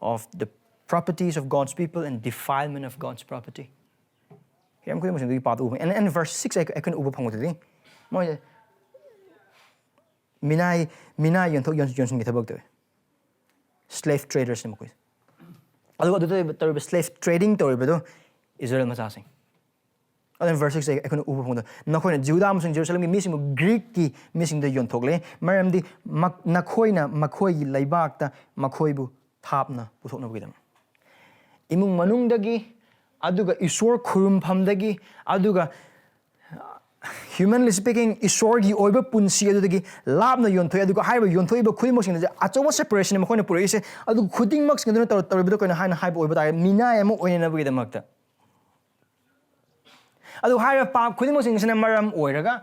of the properties of God's people and defilement of God's property. ꯍꯤꯔꯝ ꯈꯨꯗꯤꯡꯃꯛꯁꯤꯡꯗꯨꯒꯤ ꯄꯥꯞꯇ ꯎꯕ. And, and verse six ꯑꯩ, ꯑꯩꯈꯣꯏꯅ ꯎꯕ ꯐꯪꯕꯗꯨꯗꯤ ꯃꯣꯏꯁꯦ ꯃꯤꯅꯥꯏ, ꯃꯤꯅꯥꯏ ꯌꯣꯟꯊꯣꯛ ꯌꯣꯟ-, ꯌꯣꯟꯁꯤꯟꯒꯤ ꯊꯕꯛ ꯇꯧꯋꯤ. Slave traders ꯅꯤ ꯃꯈꯣꯏꯁꯦ. ꯑꯗꯨꯒ ꯑꯗꯨꯗ ꯇꯧꯔꯤꯕ slave trading ꯇꯧꯔꯤꯕꯗꯣ ꯏꯁꯔꯥꯌꯦꯜ ꯃꯆꯥꯁꯤꯡ꯫ ꯑꯗꯨꯅ verse six ꯑꯩꯈꯣꯏꯅ ꯎꯕ ꯐꯪꯕꯗ, "ꯅꯈꯣꯏꯅ ꯖꯤꯍꯨꯗꯥ ꯑꯃꯁꯨꯡ ꯖꯦꯔꯨꯁꯂꯝꯒꯤ ꯃꯤꯁꯤꯡꯕꯨ ꯒ꯭ꯔꯤꯛꯀꯤ ꯃꯤꯁꯤꯡꯗ ꯌꯣꯟꯊꯣꯛꯂꯦ, ꯃꯔꯝꯗꯤ ꯃꯛ-, ꯅꯈꯣꯏꯅ ꯃꯈꯣꯏꯒꯤ ꯂꯩꯕꯥꯛꯇ ꯃꯈꯣꯏꯕꯨ ꯊꯥꯞꯅ ꯄꯨꯊꯣꯛꯅꯕꯒꯤꯗꯃꯛ꯫" ꯏꯃꯨꯡ ꯃꯅꯨꯡꯗꯒꯤ, ꯑꯗꯨꯒ ꯏꯁꯣꯔ ꯈꯨꯔꯨꯝꯐꯝꯗꯒꯤ, ꯑꯗꯨꯒ humanly speaking, ꯏꯁꯣꯔꯒꯤ ꯑꯣꯏꯕ ꯄꯨꯟꯁꯤ ꯑꯗꯨꯗꯒꯤ ꯂꯥꯞꯅ ꯌꯣꯟꯊꯣꯛꯑꯦ꯫ ꯑꯗꯨꯒ ꯍꯥꯏꯔꯤꯕ ꯌꯣꯟꯊꯣꯛꯏꯕ ꯈꯨꯗꯤꯡꯃꯛꯁꯤꯡ ꯑꯁꯦ ꯑꯆꯧꯕ separation ꯃꯈꯣꯏꯅ ꯄꯨꯔꯛꯏꯁꯦ꯫ ꯑꯗꯨ ꯈꯨꯗꯤꯡꯃꯛꯁꯤꯡ ꯑꯗꯨꯅ ꯇꯧ-, ꯇꯧꯔꯤꯕꯗꯣ ꯀꯩꯅꯣ ꯍꯥꯏꯅ ꯍꯥꯏꯕ ꯑꯣꯏꯕ ꯇꯥꯔꯒꯗꯤ, ꯃꯤꯅꯥꯏ ꯑꯃ ꯑꯣꯏꯅꯅꯕꯒꯤꯗꯃꯛꯇ꯫ ꯑꯗꯨ ꯍꯥꯏꯔꯤꯕ ꯄꯥꯞ ꯈꯨꯗꯤꯡꯃꯛꯁꯤꯡ ꯑꯁꯤꯅ ꯃꯔꯝ ꯑꯣꯏꯔꯒ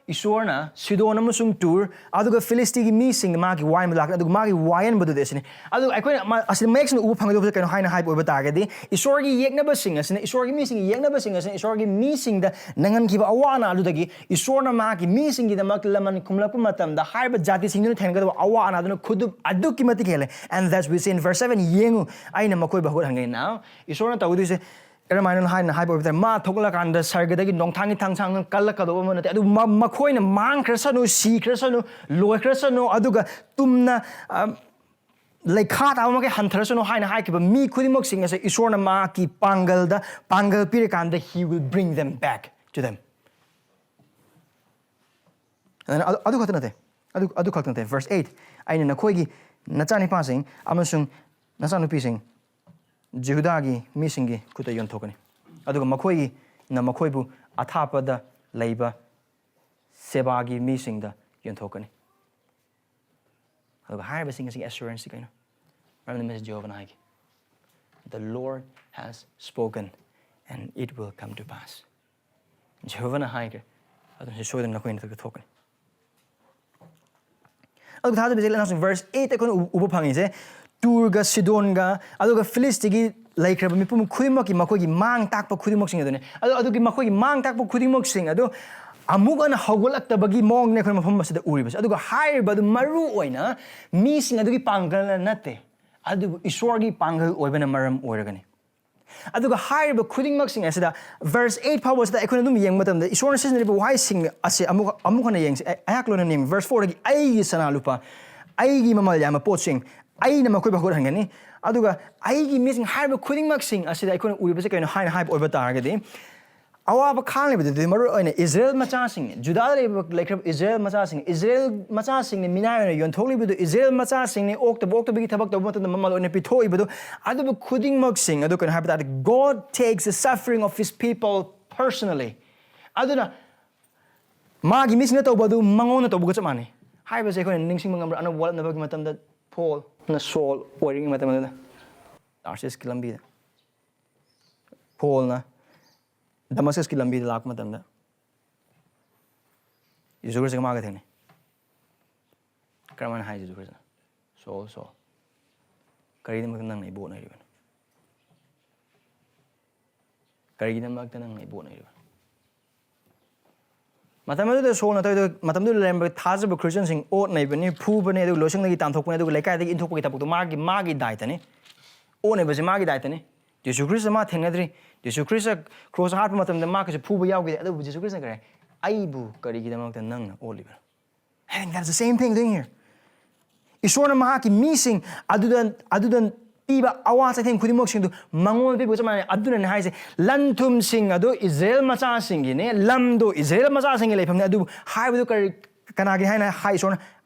ꯏꯁꯣꯔꯅ ꯁꯤꯗꯣꯟ ꯑꯃꯁꯨꯡ ꯇꯨꯔ, ꯑꯗꯨꯒ ꯐꯤꯂꯤꯁꯇꯤꯒꯤ ꯃꯤꯁꯤꯡꯗ ꯃꯥꯒꯤ ꯋꯥꯌꯦꯟꯕ ꯂꯥꯛꯀꯅꯤ꯫ ꯑꯗꯨꯒ ꯃꯥꯒꯤ ꯋꯥꯌꯦꯟꯕꯗꯨꯗꯤ ꯑꯁꯤꯅꯤ꯫ ꯑꯗꯨ ꯑꯩꯈꯣꯏꯅ ꯃ-, ꯑꯁꯤꯗ ꯃꯌꯦꯛ ꯁꯦꯡꯅ ꯎꯕ ꯐꯪꯒꯗꯕꯁꯦ ꯀꯩꯅꯣ ꯍꯥꯏꯅ ꯍꯥꯏꯕ ꯑꯣꯏꯕ ꯇꯥꯔꯒꯗꯤ, ꯏꯁꯣꯔꯒꯤ ꯌꯦꯛꯅꯕꯁꯤꯡ ꯑꯁꯤꯅ, ꯏꯁꯣꯔꯒꯤ ꯃꯤꯁꯤꯡꯒꯤ ꯌꯦꯛꯅꯕꯁꯤꯡ ꯑꯁꯤꯅ ꯏꯁꯣꯔꯒꯤ ꯃꯤꯁꯤꯡꯗ ꯅꯪꯍꯟꯈꯤꯕ ꯑꯋꯥ ꯑꯅꯥ ꯑꯗꯨꯗꯒꯤ ꯏꯁꯣꯔꯅ ꯃꯍꯥꯛꯀꯤ ꯃꯤꯁꯤꯡꯒꯤꯗꯃꯛ ꯂꯃꯟ ꯈꯨꯝꯂꯛꯄ ꯃꯇꯝꯗ ꯍꯥꯏꯔꯤꯕ ꯖꯥꯇꯤꯁꯤꯡꯗꯨꯅ ꯊꯦꯡꯅꯒꯗꯕ ꯑꯋꯥ ꯑꯅꯥꯗꯨꯅ ꯈꯨꯗꯨꯞ ꯑꯗꯨꯛꯀꯤ ꯃꯇꯤꯛ ꯍꯦꯜꯂꯦ꯫ And that's we see in verse seven, "ꯌꯦꯡꯉꯨ, ꯑꯩꯅ ꯃꯈꯣꯏꯕꯨ ꯍꯧꯒꯠꯍꯟꯒꯅꯤ꯫" Now, ꯏꯁꯣꯔꯅ ꯇꯧꯒꯗꯣꯏꯁꯦ ꯀꯔꯝꯍꯥꯏꯅ ꯍꯥꯏꯅ ꯍꯥꯏꯕ ꯑꯣꯏꯕ ꯇꯥꯔꯦ, ꯃꯥ ꯊꯣꯛꯂꯛꯀꯥꯟꯗ ꯁꯔꯒꯗꯒꯤ ꯅꯣꯡꯊꯥꯡꯒꯤ ꯊꯥꯡꯁꯥꯡ ꯀꯜꯂꯛꯀꯗꯧꯕ ꯑꯃ ꯅꯠꯇꯦ꯫ ꯑꯗꯨ ꯃ-, ꯃꯈꯣꯏꯅ ꯃꯥꯡꯈ꯭ꯔꯁꯅꯨ, ꯁꯤꯈ꯭ꯔꯁꯅꯨ, ꯂꯣꯏꯈ꯭ꯔꯁꯅꯨ, ꯑꯗꯨꯒ ꯇꯨꯝꯅ, ꯑ, ꯂꯩꯈꯥ ꯇꯥꯕ ꯃꯈꯩ ꯍꯟꯊꯔꯁꯅꯨ ꯍꯥꯏꯅ ꯍꯥꯏꯈꯤꯕ ꯃꯤ ꯈꯨꯗꯤꯡꯃꯛꯁꯤꯡ ꯑꯁꯦ ꯏꯁꯣꯔꯅ ꯃꯍꯥꯛꯀꯤ ꯄꯥꯡꯒꯜꯗ, ꯄꯥꯡꯒꯜ ꯄꯤꯔꯀꯥꯟꯗ he will bring them back to them. ꯑꯗꯨꯅ ꯑꯗꯨ, ꯑꯗꯨ ꯈꯛꯇ ꯅꯠꯇꯦ, ꯑꯗꯨ, ꯑꯗꯨ ꯈꯛꯇ ꯅꯠꯇꯦ꯫ Verse eight, "ꯑꯩꯅ ꯅꯈꯣꯏꯒꯤ ꯅꯆꯥꯅꯤꯄꯥꯁꯤꯡ ꯑꯃꯁꯨꯡ ꯅꯆꯥꯅꯨꯄꯤꯁꯤꯡ ꯖꯤꯍꯨꯗꯥꯒꯤ ꯃꯤꯁꯤꯡꯒꯤ ꯈꯨꯠꯇ ꯌꯣꯟꯊꯣꯛꯀꯅꯤ, ꯑꯗꯨꯒ ꯃꯈꯣꯏꯅ ꯃꯈꯣꯏꯕꯨ ꯑꯊꯥꯞꯄꯗ ꯂꯩꯕ ꯁꯦꯕꯥꯒꯤ ꯃꯤꯁꯤꯡꯗ ꯌꯣꯟꯊꯣꯛꯀꯅꯤ꯫" ꯑꯗꯨꯒ ꯍꯥꯏꯔꯤꯕꯁꯤꯡ ꯑꯁꯤꯒꯤ assurance ꯁꯤ ꯀꯩꯅꯣ? ꯃꯔꯝꯗꯤ ꯃꯁꯤ ꯖꯤꯍꯣꯚꯥꯅ ꯍꯥꯏꯈꯤ, "The Lord has spoken and it will come to pass." ꯖꯤꯍꯣꯚꯥꯅ ꯍꯥꯏꯈ꯭ꯔꯦ, ꯑꯗꯨꯅ ꯁꯤ ꯁꯣꯏꯗꯅ ꯅꯈꯣꯏ ꯅꯠꯇ꯭ꯔꯒ ꯊꯣꯛꯀꯅꯤ꯫ ꯑꯗꯨꯒ ꯊꯥꯖꯕꯤꯁꯦ ꯂꯩꯅꯥꯁꯤꯡ verse eight ꯑꯩꯈꯣꯏꯅ ꯎ-, ꯎꯕ ꯐꯪꯉꯤꯁꯦ, ꯇꯨꯔꯒ ꯁꯤꯗꯣꯟꯒ ꯑꯗꯨꯒ ꯐꯤꯂꯤꯁꯇꯤꯒꯤ ꯂꯩꯈ꯭ꯔꯕ ꯃꯤꯄꯨꯝ ꯈꯨꯗꯤꯡꯃꯛꯀꯤ ꯃꯈꯣꯏꯒꯤ ꯃꯥꯡ ꯇꯥꯛꯄ ꯈꯨꯗꯤꯡꯃꯛꯁꯤꯡ ꯑꯗꯨꯅꯤ꯫ ꯑꯗꯨ, ꯑꯗꯨꯒꯤ ꯃꯈꯣꯏꯒꯤ ꯃꯥꯡ ꯇꯥꯛꯄ ꯈꯨꯗꯤꯡꯃꯛꯁꯤꯡ ꯑꯗꯨ ꯑꯃꯨꯛ ꯍꯟꯅ ꯍꯧꯒꯠꯂꯛꯇꯕꯒꯤ ꯃꯑꯣꯡꯅꯦ ꯑꯩꯈꯣꯏ ꯃꯐꯝ ꯑꯁꯤꯗ ꯎꯔꯤꯕꯁꯦ꯫ ꯑꯗꯨꯒ ꯍꯥꯏꯔꯤꯕ ꯑꯗꯨ ꯃꯔꯨ ꯑꯣꯏꯅ ꯃꯤꯁꯤꯡ ꯑꯗꯨꯒꯤ ꯄꯥꯡꯒꯜꯅ ꯅꯠꯇꯦ, ꯑꯗꯨꯕꯨ ꯏꯁꯣꯔꯒꯤ ꯄꯥꯡꯒꯜ ꯑꯣꯏꯕꯅ ꯃꯔꯝ ꯑꯣꯏꯔꯒꯅꯤ꯫ ꯑꯗꯨꯒ ꯍꯥꯏꯔꯤꯕ ꯈꯨꯗꯤꯡꯃꯛꯁꯤꯡ ꯑꯁꯤꯗ verse eight ꯐꯥꯎꯕꯁꯤꯗ ꯑꯩꯈꯣꯏꯅ ꯑꯗꯨꯝ ꯌꯦꯡꯕ ꯃꯇꯝꯗ ꯏꯁꯣꯔꯅ ꯁꯤꯖꯤꯟꯅꯔꯤꯕ ꯋꯥꯍꯩꯁꯤꯡ ꯑꯁꯦ ꯑꯃꯨꯛ, ꯑꯃꯨꯛ ꯍꯟꯅ ꯌꯦꯡꯁꯤ꯫ ꯑꯩ-, ꯑꯩꯍꯥꯛ ꯂꯣꯏꯅ ꯌꯦꯡ-, verse fourꯗꯒꯤ, "ꯑꯩꯒꯤ ꯁꯅꯥ ꯂꯨꯄꯥ, ꯑꯩꯒꯤ ꯃꯃꯜ ꯌꯥꯝꯕ ꯄꯣꯠꯁꯤꯡ, ꯑꯩꯅ ꯃꯈꯣꯏꯕꯨ ꯍꯧꯒꯠꯍꯟꯒꯅꯤ, ꯑꯗꯨꯒ ꯑꯩꯒꯤ ꯃꯤꯁꯤꯡ ꯍꯥꯏꯔꯤꯕ ꯈꯨꯗꯤꯡꯃꯛꯁꯤꯡ ꯑꯁꯤꯗ ꯑꯩꯈꯣꯏꯅ ꯎꯔꯤꯕꯁꯦ ꯀꯩꯅꯣ ꯍꯥꯏꯅ ꯍꯥꯏꯕ ꯑꯣꯏꯕ ꯇꯥꯔꯒꯗꯤ, ꯑꯋꯥꯕ ꯈꯥꯡꯂꯤꯕꯗꯨꯗꯤ ꯃꯔꯨ ꯑꯣꯏꯅ ꯏꯁꯔꯥꯌꯦꯜ ꯃꯆꯥꯁꯤꯡꯅꯤ, ꯖꯨꯗꯥꯗ ꯂꯩꯕ, ꯂꯩꯈ꯭ꯔꯕ ꯏꯁꯔꯥꯌꯦꯜ ꯃꯆꯥꯁꯤꯡ, ꯏꯁꯔꯥꯌꯦꯜ ꯃꯆꯥꯁꯤꯡꯅꯤ ꯃꯤꯅꯥꯏ ꯑꯣꯏꯅ ꯌꯣꯟꯊꯣꯛꯂꯤꯕꯗꯨ, ꯏꯁꯔꯥꯌꯦꯜ ꯃꯆꯥꯁꯤꯡꯅꯤ ꯑꯣꯛꯇꯕ ꯑꯣꯛꯇꯕꯒꯤ ꯊꯕꯛ ꯇꯧꯕ ꯃꯇꯝꯗ ꯃꯃꯜ ꯑꯣꯏꯅ ꯄꯤꯊꯣꯛꯏꯕꯗꯨ, ꯑꯗꯨꯕꯨ ꯈꯨꯗꯤꯡꯃꯛꯁꯤꯡ ꯑꯗꯨ ꯀꯩꯅꯣ ꯍꯥꯏꯕ ꯇꯥꯔꯗꯤ, God takes the suffering of his people personally. ꯑꯗꯨꯅ ꯃꯥꯒꯤ ꯃꯤꯁꯤꯡꯅ ꯇꯧꯕ ꯑꯗꯨ ꯃꯉꯣꯟꯗ ꯇꯧꯕꯒ ꯆꯞ ꯃꯥꯟꯅꯩ ꯍꯥꯏꯕꯁꯦ ꯑꯩꯈꯣꯏꯅ ꯅꯤꯡꯁꯤꯡꯕ ꯉꯝꯕ꯭ꯔꯥ? ꯑꯅꯧꯕ ꯋꯥꯠꯅꯕꯒꯤ ꯃꯇꯝꯗ ꯄꯣꯜꯅ ꯁꯣꯜ ꯑꯣꯏꯔꯤꯉꯩ ꯃꯇꯝ ꯑꯗꯨꯗ, ꯇꯥꯔꯁꯤꯁꯀꯤ ꯂꯝꯕꯤꯗ, ꯄꯣꯜꯅ ꯗꯃꯁꯀꯁꯀꯤ ꯂꯝꯕꯤꯗ ꯂꯥꯛꯄ ꯃꯇꯝꯗ, ꯖꯤꯁꯨ ꯈ꯭ꯔꯤꯁꯇꯒ ꯃꯥꯒ ꯊꯦꯡꯅꯩ꯫ ꯀꯔꯝꯍꯥꯏꯅ ꯍꯥꯏ ꯖꯤꯁꯨ ꯈ꯭ꯔꯤꯁꯇꯅ? "ꯁꯣꯜ, ꯁꯣꯜ, ꯀꯔꯤꯒꯤꯗꯃꯛꯇ ꯅꯪꯅ ꯑꯩꯕꯨ ꯑꯣꯠꯅꯔꯤꯕꯅꯣ? ꯀꯔꯤꯒꯤꯗꯃꯛꯇ ꯅꯪꯅ ꯑꯩꯕꯨ ꯑꯣꯠꯅꯔꯤꯕꯅꯣ?" ꯃꯇꯝ ꯑꯗꯨꯗ ꯁꯣꯜꯅ ꯇꯧꯔꯤꯗꯣ, ꯃꯇꯝꯗꯨꯗ ꯂꯩꯔꯝꯕ ꯊꯥꯖꯕ ꯈ꯭ꯔꯤꯁꯇꯤꯌꯥꯟꯁꯤꯡ ꯑꯣꯠꯅꯩꯕꯅꯤ, ꯐꯨꯕꯅꯤ, ꯑꯗꯨꯒ ꯂꯣꯏꯁꯪꯗꯒꯤ ꯇꯥꯟꯊꯣꯛꯄꯅꯤ, ꯑꯗꯨꯒ ꯂꯩꯀꯥꯏꯗꯒꯤ ꯏꯟꯊꯣꯛꯄꯒꯤ ꯊꯕꯛꯇꯣ ꯃꯥꯒꯤ, ꯃꯥꯒꯤ ꯗꯥꯏꯇꯅꯤ꯫ ꯑꯣꯠꯅꯕꯁꯦ ꯃꯥꯒꯤ ꯗꯥꯏꯇꯅꯤ꯫ ꯖꯤꯁꯨ ꯈ꯭ꯔꯤꯁꯇ ꯃꯥ ꯊꯦꯡꯅꯗ꯭ꯔꯤ꯫ ꯖꯤꯁꯨ ꯈ꯭ꯔꯤꯁꯇ ꯀ꯭ꯔꯣꯁ ꯍꯥꯠꯄ ꯃꯇꯝꯗ ꯃꯥ ꯀꯩꯁꯨ ꯐꯨꯕ ꯌꯥꯎꯈꯤꯗꯦ꯫ ꯑꯗꯨꯕꯨ ꯖꯤꯁꯨ ꯈ꯭ꯔꯤꯁꯇꯅ ꯀꯔꯤ ꯍꯥꯏ? "ꯑꯩꯕꯨ ꯀꯔꯤꯒꯤꯗꯃꯛꯇ ꯅꯪꯅ ꯑꯣꯠꯂꯤꯕꯅꯣ?" And that's the same thing doing here. ꯏꯁꯣꯔꯅ ꯃꯍꯥꯛꯀꯤ ꯃꯤꯁꯤꯡ ꯑꯗꯨꯗ, ꯑꯗꯨꯗ ꯄꯤꯕ ꯑꯋꯥ ꯆꯩꯊꯦꯡ ꯈꯨꯗꯤꯡꯃꯛꯁꯤꯡꯗꯨ ꯃꯉꯣꯟꯗ ꯄꯤꯕꯒ ꯆꯞ ꯃꯥꯟꯅꯩ꯫ ꯑꯗꯨꯅꯅꯦ ꯍꯥꯏꯁꯦ, ꯂꯟ-ꯊꯨꯝꯁꯤꯡ ꯑꯗꯨ ꯏꯁꯔꯥꯌꯦꯜ ꯃꯆꯥꯁꯤꯡꯒꯤꯅꯦ, ꯂꯝꯗꯣ ꯏꯁꯔꯥꯌꯦꯜ ꯃꯆꯥꯁꯤꯡꯒꯤ ꯂꯩꯐꯝꯅꯦ, ꯑꯗꯨꯕꯨ ꯍꯥꯏꯕꯗꯨ ꯀꯔꯤ, ꯀꯅꯥꯒꯤꯅꯤ ꯍꯥꯏꯅ ꯍꯥꯏ ꯏꯁꯣꯔꯅ?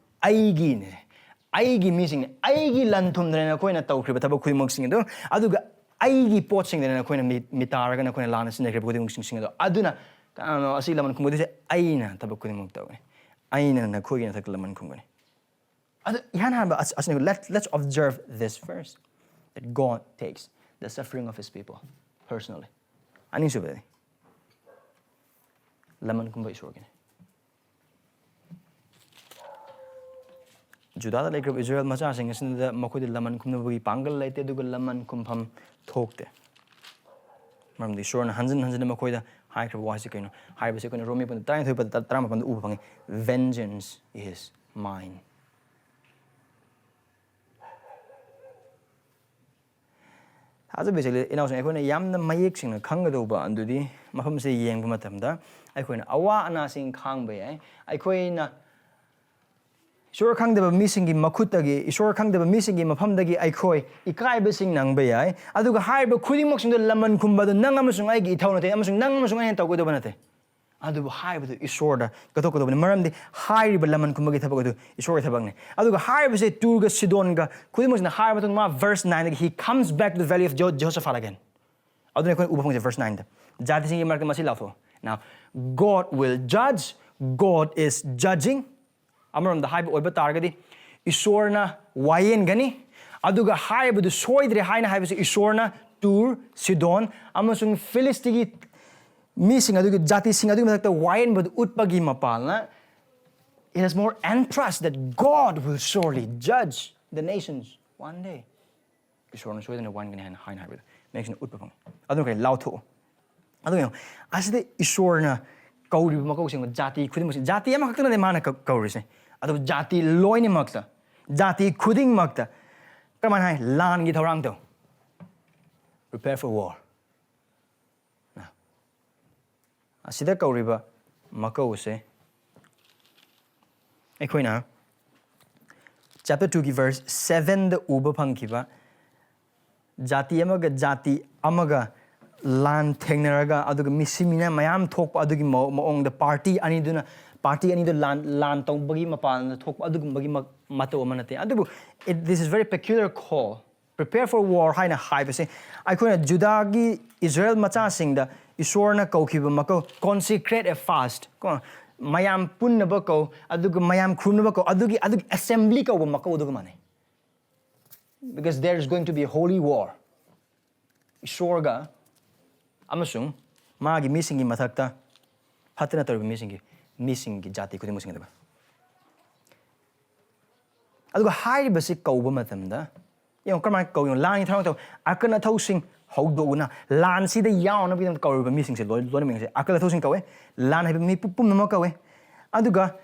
"ꯑꯩꯒꯤꯅꯦ, ꯑꯩꯒꯤ ꯃꯤꯁꯤꯡꯅꯦ, ꯑꯩꯒꯤ ꯂꯟ-ꯊꯨꯝꯗꯅꯦ ꯅꯈꯣꯏꯅ ꯇꯧꯈ꯭ꯔꯤꯕ ꯊꯕꯛ ꯈꯨꯗꯤꯡꯃꯛꯁꯤꯡ ꯑꯗꯨ, ꯑꯗꯨꯒ ꯑꯩꯒꯤ ꯄꯣꯠꯁꯤꯡꯗꯅꯦ ꯅꯈꯣꯏꯅ ꯃꯤ, ꯃꯤ ꯇꯥꯔꯒ ꯅꯈꯣꯏꯅ ꯂꯥꯟꯅ ꯁꯤꯖꯤꯟꯅꯈ꯭ꯔꯤꯕ ꯈꯨꯗꯤꯡꯃꯛꯁꯤꯡ ꯑꯗꯣ꯫ ꯑꯗꯨꯅ ꯀꯅꯥꯅꯣ ꯑꯁꯤ ꯂꯃꯟ ꯈꯨꯝꯒꯗꯣꯏꯁꯦ? ꯑꯩꯅ ꯊꯕꯛ ꯈꯨꯗꯤꯡꯃꯛ ꯇꯧꯒꯅꯤ, ꯑꯩꯅ ꯅꯈꯣꯏꯒꯤ ꯃꯊꯛꯇ ꯂꯃꯟ ꯈꯨꯝꯒꯅꯤ"꯫ ꯑꯗꯨ ꯏꯍꯥꯟ ꯍꯥꯟꯕ ꯑꯁ-, ꯑꯁꯤꯅ, let, let's observe this first, that God takes the suffering of his people personally. ꯑꯅꯤꯁꯨꯕꯗꯤ ꯂꯃꯟ ꯈꯨꯝꯕ ꯏꯁꯣꯔꯒꯤꯅꯤ꯫ ꯖꯨꯗꯥꯗ ꯂꯩꯈ꯭ꯔꯕ ꯏꯁꯔꯥꯌꯦꯜ ꯃꯆꯥꯁꯤꯡ ꯑꯁꯤꯗ ꯃꯈꯣꯏꯗ ꯂꯃꯟ ꯈꯨꯝꯅꯕꯒꯤ ꯄꯥꯡꯒꯜ ꯂꯩꯇꯦ, ꯑꯗꯨꯒ ꯂꯃꯟ ꯈꯨꯝꯐꯝ ꯊꯣꯛꯇꯦ꯫ ꯃꯔꯝꯗꯤ ꯏꯁꯣꯔꯅ ꯍꯟꯖꯤꯟ ꯍꯟꯖꯤꯟꯅ ꯃꯈꯣꯏꯗ ꯍꯥꯏꯈ꯭ꯔꯕ ꯋꯥꯁꯤ ꯀꯩꯅꯣ ꯍꯥꯏꯕꯁꯤ ꯑꯩꯈꯣꯏꯅ ꯔꯣꯃꯦ ꯄꯨꯡ ꯇꯔꯥꯅꯤꯊꯣꯏ ꯄꯗ ꯇꯔꯥꯃꯥꯄꯟꯗ ꯎꯕ ꯐꯪꯉꯤ, "Vengeance is mine." ꯊꯥꯖꯕ ꯏꯆꯤꯜ ꯏꯅꯥꯎꯁꯤꯡ, ꯑꯩꯈꯣꯏꯅ ꯌꯥꯝꯅ ꯃꯌꯦꯛ ꯁꯦꯡꯅ ꯈꯪꯒꯗꯧꯕ ꯑꯗꯨꯗꯤ, ꯃꯐꯝꯁꯦ ꯌꯦꯡꯕ ꯃꯇꯝꯗ ꯑꯩꯈꯣꯏꯅ ꯑꯋꯥ ꯑꯅꯥꯁꯤꯡ ꯈꯥꯡꯕ ꯌꯥꯏ, ꯑꯩꯈꯣꯏꯅ ꯏꯁꯣꯔ ꯈꯪꯗꯕ ꯃꯤꯁꯤꯡꯒꯤ ꯃꯈꯨꯠꯇꯒꯤ, ꯏꯁꯣꯔ ꯈꯪꯗꯕ ꯃꯤꯁꯤꯡꯒꯤ ꯃꯐꯝꯗꯒꯤ ꯑꯩꯈꯣꯏ ꯏꯀꯥꯏꯕꯁꯤꯡ ꯅꯪꯕ ꯌꯥꯏ꯫ ꯑꯗꯨꯒ ꯍꯥꯏꯔꯤꯕ ꯈꯨꯗꯤꯡꯃꯛꯁꯤꯡꯗꯣ ꯂꯃꯟ ꯈꯨꯝꯕ ꯑꯗꯨ ꯅꯪ ꯑꯃꯁꯨꯡ ꯑꯩꯒꯤ ꯏꯊꯧ ꯅꯠꯇꯦ, ꯑꯃꯁꯨꯡ ꯅꯪ ꯑꯃꯁꯨꯡ ꯑꯩꯅ ꯇꯧꯒꯗꯕ ꯅꯠꯇꯦ꯫ ꯑꯗꯨꯕꯨ ꯍꯥꯏꯕꯗꯨ ꯏꯁꯣꯔꯗ ꯀꯠꯊꯣꯛꯀꯗꯕꯅꯤ, ꯃꯔꯝꯗꯤ ꯍꯥꯏꯔꯤꯕ ꯂꯃꯟ ꯈꯨꯝꯕꯒꯤ ꯊꯕꯛ ꯑꯗꯨ ꯏꯁꯣꯔꯒꯤ ꯊꯕꯛꯅꯤ꯫ ꯑꯗꯨꯒ ꯍꯥꯏꯔꯤꯕꯁꯦ ꯇꯨꯔꯒ ꯁꯤꯗꯣꯟꯒ ꯈꯨꯗꯤꯡꯃꯛꯁꯤꯅ ꯍꯥꯏꯔꯕ ꯃꯇꯨꯡꯗ ꯃꯥ verse nine ꯗꯒꯤ he comes back to the valley of Jo- Jehoshaphat again. ꯑꯗꯨꯅ ꯑꯩꯈꯣꯏꯅ ꯎꯕ ꯐꯪꯖꯩ verse nine ꯗ꯫ ꯖꯥꯇꯤꯁꯤꯡꯒꯤ ꯃꯔꯛꯇ ꯃꯁꯤ ꯂꯥꯎꯊꯣꯛꯑꯣ꯫ Now, God will judge, God is judging. ꯑꯃꯔꯣꯝꯗ ꯍꯥꯏꯕ ꯑꯣꯏꯕ ꯇꯥꯔꯒꯗꯤ ꯏꯁꯣꯔꯅ ꯋꯥꯌꯦꯟꯒꯅꯤ, ꯑꯗꯨꯒ ꯍꯥꯏꯕꯗꯨ ꯁꯣꯏꯗ꯭ꯔꯦ ꯍꯥꯏꯅ ꯍꯥꯏꯕꯁꯤ ꯏꯁꯣꯔꯅ ꯇꯨꯔ, ꯁꯤꯗꯣꯟ ꯑꯃꯁꯨꯡ ꯐꯤꯂꯤꯁꯇꯤꯒꯤ ꯃꯤꯁꯤꯡ ꯑꯗꯨꯒꯤ ꯖꯥꯇꯤꯁꯤꯡ ꯑꯗꯨꯒꯤ ꯃꯊꯛꯇ ꯋꯥꯌꯦꯟꯕꯗꯨ ꯎꯠꯄꯒꯤ ꯃꯄꯥꯜꯅ, it has more entrust that God will surely judge the nations one day. ꯏꯁꯣꯔꯅ ꯁꯣꯏꯗꯅ ꯋꯥꯟꯒꯅꯤ ꯍꯥꯏꯅ ꯍꯥꯏꯅ ꯍꯥꯏꯕꯗ ꯃꯌꯦꯛꯁꯤꯅ ꯎꯠꯄ ꯐꯪꯉꯤ꯫ ꯑꯗꯨꯅ ꯀꯩ ꯂꯥꯎꯊꯣꯛꯑꯣ꯫ ꯑꯗꯨꯒ ꯌꯦꯡꯉꯣ, ꯑꯁꯤꯗ ꯏꯁꯣꯔꯅ ꯀꯧꯔꯤꯕ ꯃꯀꯧꯁꯤꯡ ꯖꯥꯇꯤ ꯈꯨꯗꯤꯡꯃꯛꯁꯦ, ꯖꯥꯇꯤ ꯑꯃꯈꯛꯇ ꯅꯠꯇꯦ ꯃꯥꯅ ꯀ- ꯀꯧꯔꯤꯁꯦ, ꯑꯗꯨꯕꯨ ꯖꯥꯇꯤ ꯂꯣꯏꯅꯃꯛꯇ, ꯖꯥꯇꯤ ꯈꯨꯗꯤꯡꯃꯛꯇ ꯀꯔꯝꯍꯥꯏꯅ ꯍꯥꯏ? ꯂꯥꯟꯒꯤ ꯊꯧꯔꯥꯡ ꯇꯧ, prepare for war꯫ ꯑꯁꯤꯗ ꯀꯧꯔꯤꯕ ꯃꯀꯧ ꯑꯁꯦ ꯑꯩꯈꯣꯏꯅ chapter two ꯒꯤ verse seven ꯗ ꯎꯕ ꯐꯪꯈꯤꯕ ꯖꯥꯇꯤ ꯑꯃꯒ ꯖꯥꯇꯤ ꯑꯃꯒ ꯂꯥꯟ ꯊꯦꯡꯅꯔꯒ ꯑꯗꯨꯒ ꯃꯤꯁꯤꯃꯤꯅ ꯃꯌꯥꯝ ꯊꯣꯛꯄ ꯑꯗꯨꯒꯤ ꯃꯑꯣ- ꯃꯑꯣꯡꯗ ꯄꯥꯔꯇꯤ ꯑꯅꯤꯗꯨꯅ ꯄꯥꯔꯇꯤ ꯑꯅꯤꯗꯨ ꯂꯥꯟ ꯂꯥꯟ ꯇꯧꯕꯒꯤ ꯃꯄꯥꯟꯗ ꯊꯣꯛꯄ ꯑꯗꯨꯒꯨꯝꯕꯒꯤ ꯃ- ꯃꯇꯧ ꯑꯃ ꯅꯠꯇꯦ꯫ ꯑꯗꯨꯕꯨ it- this is very peculiar call, prepare for war ꯍꯥꯏꯅ ꯍꯥꯏꯕꯁꯦ ꯑꯩꯈꯣꯏꯅ ꯖꯨꯗꯥꯒꯤ ꯏꯁꯔꯥꯌꯦꯜ ꯃꯆꯥꯁꯤꯡꯗ ꯏꯁꯣꯔꯅ ꯀꯧꯈꯤꯕ ꯃꯀꯧ consecrate a fast ꯀꯣ, ꯃꯌꯥꯝ ꯄꯨꯟꯅꯕ ꯀꯧ, ꯑꯗꯨꯒ ꯃꯌꯥꯝ ꯈꯨꯔꯨꯝꯅꯕ ꯀꯧ, ꯑꯗꯨꯒꯤ ꯑꯗꯨꯒꯤ assembly ꯀꯧꯕ ꯃꯀꯧ ꯑꯗꯨꯒ ꯃꯥꯟꯅꯩ꯫ Because there is going to be a holy war. ꯏꯁꯣꯔꯒ ꯑꯃꯁꯨꯡ ꯃꯥꯒꯤ ꯃꯤꯁꯤꯡꯒꯤ ꯃꯊꯛꯇ ꯐꯠꯇꯅ ꯇꯧꯔꯤꯕ ꯃꯤꯁꯤꯡꯒꯤ ꯃꯤꯁꯤꯡꯒꯤ ꯖꯥꯇꯤ ꯈꯨꯗꯤꯡꯃꯛꯁꯤꯡ ꯑꯗꯨꯒ ꯑꯗꯨꯒ ꯍꯥꯏꯔꯤꯕꯁꯤ ꯀꯧꯕ ꯃꯇꯝꯗ ꯌꯦꯡꯉꯣ ꯀꯔꯝꯍꯥꯏꯅ ꯀꯧ? ꯌꯦꯡꯉꯣ, ꯂꯥꯟꯒꯤ ꯊꯧꯔꯥꯡ ꯇꯧ, ꯑꯀꯟ ꯑꯊꯧꯁꯤꯡ ꯍꯧꯗꯣꯛꯎꯅ, ꯂꯥꯟꯁꯤꯗ ꯌꯥꯎꯅꯕꯒꯤꯗꯃꯛꯇ ꯀꯧꯔꯤꯕ ꯃꯤꯁꯤꯡꯁꯦ ꯂꯣꯏ ꯂꯣꯏꯅꯃꯛꯁꯦ ꯑꯀꯟ ꯑꯊꯧꯁꯤꯡ ꯀꯧꯋꯦ꯫ ꯂꯥꯟ ꯍꯥꯏꯕ ꯃꯤ ꯄꯨ- ꯄꯨꯝꯅꯃꯛ ꯀꯧꯋꯦ꯫ ꯑꯗꯨꯒ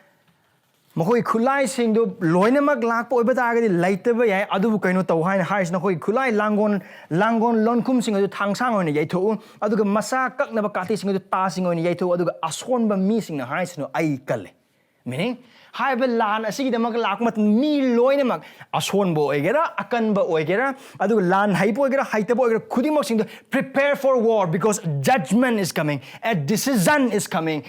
ꯃꯈꯣꯏ ꯈꯨꯠꯂꯥꯏꯁꯤꯡꯗꯨ ꯂꯣꯏꯅꯃꯛ ꯂꯥꯛꯄ ꯑꯣꯏꯕ ꯇꯥꯔꯒꯗꯤ ꯂꯩꯇꯕ ꯌꯥꯏ, ꯑꯗꯨꯕꯨ ꯀꯩꯅꯣ ꯇꯧ ꯍꯥꯏꯅ ꯍꯥꯏꯔꯤꯁꯤꯅ ꯑꯩꯈꯣꯏꯒꯤ ꯈꯨꯠꯂꯥꯏ ꯂꯥꯡꯒꯣꯜ ꯂꯥꯡꯒꯣꯜ ꯂꯣꯟꯈꯨꯝꯁꯤꯡ ꯑꯗꯨ ꯊꯥꯡꯁꯥꯡ ꯑꯣꯏꯅ ꯌꯩꯊꯣꯛꯎ, ꯑꯗꯨꯒ ꯃꯁꯥ ꯀꯛꯅꯕ ꯀꯥꯇꯤꯁꯤꯡ ꯑꯗꯨ ꯇꯥꯁꯤꯡ ꯑꯣꯏꯅ ꯌꯩꯊꯣꯛꯎ, ꯑꯗꯨꯒ ꯑꯁꯣꯟꯕ ꯃꯤꯁꯤꯡꯅ ꯍꯥꯏꯁꯤꯅ ꯑꯩ ꯀꯜꯂꯦ꯫ Meaning, ꯍꯥꯏꯔꯤꯕ ꯂꯥꯟ ꯑꯁꯤꯒꯤꯗꯃꯛ ꯂꯥꯛꯄ ꯃꯇꯝꯗ ꯃꯤ ꯂꯣꯏꯅꯃꯛ, ꯑꯁꯣꯟꯕ ꯑꯣꯏꯒꯦꯔꯥ, ꯑꯀꯟꯕ ꯑꯣꯏꯒꯦꯔꯥ, ꯑꯗꯨꯒ ꯂꯥꯟ ꯍꯩꯕ ꯑꯣꯏꯒꯦꯔꯥ, ꯍꯩꯇꯕ ꯑꯣꯏꯒꯦꯔꯥ, ꯈꯨꯗꯤꯡꯃꯛꯁꯤꯡꯗꯣ, prepare for war, because judgment is coming, a decision is coming,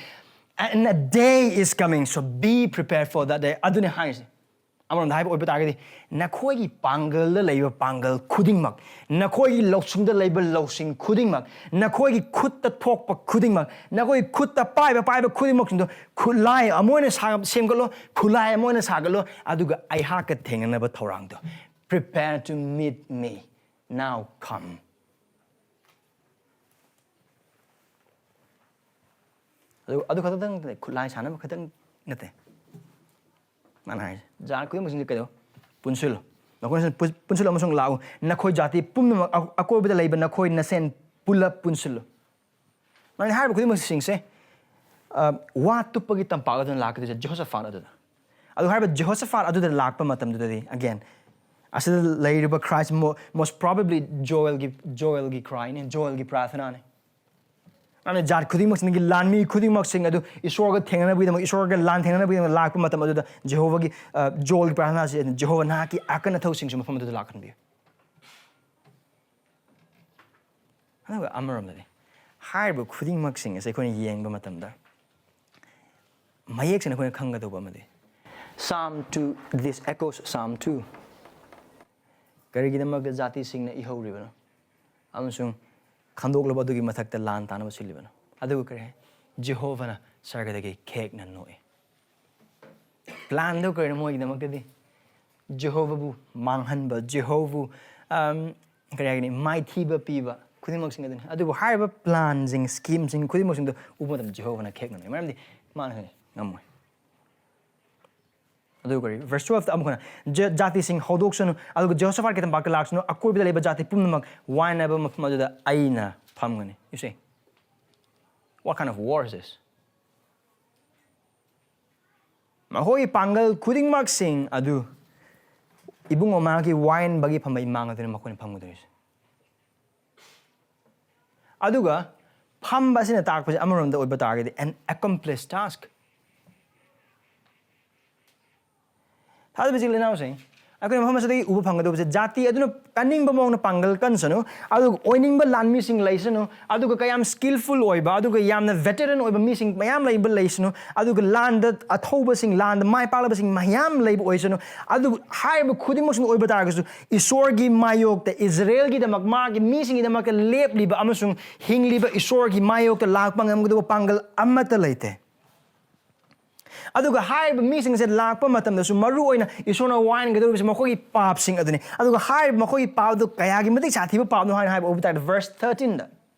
and a day is coming, so be prepared for that day. ꯑꯗꯨꯅꯤ ꯍꯥꯏꯔꯤꯁꯦ꯫ ꯑꯃꯔꯣꯝꯗ ꯍꯥꯏꯕ ꯑꯣꯏꯕ ꯇꯥꯔꯒꯗꯤ, ꯅꯈꯣꯏꯒꯤ ꯄꯥꯡꯒꯜꯗ ꯂꯩꯕ ꯄꯥꯡꯒꯜ ꯈꯨꯗꯤꯡꯃꯛ, ꯅꯈꯣꯏꯒꯤ ꯂꯧꯁꯤꯡꯗ ꯂꯩꯕ ꯂꯧꯁꯤꯡ ꯈꯨꯗꯤꯡꯃꯛ, ꯅꯈꯣꯏꯒꯤ ꯈꯨꯠꯇ ꯊꯣꯛꯄ ꯈꯨꯗꯤꯡꯃꯛ, ꯅꯈꯣꯏꯒꯤ ꯈꯨꯠꯇ ꯄꯥꯏꯕ ꯄꯥꯏꯕ ꯈꯨꯗꯤꯡꯃꯛꯁꯤꯡꯗꯣ, ꯈꯨꯠꯂꯥꯏ ꯑꯃ ꯑꯣꯏꯅ ꯁꯥ-, ꯁꯦꯝꯒꯠꯂꯣ, ꯈꯨꯠꯂꯥꯏ ꯑꯃ ꯑꯣꯏꯅ ꯁꯥꯒꯠꯂꯣ, ꯑꯗꯨꯒ ꯑꯩꯍꯥꯛꯀ ꯊꯦꯡꯅꯅꯕ ꯊꯧꯔꯥꯡꯗꯣ, prepare to meet me, now come. ꯑꯗꯨ, ꯑꯗꯨ ꯈꯛꯇꯪ ꯅꯠꯇꯦ, ꯈꯨꯠꯂꯥꯏ ꯁꯥꯟꯅꯕ ꯈꯛꯇꯪ ꯅꯠꯇꯦ꯫ ꯃꯥꯅ ꯍꯥꯏꯁꯦ, ꯖꯥꯠ ꯈꯨꯗꯤꯡꯃꯛꯁꯤꯡꯁꯦ ꯀꯩꯗꯧ? ꯄꯨꯟꯁꯤꯜꯂꯨ꯫ ꯅꯈꯣꯏꯅ ꯄꯨ-, ꯄꯨꯟꯁꯤꯜꯂꯨ ꯑꯃꯁꯨꯡ ꯂꯥꯛꯎ꯫ ꯅꯈꯣꯏ ꯖꯥꯇꯤ ꯄꯨꯝꯅꯃꯛ ꯑ-, ꯑꯀꯣꯏꯕꯗ ꯂꯩꯕ ꯅꯈꯣꯏ ꯅꯁꯦꯟ ꯄꯨꯂꯞ ꯄꯨꯟꯁꯤꯜꯂꯨ꯫ ꯃꯥꯅ ꯍꯥꯏꯔꯤꯕ ꯈꯨꯗꯤꯡꯃꯛꯁꯤꯡꯁꯦ, ꯑ, ꯋꯥ ꯇꯨꯞꯄꯒꯤ ꯇꯝꯄꯥꯛ ꯑꯗꯨꯅ ꯂꯥꯛꯀꯗꯣꯏꯁꯦ, ꯖꯦꯍꯣꯁꯥꯐꯥꯠ ꯑꯗꯨꯗ꯫ ꯑꯗꯨ ꯍꯥꯏꯔꯤꯕ ꯖꯦꯍꯣꯁꯥꯐꯥꯠ ꯑꯗꯨꯗ ꯂꯥꯛꯄ ꯃꯇꯝꯗꯨꯗꯗꯤ, again, ꯑꯁꯤꯗ ꯂꯩꯔꯤꯕ Christ mo-, most probably ꯖꯣꯑꯦꯜꯒꯤ, ꯖꯣꯑꯦꯜꯒꯤ cryꯅꯤ, ꯖꯣꯑꯦꯜꯒꯤ ꯄ꯭ꯔꯥꯔꯊꯅꯥꯅꯤ꯫ ꯑꯗꯨꯅ ꯖꯥꯠ ꯈꯨꯗꯤꯡꯃꯛꯁꯤꯡꯒꯤ ꯂꯥꯟꯃꯤ ꯈꯨꯗꯤꯡꯃꯛꯁꯤꯡ ꯑꯗꯨ ꯏꯁꯣꯔꯒ ꯊꯦꯡꯅꯅꯕꯒꯤꯗꯃꯛ, ꯏꯁꯣꯔꯒ ꯂꯥꯟ ꯊꯦꯡꯅꯅꯕꯒꯤꯗꯃꯛ ꯂꯥꯛꯄ ꯃꯇꯝ ꯑꯗꯨꯗ ꯖꯦꯍꯣꯋꯥꯒꯤ, ꯑ, ꯖꯣꯑꯦꯜꯒꯤ ꯄ꯭ꯔꯥꯔꯊꯅꯥꯁꯤ, ꯖꯦꯍꯣꯋꯥ ꯅꯍꯥꯛꯀꯤ ꯑꯀꯟ ꯑꯊꯧꯁꯤꯡꯁꯨ ꯃꯐꯝ ꯑꯗꯨꯗ ꯂꯥꯛꯍꯟꯕꯤꯌꯨ꯫ ꯑꯗꯨꯒ ꯑꯃꯔꯣꯝꯗꯗꯤ ꯍꯥꯏꯔꯤꯕ ꯈꯨꯗꯤꯡꯃꯛꯁꯤꯡ ꯑꯁꯤ ꯑꯩꯈꯣꯏꯅ ꯌꯦꯡꯕ ꯃꯇꯝꯗ ꯃꯌꯦꯛ ꯁꯦꯡꯅ ꯑꯩꯈꯣꯏꯅ ꯈꯪꯒꯗꯧꯕ ꯑꯃꯗꯤ, Psalm two, this echoes Psalm two. ꯀꯔꯤꯒꯤꯗꯃꯛꯇ ꯖꯥꯇꯤꯁꯤꯡꯅ ꯏꯍꯧꯔꯤꯕꯅꯣ ꯑꯃꯁꯨꯡ ꯈꯟꯗꯣꯛꯂꯕ ꯑꯗꯨꯒꯤ ꯃꯊꯛꯇ ꯂꯥꯟ ꯇꯥꯅꯕ ꯁꯤꯜꯂꯤꯕꯅꯣ? ꯑꯗꯨꯒ ꯀꯔꯤ ꯍꯥꯏ? ꯖꯦꯍꯣꯚꯥꯅ ꯁꯔꯒꯗꯒꯤ ꯈꯦꯛꯅ ꯅꯣꯛꯏ꯫ ꯄ꯭ꯂꯥꯟꯗꯣ ꯀꯔꯤꯅꯣ ꯃꯣꯏꯒꯤꯗꯃꯛꯇꯗꯤ? ꯖꯦꯍꯣꯚꯥꯕꯨ ꯃꯥꯡꯍꯟꯕ, ꯖꯦꯍꯣꯚꯥꯕꯨ, ꯑꯝ, ꯀꯔꯤ ꯍꯥꯏꯒꯅꯤ, ꯃꯥꯏꯊꯤꯕ ꯄꯤꯕ ꯈꯨꯗꯤꯡꯃꯛꯁꯤꯡ ꯑꯗꯨꯅꯤ꯫ ꯑꯗꯨꯕꯨ ꯍꯥꯏꯔꯤꯕ ꯄ꯭ꯂꯥꯟꯁꯤꯡ, ꯁ꯭ꯀꯤꯝꯁꯤꯡ ꯈꯨꯗꯤꯡꯃꯛꯁꯤꯡꯗꯣ ꯎꯕ ꯃꯇꯝꯗ ꯖꯦꯍꯣꯚꯥꯅ ꯈꯦꯛꯅꯅꯤ, ꯃꯔꯝꯗꯤ ꯃꯥꯅ ꯈꯪꯉꯤ, ꯉꯝꯃꯣꯏ꯫ ꯑꯗꯨꯒ ꯀꯔꯤ? Verse twelveꯇ ꯑꯃꯨꯛ ꯍꯟꯅ, "ꯖ-, ꯖꯥꯇꯤꯁꯤꯡ ꯍꯧꯗꯣꯛꯁꯅꯨ, ꯑꯗꯨꯒ ꯖꯦꯍꯣꯁꯥꯐꯥꯠꯀꯤ ꯇꯝꯄꯥꯛꯇ ꯂꯥꯛꯁꯅꯨ, ꯑꯀꯣꯏꯕꯗ ꯂꯩꯕ ꯖꯥꯇꯤ ꯄꯨꯝꯅꯃꯛ ꯋꯥꯏꯅꯕ ꯃꯐꯝ ꯑꯗꯨꯗ ꯑꯩꯅ ꯐꯝꯒꯅꯤ." You see? What kind of war is this? ꯃꯈꯣꯏꯒꯤ ꯄꯥꯡꯒꯜ ꯈꯨꯗꯤꯡꯃꯛꯁꯤꯡ ꯑꯗꯨ ꯏꯕꯨꯡꯉꯣ ꯃꯍꯥꯛꯀꯤ ꯋꯥꯏꯟꯕꯒꯤ ꯐꯝꯕ ꯏꯃꯥꯡ ꯑꯗꯨꯅ ꯃꯈꯣꯏꯅ ꯐꯝꯒꯗꯧꯔꯤꯁꯦ꯫ ꯑꯗꯨꯒ ꯐꯝꯕ ꯑꯁꯤꯅ ꯇꯥꯛꯄꯁꯦ ꯑꯃꯔꯣꯝꯗ ꯑꯣꯏꯕ ꯇꯥꯔꯒꯗꯤ an accomplished task꯫ ꯊꯥꯖꯕ ꯏꯆꯤꯜ ꯏꯅꯥꯎꯁꯤꯡ, ꯑꯩꯈꯣꯏꯅ ꯃꯐꯝ ꯑꯁꯤꯗꯒꯤ ꯎꯕ ꯐꯪꯒꯗꯧꯕꯁꯦ, ꯖꯥꯇꯤ ꯑꯗꯨꯅ ꯀꯟꯅꯤꯡꯕ ꯃꯑꯣꯡꯗ ꯄꯥꯡꯒꯜ ꯀꯟꯁꯅꯨ, ꯑꯗꯨꯒ ꯑꯣꯏꯅꯤꯡꯕ ꯂꯥꯟꯃꯤꯁꯤꯡ ꯂꯩꯁꯅꯨ, ꯑꯗꯨꯒ ꯀꯌꯥꯝ skillful ꯑꯣꯏꯕ, ꯑꯗꯨꯒ ꯌꯥꯝꯅ veteran ꯑꯣꯏꯕ ꯃꯤꯁꯤꯡ ꯃꯌꯥꯝ ꯂꯩꯕ ꯂꯩꯁꯅꯨ, ꯑꯗꯨꯒ ꯂꯥꯟꯗ ꯑꯊꯧꯕꯁꯤꯡ, ꯂꯥꯟꯗ ꯃꯥꯏ ꯄꯥꯛꯂꯕꯁꯤꯡ ꯃꯌꯥꯝ ꯂꯩꯕ ꯑꯣꯏꯁꯅꯨ, ꯑꯗꯨꯕꯨ ꯍꯥꯏꯔꯤꯕ ꯈꯨꯗꯤꯡꯃꯛꯁꯤꯡ ꯑꯣꯏꯕ ꯇꯥꯔꯒꯁꯨ, ꯏꯁꯣꯔꯒꯤ ꯃꯥꯌꯣꯛꯇ, ꯏꯖꯔꯦꯜꯒꯤꯗꯃꯛ, ꯃꯥꯒꯤ ꯃꯤꯁꯤꯡꯒꯤꯗꯃꯛꯇ ꯂꯦꯞꯂꯤꯕ ꯑꯃꯁꯨꯡ ꯍꯤꯡꯂꯤꯕ ꯏꯁꯣꯔꯒꯤ ꯃꯥꯌꯣꯛꯇ ꯂꯥꯛꯄ ꯉꯝꯒꯗꯕ ꯄꯥꯡꯒꯜ ꯑꯃꯠꯇ ꯂꯩꯇꯦ꯫ ꯑꯗꯨꯒ ꯍꯥꯏꯔꯤꯕ ꯃꯤꯁꯤꯡꯁꯦ ꯂꯥꯛꯄ ꯃꯇꯝꯗꯁꯨ, ꯃꯔꯨ ꯑꯣꯏꯅ ꯏꯁꯣꯔꯅ ꯋꯥꯏꯍꯟꯒꯗꯧꯔꯤꯕꯁꯤ ꯃꯈꯣꯏꯒꯤ ꯄꯥꯞꯁꯤꯡ ꯑꯗꯨꯅꯤ꯫ ꯑꯗꯨꯒ ꯍꯥꯏꯔꯤꯕ ꯃꯈꯣꯏꯒꯤ ꯄꯥꯞ ꯑꯗꯨ ꯀꯌꯥꯒꯤ ꯃꯇꯤꯛ ꯁꯥꯊꯤꯕ ꯄꯥꯞꯅꯣ ꯍꯥꯏꯅ ꯍꯥꯏꯕ ꯎꯕ ꯇꯥꯔꯗꯤ, verse thirteen ꯗ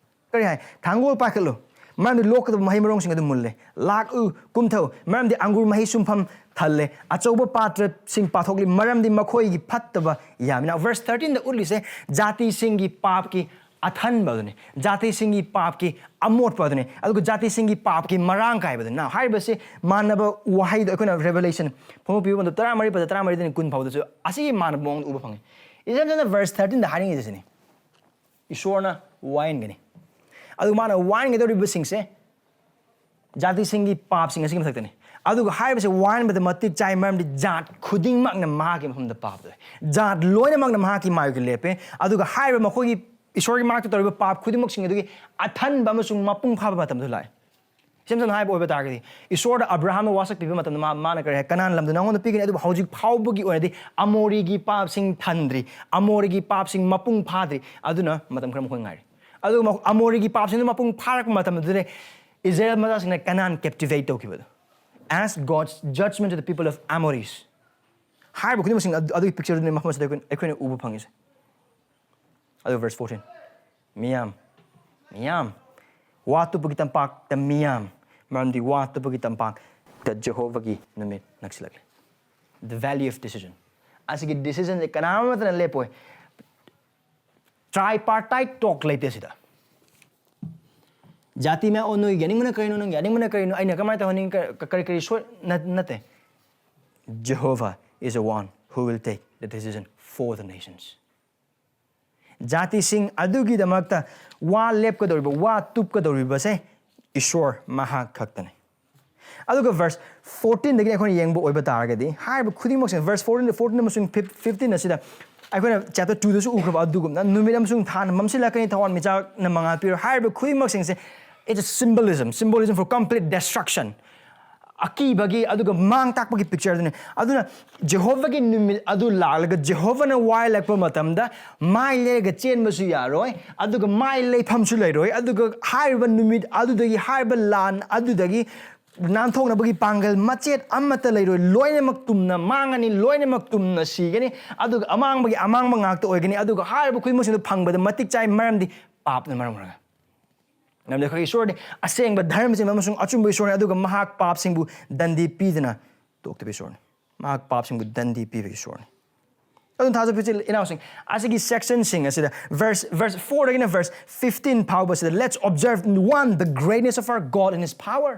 ꯀꯔꯤ ꯍꯥꯏ? "ꯊꯥꯡꯒꯣꯜ ꯄꯥꯏꯈꯠꯂꯨ, ꯃꯔꯝꯗꯤ ꯂꯣꯛꯀꯗꯕ ꯃꯍꯩ ꯃꯔꯣꯡꯁꯤꯡ ꯑꯗꯨ ꯃꯨꯜꯂꯦ꯫ ꯂꯥꯛꯎ, ꯀꯨꯝꯊꯧ, ꯃꯔꯝꯗꯤ ꯑꯪꯒꯨꯔ ꯃꯍꯩ ꯁꯨꯝꯐꯝ ꯊꯜꯂꯦ꯫ ꯑꯆꯧꯕ ꯄꯥꯇ꯭ꯔꯁꯤꯡ ꯄꯥꯊꯣꯛꯂꯤ, ꯃꯔꯝꯗꯤ ꯃꯈꯣꯏꯒꯤ ꯐꯠꯇꯕ ꯌꯥꯝꯃꯤ"꯫ Now, verse thirteen ꯗ ꯎꯠꯂꯤꯁꯦ ꯖꯥꯇꯤꯁꯤꯡꯒꯤ ꯄꯥꯞꯀꯤ ꯑꯊꯟꯕ ꯑꯗꯨꯅꯤ, ꯖꯥꯇꯤꯁꯤꯡꯒꯤ ꯄꯥꯞꯀꯤ ꯑꯃꯣꯠꯄ ꯑꯗꯨꯅꯤ, ꯑꯗꯨꯒ ꯖꯥꯇꯤꯁꯤꯡꯒꯤ ꯄꯥꯞꯀꯤ ꯃꯔꯥꯡ ꯀꯥꯏꯕ ꯑꯗꯨꯅꯤ꯫ Now, ꯍꯥꯏꯔꯤꯕꯁꯤ ꯃꯥꯟꯅꯕ ꯋꯥꯍꯩꯗꯣ ꯑꯩꯈꯣꯏꯅ Revelation, ꯐꯣꯡꯗꯣꯛꯄꯤꯕ ꯃꯇꯝꯗ ꯇꯔꯥꯃꯔꯤ ꯄꯗ ꯇꯔꯥꯃꯔꯤꯗꯒꯤ ꯀꯨꯟ ꯐꯥꯎꯗꯁꯨ ꯑꯁꯤꯒꯤ ꯃꯥꯟꯅꯕ ꯃꯑꯣꯡꯗ ꯎꯕ ꯐꯪꯉꯤ꯫ ꯏꯆꯝ ꯆꯝꯅ verse thirteen ꯗ ꯍꯥꯏꯅꯤꯡꯉꯤꯁꯦ ꯁꯤꯅꯤ, ꯏꯁꯣꯔꯅ ꯋꯥꯏꯍꯟꯒꯅꯤ꯫ ꯑꯗꯨ ꯃꯥꯅ ꯋꯥꯏꯍꯟꯒꯗꯧꯔꯤꯕꯁꯤꯡꯁꯦ ꯖꯥꯇꯤꯁꯤꯡꯒꯤ ꯄꯥꯞꯁꯤꯡ ꯑꯁꯤꯒꯤ ꯃꯊꯛꯇꯅꯤ꯫ ꯑꯗꯨꯒ ꯍꯥꯏꯔꯤꯕꯁꯦ ꯋꯥꯏꯍꯟꯕꯗ ꯃꯇꯤꯛ ꯆꯥꯏ, ꯃꯔꯝꯗꯤ ꯖꯥꯠ ꯈꯨꯗꯤꯡꯃꯛꯅ ꯃꯍꯥꯛꯀꯤ ꯃꯐꯝꯗ ꯄꯥꯞ ꯇꯧꯏ꯫ ꯖꯥꯠ ꯂꯣꯏꯅꯃꯛꯅ ꯃꯍꯥꯛꯀꯤ ꯃꯥꯏꯀꯩ ꯂꯦꯞꯄꯦ꯫ ꯑꯗꯨꯒ ꯍꯥꯏꯔꯤꯕ ꯃꯈꯣꯏꯒꯤ ꯏꯁꯣꯔꯒꯤ ꯃꯥꯏꯀꯩ ꯇꯧꯔꯤꯕ ꯄꯥꯞ ꯈꯨꯗꯤꯡꯃꯛꯁꯤꯡ ꯑꯗꯨꯒꯤ ꯑꯊꯟꯕ ꯑꯃꯁꯨꯡ ꯃꯄꯨꯡ ꯐꯥꯕ ꯃꯇꯝꯗꯨ ꯂꯥꯛꯑꯦ꯫ ꯏꯁꯝ ꯁꯝꯅ ꯍꯥꯏꯕ ꯑꯣꯏꯕ ꯇꯥꯔꯒꯗꯤ, ꯏꯁꯣꯔꯗ ꯑꯕ꯭ꯔꯥꯍꯥꯝꯅ ꯋꯥꯁꯛ ꯄꯤꯕ ꯃꯇꯝꯗ ꯃꯥ, ꯃꯥꯅ ꯀꯔꯤ ꯍꯥꯏ? "ꯀꯅꯥꯟ ꯂꯝꯗꯨ ꯅꯉꯣꯟꯗ ꯄꯤꯒꯅꯤ, ꯑꯗꯨꯕꯨ ꯍꯧꯖꯤꯛ ꯐꯥꯎꯕꯒꯤ ꯑꯣꯏꯅꯗꯤ ꯑꯃꯣꯔꯤꯒꯤ ꯄꯥꯞꯁꯤꯡ ꯊꯟꯗ꯭ꯔꯤ, ꯑꯃꯣꯔꯤꯒꯤ ꯄꯥꯞꯁꯤꯡ ꯃꯄꯨꯡ ꯐꯥꯗ꯭ꯔꯤ, ꯑꯗꯨꯅ ꯃꯇꯝ ꯈꯔ ꯃꯈꯣꯏ ꯉꯥꯏꯔꯤ"꯫ ꯑꯗꯨꯒ ꯃ-, ꯑꯃꯣꯔꯤꯒꯤ ꯄꯥꯞꯁꯤꯡꯗꯨ ꯃꯄꯨꯡ ꯐꯥꯔꯛꯄ ꯃꯇꯝꯗꯨꯗ ꯏꯁꯔꯥꯌꯦꯜ ꯃꯆꯥꯁꯤꯡꯅ ꯀꯅꯥꯟ captivate ꯇꯧꯈꯤꯕꯗꯣ꯫ As God's judgment to the people of Amores꯫ ꯍꯥꯏꯔꯤꯕ ꯈꯨꯗꯤꯡꯃꯛꯁꯤꯡ ꯑꯗꯨ, ꯑꯗꯨꯒꯤ picture ꯗꯨꯅꯤ ꯃꯐꯝ ꯑꯁꯤꯗ ꯑꯩꯈꯣꯏꯅ, ꯑꯩꯈꯣꯏꯅ ꯎꯕ ꯐꯪꯉꯤꯁꯦ꯫ ꯑꯗꯨ verse fourteen, "ꯃꯤꯌꯥꯝ, ꯃꯤꯌꯥꯝ, ꯋꯥ ꯇꯨꯞꯄꯒꯤ ꯇꯝꯄꯥꯛꯇ ꯃꯤꯌꯥꯝ, ꯃꯔꯝꯗꯤ ꯋꯥ ꯇꯨꯞꯄꯒꯤ ꯇꯝꯄꯥꯛꯇ ꯖꯦꯍꯣꯚꯥꯒꯤ ꯅꯨꯃꯤꯠ ꯅꯛꯁꯤꯜꯂꯛꯂꯦ"꯫ The valley of decision꯫ ꯑꯁꯤꯒꯤ decision ꯁꯦ ꯀꯅꯥ ꯑꯃꯠꯇꯅ ꯂꯦꯞꯄꯣꯏ꯫ Tripartite talk ꯂꯩꯇꯦ ꯁꯤꯗ꯫ ꯖꯥꯇꯤ ꯃꯌꯥꯝ, "ꯑꯣ, ꯅꯣꯏꯒꯤ ꯌꯥꯅꯤꯡꯕꯅ ꯀꯔꯤꯅꯣ, ꯅꯪꯒꯤ ꯌꯥꯅꯤꯡꯕꯅ ꯀꯔꯤꯅꯣ, ꯑꯩꯅ ꯀꯃꯥꯏꯅ ꯇꯧꯍꯟꯅꯤꯡ-, ꯀ-, ꯀ-, ꯀꯔꯤ ꯀꯔꯤ ꯁꯣꯏ-", ꯅ-, ꯅꯠꯇꯦ꯫ Jehovah is the one who will take the decision for the nations꯫ ꯖꯥꯇꯤꯁꯤꯡ ꯑꯗꯨꯒꯤꯗꯃꯛꯇ ꯋꯥ ꯂꯦꯞꯀꯗꯧꯔꯤꯕ, ꯋꯥ ꯇꯨꯞꯀꯗꯧꯔꯤꯕꯁꯦ ꯏꯁꯣꯔ ꯃꯍꯥꯛ ꯈꯛꯇꯅꯤ꯫ ꯑꯗꯨꯒ verse fourteen ꯗꯒꯤ ꯑꯩꯈꯣꯏꯅ ꯌꯦꯡꯕ ꯑꯣꯏꯕ ꯇꯥꯔꯒꯗꯤ, ꯍꯥꯏꯔꯤꯕ ꯈꯨꯗꯤꯡꯃꯛꯁꯦ verse fourteen, fourteen ꯑꯃꯁꯨꯡ fifteen ꯑꯁꯤꯗ ꯑꯩꯈꯣꯏꯅ chapter two ꯗꯁꯨ ꯎꯈ꯭ꯔꯕ ꯑꯗꯨꯒꯨꯝꯅ, "ꯅꯨꯃꯤꯠ ꯑꯃꯁꯨꯡ ꯊꯥꯅ ꯃꯝꯁꯤꯜꯂꯛꯀꯅꯤ, ꯊꯋꯥꯟꯃꯤꯆꯥꯛꯅ ꯃꯉꯥꯜ ꯄꯤꯔꯣꯏ" ꯍꯥꯏꯔꯤꯕ ꯈꯨꯗꯤꯡꯃꯛꯁꯤꯡꯁꯦ, it's a symbolism, symbolism for complete destruction. ꯑꯀꯤꯕꯒꯤ ꯑꯗꯨꯒ ꯃꯥꯡ ꯇꯥꯛꯄꯒꯤ picture ꯑꯗꯨꯅꯤ꯫ ꯑꯗꯨꯅ ꯖꯦꯍꯣꯚꯥꯒꯤ ꯅꯨꯃꯤꯠ ꯑꯗꯨ ꯂꯥꯛꯂꯒ ꯖꯦꯍꯣꯚꯥꯅ ꯋꯥꯏꯂꯛꯄ ꯃꯇꯝꯗ ꯃꯥꯏ ꯂꯩꯔꯒ ꯆꯦꯟꯕꯁꯨ ꯌꯥꯔꯣꯏ, ꯑꯗꯨꯒ ꯃꯥꯏ ꯂꯩꯐꯝꯁꯨ ꯂꯩꯔꯣꯏ, ꯑꯗꯨꯒ ꯍꯥꯏꯔꯤꯕ ꯅꯨꯃꯤꯠ ꯑꯗꯨꯗꯒꯤ, ꯍꯥꯏꯔꯤꯕ ꯂꯥꯟ ꯑꯗꯨꯗꯒꯤ ꯅꯥꯟꯊꯣꯛꯅꯕꯒꯤ ꯄꯥꯡꯒꯜ ꯃꯆꯦꯠ ꯑꯃꯠꯇ ꯂꯩꯔꯣꯏ꯫ ꯂꯣꯏꯅꯃꯛ ꯇꯨꯝꯅ ꯃꯥꯡꯉꯅꯤ, ꯂꯣꯏꯅꯃꯛ ꯇꯨꯝꯅ ꯁꯤꯒꯅꯤ, ꯑꯗꯨꯒ ꯑꯃꯥꯡꯕꯒꯤ ꯑꯃꯥꯡꯕ ꯉꯥꯛꯇ ꯑꯣꯏꯒꯅꯤ, ꯑꯗꯨꯒ ꯍꯥꯏꯔꯤꯕ ꯈꯨꯗꯤꯡꯃꯛꯁꯤꯡꯗꯨ ꯐꯪꯕꯗ ꯃꯇꯤꯛ ꯆꯥꯏ, ꯃꯔꯝꯗꯤ ꯄꯥꯞꯅ ꯃꯔꯝ ꯑꯣꯏꯔꯒ꯫ ꯃꯔꯝꯗꯤ ꯑꯩꯈꯣꯏꯒꯤ ꯏꯁꯣꯔꯗꯤ ꯑꯁꯦꯡꯕ ꯙꯔꯃ ꯆꯦꯟꯕ ꯑꯃꯁꯨꯡ ꯑꯆꯨꯝꯕ ꯏꯁꯣꯔꯅꯤ, ꯑꯗꯨꯒ ꯃꯍꯥꯛ ꯄꯥꯞꯁꯤꯡꯕꯨ ꯗꯟꯗꯤ ꯄꯤꯗꯅ ꯇꯣꯛꯇꯕ ꯏꯁꯣꯔꯅꯤ꯫ ꯃꯍꯥꯛ ꯄꯥꯞꯁꯤꯡꯕꯨ ꯗꯟꯗꯤ ꯄꯤꯕ ꯏꯁꯣꯔꯅꯤ꯫ ꯑꯗꯨꯅ ꯊꯥꯖꯕ ꯏꯆꯤꯜ ꯏꯅꯥꯎꯁꯤꯡ, ꯑꯁꯤꯒꯤ sectionꯁꯤꯡ ꯑꯁꯤꯗ verse, verse fourꯗꯒꯤꯅ verse fifteen ꯐꯥꯎꯕꯁꯤꯗ, let's observe, one, the greatness of our God and his power.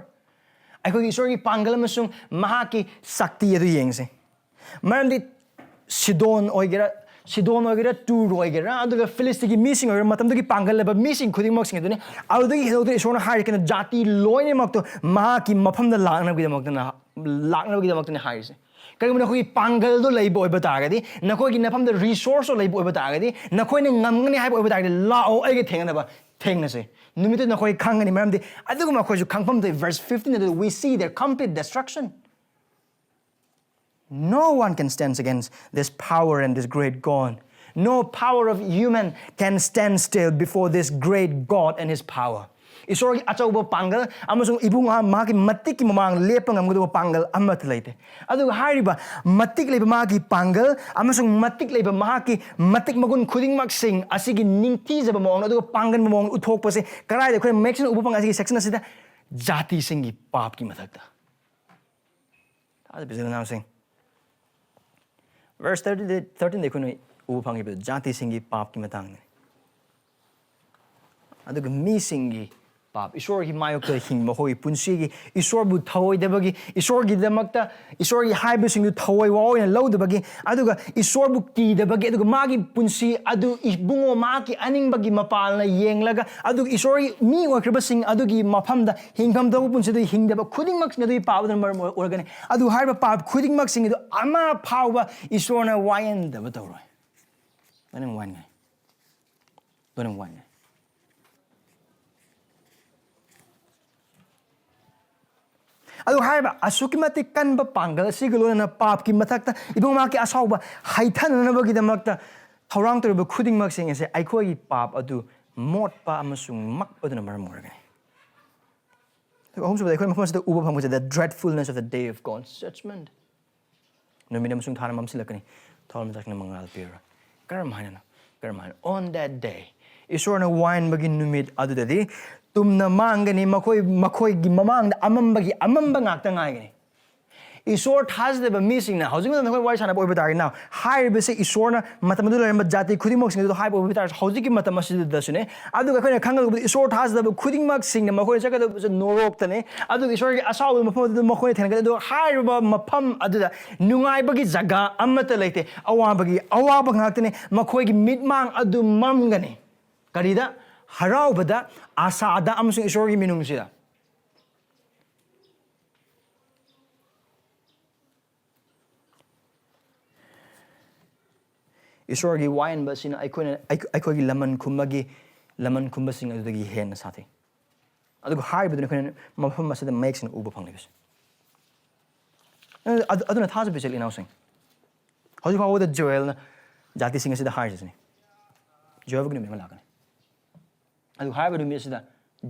ꯑꯩꯈꯣꯏꯒꯤ ꯏꯁꯣꯔꯒꯤ ꯄꯥꯡꯒꯜ ꯑꯃꯁꯨꯡ ꯃꯍꯥꯛꯀꯤ ꯁꯛꯇꯤ ꯑꯗꯨ ꯌꯦꯡꯁꯤ꯫ ꯃꯔꯝꯗꯤ ꯁꯤꯗꯣꯟ ꯑꯣꯏꯒꯦꯔꯥ, ꯁꯤꯗꯣꯟ ꯑꯣꯏꯒꯦꯔꯥ, ꯇꯨꯔ ꯑꯣꯏꯒꯦꯔꯥ, ꯑꯗꯨꯒ ꯐꯤꯂꯤꯁꯇꯤꯒꯤ ꯃꯤꯁꯤꯡ ꯑꯣꯏꯒꯦꯔꯥ, ꯃꯇꯝꯗꯨꯒꯤ ꯄꯥꯡꯒꯜ ꯂꯩꯕ ꯃꯤꯁꯤꯡ ꯈꯨꯗꯤꯡꯃꯛꯁꯤꯡ ꯑꯗꯨꯅꯤ꯫ ꯑꯗꯨꯗꯒꯤ ꯍꯦꯟꯗꯣꯛꯇꯨꯅ ꯏꯁꯣꯔꯅ ꯍꯥꯏꯔꯤ ꯀꯩꯅꯣ, ꯖꯥꯇꯤ ꯂꯣꯏꯅꯃꯛꯇꯣ ꯃꯍꯥꯛꯀꯤ ꯃꯐꯝꯗ ꯂꯥꯛꯅꯕꯒꯤꯗꯃꯛꯇꯅ, ꯂꯥꯛꯅꯕꯒꯤꯗꯃꯛꯇꯅꯤ ꯍꯥꯏꯔꯤꯁꯦ꯫ ꯀꯔꯤꯒꯨꯝꯕ ꯅꯈꯣꯏꯒꯤ ꯄꯥꯡꯒꯜꯗꯣ ꯂꯩꯕ ꯑꯣꯏꯕ ꯇꯥꯔꯒꯗꯤ, ꯅꯈꯣꯏꯒꯤ ꯅꯐꯝꯗ resourceꯇꯣ ꯂꯩꯕ ꯑꯣꯏꯕ ꯇꯥꯔꯒꯗꯤ, ꯅꯈꯣꯏꯅ ꯉꯝꯒꯅꯤ ꯍꯥꯏꯕ ꯑꯣꯏꯕ ꯇꯥꯔꯒꯗꯤ, ꯂꯥꯛꯑꯣ, ꯑꯩꯒ ꯊꯦꯡꯅꯅꯕ ꯊꯦꯡꯅꯁꯦ꯫ ꯅꯨꯃꯤꯠꯇꯨ ꯅꯈꯣꯏ ꯈꯪꯒꯅꯤ, ꯃꯔꯝꯗꯤ ꯑꯗꯨꯒꯨꯝꯕ ꯑꯩꯈꯣꯏꯁꯨ ꯈꯪꯐꯝ ꯊꯣꯛꯏ꯫ Verse fifteen ꯑꯗꯨꯗ, "We see their complete destruction." No one can stand against this power and this great God. No power of human can stand still before this great God and his power. ꯏꯁꯣꯔꯒꯤ ꯑꯆꯧꯕ ꯄꯥꯡꯒꯜ ꯑꯃꯁꯨꯡ ꯏꯕꯨꯡ ꯑꯃ ꯃꯍꯥꯛꯀꯤ ꯃꯇꯤꯛꯀꯤ ꯃꯃꯥꯡ ꯂꯦꯞꯄ ꯉꯝꯒꯗꯕ ꯄꯥꯡꯒꯜ ꯑꯃꯠꯇ ꯂꯩꯇꯦ꯫ ꯑꯗꯨꯒ ꯍꯥꯏꯔꯤꯕ ꯃꯇꯤꯛ ꯂꯩꯕ ꯃꯥꯒꯤ ꯄꯥꯡꯒꯜ ꯑꯃꯁꯨꯡ ꯃꯇꯤꯛ ꯂꯩꯕ ꯃꯍꯥꯛꯀꯤ ꯃꯇꯤꯛ ꯃꯒꯨꯟ ꯈꯨꯗꯤꯡꯃꯛꯁꯤꯡ ꯑꯁꯤꯒꯤ ꯅꯤꯡꯊꯤꯖꯕ ꯃꯑꯣꯡꯗ ꯑꯗꯨꯒ ꯄꯥꯡꯒꯟꯕ ꯃꯑꯣꯡꯗ ꯎꯠꯊꯣꯛꯄꯁꯦ ꯀꯗꯥꯏꯗ ꯑꯩꯈꯣꯏꯅ ꯃꯌꯦꯛ ꯁꯦꯡꯅ ꯎꯕ ꯐꯪꯉꯤ? ꯑꯁꯤꯒꯤ section ꯑꯁꯤꯗ, ꯖꯥꯇꯤꯁꯤꯡꯒꯤ ꯄꯥꯞꯀꯤ ꯃꯊꯛꯇ꯫ ꯊꯥꯖꯕ ꯏꯆꯤꯜ ꯏꯅꯥꯎꯁꯤꯡ, verse thirty, thirteen ꯑꯩꯈꯣꯏꯅ ꯎꯕ ꯐꯪꯉꯤꯕ ꯖꯥꯇꯤꯁꯤꯡꯒꯤ ꯄꯥꯞꯀꯤ ꯃꯇꯥꯡꯅꯤ꯫ ꯑꯗꯨꯒ ꯃꯤꯁꯤꯡꯒꯤ ꯄꯥꯞ, ꯏꯁꯣꯔꯒꯤ ꯃꯥꯌꯣꯛꯇ ꯍꯤꯡꯕ ꯍꯣꯏ ꯄꯨꯟꯁꯤꯒꯤ, ꯏꯁꯣꯔꯕꯨ ꯊꯧꯑꯣꯏꯗꯕꯒꯤ, ꯏꯁꯣꯔꯒꯤꯗꯃꯛꯇ, ꯏꯁꯣꯔꯒꯤ ꯍꯥꯏꯕꯁꯤꯡꯗꯨ ꯊꯧꯑꯣꯏ ꯋꯥꯑꯣꯏꯅ ꯂꯧꯗꯕꯒꯤ, ꯑꯗꯨꯒ ꯏꯁꯣꯔꯕꯨ ꯀꯤꯗꯕꯒꯤ, ꯑꯗꯨꯒ ꯃꯥꯒꯤ ꯄꯨꯟꯁꯤ ꯑꯗꯨ ꯏꯕꯨꯡꯉꯣ ꯃꯍꯥꯛꯀꯤ ꯑꯅꯤꯡꯕꯒꯤ ꯃꯄꯥꯜꯅ ꯌꯦꯡꯂꯒ, ꯑꯗꯨꯒ ꯏꯁꯣꯔꯒꯤ ꯃꯤ ꯑꯣꯏꯈ꯭ꯔꯕꯁꯤꯡ ꯑꯗꯨꯒꯤ ꯃꯐꯝꯗ ꯍꯤꯡꯐꯝ ꯊꯣꯛꯄ ꯄꯨꯟꯁꯤꯗꯨ ꯍꯤꯡꯗꯕ ꯈꯨꯗꯤꯡꯃꯛꯁꯤꯡ ꯑꯗꯨꯒꯤ ꯄꯥꯞ ꯑꯗꯨꯅ ꯃꯔꯝ ꯑꯣꯏꯔꯒꯅꯤ꯫ ꯑꯗꯨ ꯍꯥꯏꯔꯤꯕ ꯄꯥꯞ ꯈꯨꯗꯤꯡꯃꯛꯁꯤꯡ ꯑꯗꯨ ꯑꯃ ꯐꯥꯎꯕ ꯏꯁꯣꯔꯅ ꯋꯥꯌꯦꯟꯗꯕ ꯇꯧꯔꯣꯏ꯫ ꯂꯣꯏꯅꯃꯛ ꯋꯥꯌꯦꯟꯒꯅꯤ꯫ ꯂꯣꯏꯅꯃꯛ ꯋꯥꯌꯦꯟꯒꯅꯤ꯫ ꯑꯗꯨ ꯍꯥꯏꯔꯤꯕ ꯑꯁꯨꯛꯀꯤ ꯃꯇꯤꯛ ꯀꯟꯕ ꯄꯥꯡꯒꯜ ꯑꯁꯤꯒ ꯂꯣꯏꯅꯅ ꯄꯥꯞꯀꯤ ꯃꯊꯛꯇ ꯏꯕꯨꯡ ꯃꯍꯥꯛꯀꯤ ꯑꯁꯥꯎꯕ ꯍꯩꯊꯅꯅꯕꯒꯤꯗꯃꯛꯇ ꯊꯧꯔꯥꯡ ꯇꯧꯔꯤꯕ ꯈꯨꯗꯤꯡꯃꯛꯁꯤꯡ ꯑꯁꯦ ꯑꯩꯈꯣꯏꯒꯤ ꯄꯥꯞ ꯑꯗꯨ ꯃꯣꯠꯄ ꯑꯃꯁꯨꯡ ꯃꯛꯄꯗꯨꯅ ꯃꯔꯝ ꯑꯣꯏꯔꯒꯅꯤ꯫ ꯑꯗꯨꯒ ꯑꯍꯨꯝꯁꯨꯕꯗ ꯑꯩꯈꯣꯏ ꯃꯐꯝ ꯑꯁꯤꯗ ꯎꯕ ꯐꯪꯕꯁꯦ, the dreadfulness of the day of God's judgment. ꯅꯨꯃꯤꯠ ꯑꯃꯁꯨꯡ ꯊꯥꯅ ꯃꯝꯁꯤꯜꯂꯛꯀꯅꯤ, ꯊꯋꯥꯟꯃꯤꯆꯥꯛꯁꯤꯡꯅ ꯃꯉꯥꯜ ꯄꯤꯔꯔꯣꯏ꯫ ꯀꯔꯝ ꯍꯥꯏꯅꯅꯣ? ꯀꯔꯝ ꯍꯥꯏꯅ? On that day, ꯏꯁꯣꯔꯅ ꯋꯥꯌꯦꯟꯕꯒꯤ ꯅꯨꯃꯤꯠ ꯑꯗꯨꯗꯗꯤ ꯇꯨꯝꯅ ꯃꯥꯡꯒꯅꯤ, ꯃꯈꯣꯏ, ꯃꯈꯣꯏꯒꯤ ꯃꯃꯥꯡꯗ ꯑꯃꯝꯕꯒꯤ ꯑꯃꯝꯕ ꯉꯥꯛꯇ ꯉꯥꯏꯒꯅꯤ꯫ ꯏꯁꯣꯔ ꯊꯥꯖꯗꯕ ꯃꯤꯁꯤꯡꯅ, ꯍꯧꯖꯤꯛ ꯃꯇꯝꯗ ꯑꯩꯈꯣꯏ ꯋꯥꯔꯤ ꯁꯥꯟꯅꯕ ꯑꯣꯏꯕ ꯇꯥꯔꯗꯤ, now, ꯍꯥꯏꯔꯤꯕꯁꯤ ꯏꯁꯣꯔꯅ ꯃꯇꯝ ꯑꯗꯨ ꯂꯩꯔꯝꯕ ꯖꯥꯇꯤ ꯈꯨꯗꯤꯡꯃꯛꯁꯤꯡ ꯑꯗꯨ ꯍꯥꯏꯕ ꯑꯣꯏꯕ ꯇꯥꯔꯁꯨ, ꯍꯧꯖꯤꯛꯀꯤ ꯃꯇꯝ ꯑꯁꯤꯗꯁꯨꯅꯦ꯫ ꯑꯗꯨꯒ ꯑꯩꯈꯣꯏꯅ ꯈꯪꯒꯗꯕꯗꯤ ꯏꯁꯣꯔ ꯊꯥꯖꯗꯕ ꯈꯨꯗꯤꯡꯃꯛꯁꯤꯡꯅ ꯃꯈꯣꯏꯅ ꯆꯠꯀꯗꯕꯁꯦ ꯅꯣꯔꯣꯛꯇꯅꯦ꯫ ꯑꯗꯨꯒ ꯏꯁꯣꯔꯒꯤ ꯑꯁꯥꯎꯕ ꯃꯐꯝ ꯑꯗꯨꯗ ꯃꯈꯣꯏꯅ ꯊꯦꯡꯅꯒꯅꯤ꯫ ꯑꯗꯨꯒ ꯍꯥꯏꯔꯤꯕ ꯃꯐꯝ ꯑꯗꯨꯗ ꯅꯨꯡꯉꯥꯏꯕꯒꯤ ꯖꯒꯥ ꯑꯃꯠꯇ ꯂꯩꯇꯦ꯫ ꯑꯋꯥꯕꯒꯤ ꯑꯋꯥꯕ ꯉꯥꯛꯇꯅꯦ꯫ ꯃꯈꯣꯏꯒꯤ ꯃꯤꯠꯃꯥꯡ ꯑꯗꯨ ꯃꯝꯒꯅꯤ꯫ ꯀꯔꯤꯗ? ꯍꯔꯥꯎꯕꯗ, ꯑꯁꯥꯗ, ꯑꯃꯁꯨꯡ ꯏꯁꯣꯔꯒꯤ ꯃꯤꯅꯨꯡꯁꯤꯗ꯫ ꯏꯁꯣꯔꯒꯤ ꯋꯥꯌꯦꯟꯕ ꯑꯁꯤꯅ ꯑꯩꯈꯣꯏꯅ, ꯑꯩꯈꯣꯏꯒꯤ ꯂꯃꯟ ꯈꯨꯝꯕꯒꯤ, ꯂꯃꯟ ꯈꯨꯝꯕꯁꯤꯡ ꯑꯗꯨꯗꯒꯤ ꯍꯦꯟꯅ ꯁꯥꯊꯤ꯫ ꯑꯗꯨꯒ ꯍꯥꯏꯔꯤꯕꯗꯨꯅ ꯑꯩꯈꯣꯏꯅ ꯃꯐꯝ ꯑꯁꯤꯗ ꯃꯌꯦꯛ ꯁꯦꯡꯅ ꯎꯕ ꯐꯪꯂꯤꯕꯁꯦ꯫ ꯑꯗꯨ-, ꯑꯗꯨꯅ ꯊꯥꯖꯕ ꯏꯆꯤꯜ ꯏꯅꯥꯎꯁꯤꯡ, ꯍꯧꯖꯤꯛ ꯐꯥꯎꯕꯗ ꯖꯣꯑꯦꯜꯅ ꯖꯥꯇꯤꯁꯤꯡ ꯑꯁꯤꯗ ꯍꯥꯏꯔꯤꯁꯤꯅꯤ, ꯖꯣꯑꯦꯜꯒꯤ ꯅꯨꯃꯤꯠ ꯑꯃ ꯂꯥꯛꯀꯅꯤ꯫ ꯑꯗꯨ ꯍꯥꯏꯔꯤꯕ ꯅꯨꯃꯤꯠ ꯑꯁꯤꯗ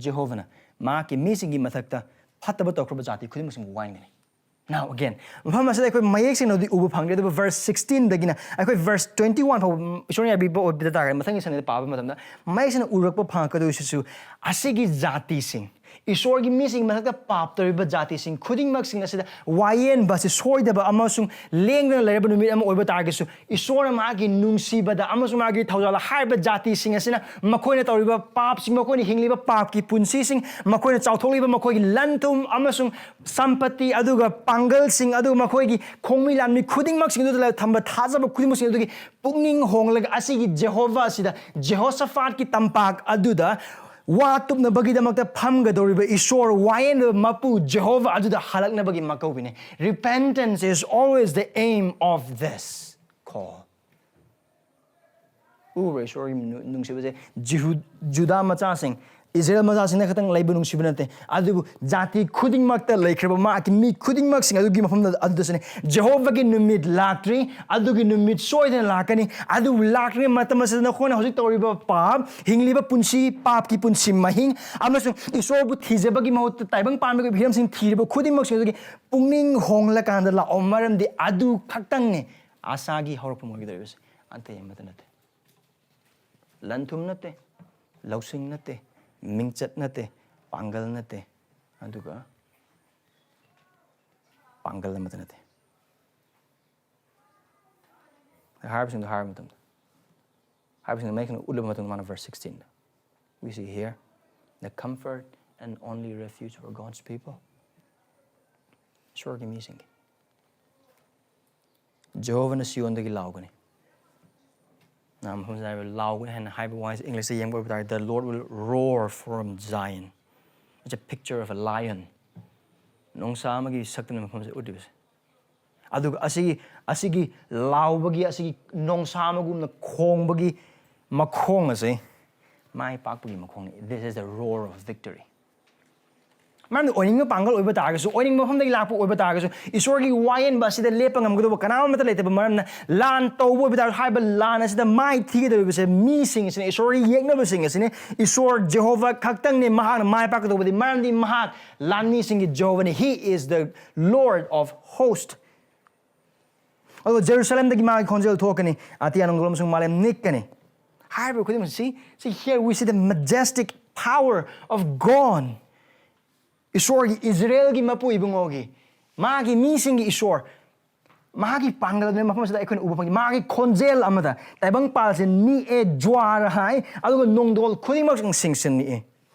ꯖꯦꯍꯣꯚꯅ ꯃꯍꯥꯛꯀꯤ ꯃꯤꯁꯤꯡꯒꯤ ꯃꯊꯛꯇ ꯐꯠꯇꯕ ꯇꯧꯈ꯭ꯔꯕ ꯖꯥꯇꯤ ꯈꯨꯗꯤꯡꯃꯛꯁꯤꯡꯕꯨ ꯋꯥꯏꯅꯒꯅꯤ꯫ Now again, ꯃꯐꯝ ꯑꯁꯤꯗ ꯑꯩꯈꯣꯏ ꯃꯌꯦꯛ ꯁꯦꯡꯅ ꯎꯗꯤ ꯎꯕ ꯐꯪꯗ꯭ꯔꯦ, ꯑꯗꯨꯕꯨ verse sixteen ꯗꯒꯤꯅ ꯑꯩꯈꯣꯏ verse twenty one ꯐꯥꯎꯕ, ꯎꯝ, ꯏꯁꯣꯔꯅ ꯌꯥꯕꯤꯕ ꯑꯣꯏꯕ ꯇꯥꯔꯒꯗꯤ, ꯃꯊꯪꯒꯤ ꯁꯟꯗꯦꯗ ꯄꯥꯕ ꯃꯇꯝꯗ ꯃꯌꯦꯛ ꯁꯦꯡꯅ ꯎꯔꯛꯄ ꯐꯪꯉꯛꯀꯗꯣꯏꯁꯤꯁꯨ, ꯑꯁꯤꯒꯤ ꯖꯥꯇꯤꯁꯤꯡ, ꯏꯁꯣꯔꯒꯤ ꯃꯤꯁꯤꯡ ꯃꯊꯛꯇ ꯄꯥꯞ ꯇꯧꯔꯤꯕ ꯖꯥꯇꯤꯁꯤꯡ ꯈꯨꯗꯤꯡꯃꯛꯁꯤꯡ ꯑꯁꯤꯗ ꯋꯥꯌꯦꯟꯕ ꯑꯁꯤ ꯁꯣꯏꯗꯕ ꯑꯃꯁꯨꯡ ꯂꯦꯡꯗꯅ ꯂꯩꯔꯕ ꯅꯨꯃꯤꯠ ꯑꯃ ꯑꯣꯏꯕ ꯇꯥꯔꯒꯁꯨ, ꯏꯁꯣꯔꯅ ꯃꯍꯥꯛꯀꯤ ꯅꯨꯡꯁꯤꯕꯗ ꯑꯃꯁꯨꯡ ꯃꯥꯒꯤ ꯊꯧꯖꯥꯜ ꯍꯥꯏꯔꯤꯕ ꯖꯥꯇꯤꯁꯤꯡ ꯑꯁꯤꯅ ꯃꯈꯣꯏꯅ ꯇꯧꯔꯤꯕ ꯄꯥꯞꯁꯤꯡ, ꯃꯈꯣꯏꯅ ꯍꯤꯡꯂꯤꯕ ꯄꯥꯞꯀꯤ ꯄꯨꯟꯁꯤꯁꯤꯡ, ꯃꯈꯣꯏꯅ ꯆꯥꯎꯊꯣꯛꯂꯤꯕ ꯃꯈꯣꯏꯒꯤ ꯂꯟ ꯊꯨꯝ ꯑꯃꯁꯨꯡ ꯁꯝꯄꯇꯤ, ꯑꯗꯨꯒ ꯄꯥꯡꯒꯜꯁꯤꯡ, ꯑꯗꯨꯒ ꯃꯈꯣꯏꯒꯤ ꯈꯣꯡꯃꯤ ꯂꯥꯟꯃꯤ ꯈꯨꯗꯤꯡꯃꯛꯁꯤꯡ ꯑꯗꯨꯗ ꯊꯝꯕ ꯊꯥꯖꯕ ꯈꯨꯗꯤꯡꯃꯛꯁꯤꯡ ꯑꯗꯨꯒꯤ ꯄꯨꯛꯅꯤꯡ ꯍꯣꯡꯂꯒ ꯑꯁꯤꯒꯤ ꯖꯦꯍꯣꯚꯥ ꯑꯁꯤꯗ, ꯖꯦꯍꯣꯁꯥꯐꯥꯠꯀꯤ ꯇꯝꯄꯥꯛ ꯑꯗꯨꯗ ꯋꯥ ꯇꯨꯞꯅꯕꯒꯤꯗꯃꯛꯇ ꯐꯝꯒꯗꯧꯔꯤꯕ ꯏꯁꯣꯔ, ꯋꯥꯌꯦꯟꯕ ꯃꯄꯨ ꯖꯦꯍꯣꯚꯥ ꯑꯗꯨꯗ ꯍꯜꯂꯛꯅꯕꯒꯤ ꯃꯀꯧꯕꯤꯅꯤ꯫ Repentance is always the aim of this call. ꯎꯕ꯭ꯔꯥ? ꯏꯁꯣꯔꯒꯤ ꯅꯨ-, ꯅꯨꯡꯁꯤꯕꯁꯦ ꯖꯤꯍꯨ-, ꯖꯨꯗꯥ ꯃꯆꯥꯁꯤꯡ, ꯏꯁꯔꯥꯌꯦꯜ ꯃꯆꯥꯁꯤꯡꯅ ꯈꯛꯇꯪ ꯂꯩꯕ ꯅꯨꯡꯁꯤꯕ ꯅꯠꯇꯦ, ꯑꯗꯨꯕꯨ ꯖꯥꯇꯤ ꯈꯨꯗꯤꯡꯃꯛꯇ ꯂꯩꯈ꯭ꯔꯕ ꯃꯍꯥꯛꯀꯤ ꯃꯤ ꯈꯨꯗꯤꯡꯃꯛꯁꯤꯡ ꯑꯗꯨꯒꯤ ꯃꯐꯝꯗ ꯑꯗꯨꯗꯁꯨꯅꯦ꯫ ꯖꯦꯍꯣꯚꯥꯒꯤ ꯅꯨꯃꯤꯠ ꯂꯥꯛꯇ꯭ꯔꯤ, ꯑꯗꯨꯒꯤ ꯅꯨꯃꯤꯠ ꯁꯣꯏꯗꯅ ꯂꯥꯛꯀꯅꯤ꯫ ꯑꯗꯨ ꯂꯥꯛꯇ꯭ꯔꯤꯉꯩ ꯃꯇꯝ ꯑꯁꯤꯗ ꯅꯈꯣꯏꯅ ꯍꯧꯖꯤꯛ ꯇꯧꯔꯤꯕ ꯄꯥꯞ, ꯍꯤꯡꯂꯤꯕ ꯄꯨꯟꯁꯤ, ꯄꯥꯞꯀꯤ ꯄꯨꯟꯁꯤ ꯃꯍꯤꯡ, ꯑꯃꯁꯨꯡ ꯏꯁꯣꯔꯕꯨ ꯊꯤꯖꯕꯒꯤ ꯃꯍꯨꯠꯇ ꯇꯥꯏꯕꯪ ꯄꯥꯟꯕꯒꯤ ꯍꯤꯔꯝꯁꯤꯡ ꯊꯤꯔꯤꯕ ꯈꯨꯗꯤꯡꯃꯛꯁꯤꯡ ꯑꯗꯨꯒꯤ ꯄꯨꯛꯅꯤꯡ ꯍꯣꯡꯂꯀꯥꯟꯗ ꯂꯥꯛꯑꯣ, ꯃꯔꯝꯗꯤ ꯑꯗꯨ ꯈꯛꯇꯪꯅꯦ ꯑꯁꯥꯒꯤ ꯍꯧꯔꯛꯐꯝ ꯑꯣꯏꯒꯗꯧꯔꯤꯕꯁꯦ, ꯑꯇꯩ ꯑꯃꯠꯇ ꯅꯠꯇꯦ꯫ ꯂꯟ ꯊꯨꯝ ꯅꯠꯇꯦ, ꯂꯧꯁꯤꯡ ꯅꯠꯇꯦ, ꯃꯤꯡꯆꯠ ꯅꯠꯇꯦ, ꯄꯥꯡꯒꯜ ꯅꯠꯇꯦ, ꯑꯗꯨꯒ ꯄꯥꯡꯒꯜ ꯑꯃꯠꯇ ꯅꯠꯇꯦ꯫ ꯍꯥꯏꯔꯤꯕꯁꯤꯡꯗꯣ ꯍꯥꯏꯔꯕ ꯃꯇꯝꯗ, ꯍꯥꯏꯔꯤꯕꯁꯤꯡꯗꯣ ꯃꯌꯦꯛ ꯁꯦꯡꯅ ꯎꯠꯂꯕ ꯃꯇꯨꯡꯗ, ꯃꯥꯅ verse sixteen the, we see here, the comfort and only refuge for God's people. ꯏꯁꯣꯔꯒꯤ ꯃꯤꯁꯤꯡꯒꯤ ꯖꯦꯍꯣꯚꯥꯅ ꯁꯤꯌꯣꯟꯗꯒꯤ ꯂꯥꯎꯒꯅꯤ꯫ ꯅꯍꯥꯟ ꯃꯐꯝꯁꯤꯗ ꯍꯥꯏꯕ ꯂꯥꯎꯒꯅꯤ ꯍꯥꯏꯅ ꯍꯥꯏꯕ ꯋꯥꯍꯩꯁꯦ English ꯇ ꯌꯦꯡꯕ ꯑꯣꯏꯕ ꯇꯥꯔꯗꯤ, "The Lord will roar from Zion." It's a picture of a lion. ꯅꯣꯡꯁꯥ ꯑꯃꯒꯤ ꯁꯛꯇꯅꯤ ꯃꯐꯝꯁꯦ ꯎꯠꯂꯤꯕꯁꯦ꯫ ꯑꯗꯨꯒ ꯑꯁꯤꯒꯤ, ꯑꯁꯤꯒꯤ ꯂꯥꯎꯕꯒꯤ, ꯑꯁꯤꯒꯤ ꯅꯣꯡꯁꯥ ꯑꯃꯒꯨꯝꯅ ꯈꯣꯡꯕꯒꯤ ꯃꯈꯣꯡ ꯑꯁꯤ ꯃꯥꯏ ꯄꯥꯛꯄꯒꯤ ꯃꯈꯣꯡꯅꯤ꯫ This is the roar of victory. ꯃꯔꯝꯗꯤ ꯑꯣꯏꯅꯤꯡꯕ ꯄꯥꯡꯒꯜ ꯑꯣꯏꯕ ꯇꯥꯔꯒꯁꯨ, ꯑꯣꯏꯅꯤꯡꯕ ꯃꯐꯝꯗꯒꯤ ꯂꯥꯛꯄ ꯑꯣꯏꯕ ꯇꯥꯔꯒꯁꯨ, ꯏꯁꯣꯔꯒꯤ ꯋꯥꯌꯦꯟꯕ ꯑꯁꯤꯗ ꯂꯦꯞꯄ ꯉꯝꯒꯗꯧꯕ ꯀꯅꯥ ꯑꯃꯠꯇ ꯂꯩꯇꯕ ꯃꯔꯝꯅ, ꯂꯥꯟ ꯇꯧꯕ ꯑꯣꯏꯕ ꯇꯥꯔꯒꯁꯨ, ꯍꯥꯏꯕ ꯂꯥꯟ ꯑꯁꯤꯗ ꯃꯥꯏ ꯊꯤꯒꯗꯧꯔꯤꯕꯁꯦ ꯃꯤꯁꯤꯡ ꯑꯁꯤꯅꯤ, ꯏꯁꯣꯔꯒꯤ ꯌꯦꯛꯅꯕꯁꯤꯡ ꯑꯁꯤꯅꯤ꯫ ꯏꯁꯣꯔ ꯖꯦꯍꯣꯚꯥ ꯈꯛꯇꯪꯅꯤ ꯃꯍꯥꯛꯅ ꯃꯥꯏ ꯄꯥꯛꯀꯗꯧꯕꯗꯤ, ꯃꯔꯝꯗꯤ ꯃꯍꯥꯛ ꯂꯥꯟꯃꯤꯁꯤꯡꯒꯤ ꯖꯦꯍꯣꯚꯥꯅꯤ꯫ He is the Lord of host. ꯑꯗꯨꯒ ꯖꯦꯔꯨꯁꯥꯂꯦꯝꯗꯒꯤ ꯃꯥꯒꯤ ꯈꯣꯟꯖꯦꯜ ꯊꯣꯛꯀꯅꯤ, ꯑꯇꯤꯌꯥ ꯅꯣꯡꯗꯝ ꯑꯃꯁꯨꯡ ꯃꯥꯂꯦꯝ ꯅꯤꯛꯀꯅꯤ꯫ ꯍꯥꯏꯔꯤꯕ ꯈꯨꯗꯤꯡꯃꯛ, see, see, here we see the majestic power of God. ꯏꯁꯣꯔꯒꯤ, ꯏꯖꯔꯦꯜꯒꯤ ꯃꯄꯨ ꯏꯕꯨꯡꯉꯣꯒꯤ, ꯃꯥꯒꯤ ꯃꯤꯁꯤꯡꯒꯤ ꯏꯁꯣꯔ, ꯃꯍꯥꯛꯀꯤ ꯄꯥꯡꯒꯜ ꯑꯗꯨꯅ ꯃꯐꯝ ꯑꯁꯤꯗ ꯑꯩꯈꯣꯏꯅ ꯎꯕ ꯐꯪꯉꯤ꯫ ꯃꯥꯒꯤ ꯈꯣꯟꯖꯦꯜ ꯑꯃꯗ ꯇꯥꯏꯕꯪꯄꯥꯜꯁꯦ ꯅꯤꯛꯑꯦ, ꯖ꯭ꯋꯥꯔ ꯍꯥꯏ, ꯑꯗꯨꯒ ꯅꯣꯡꯗꯣꯜ ꯈꯨꯗꯤꯡꯃꯛ ꯁꯤꯡꯁꯤꯟꯅꯤꯛꯑꯦ꯫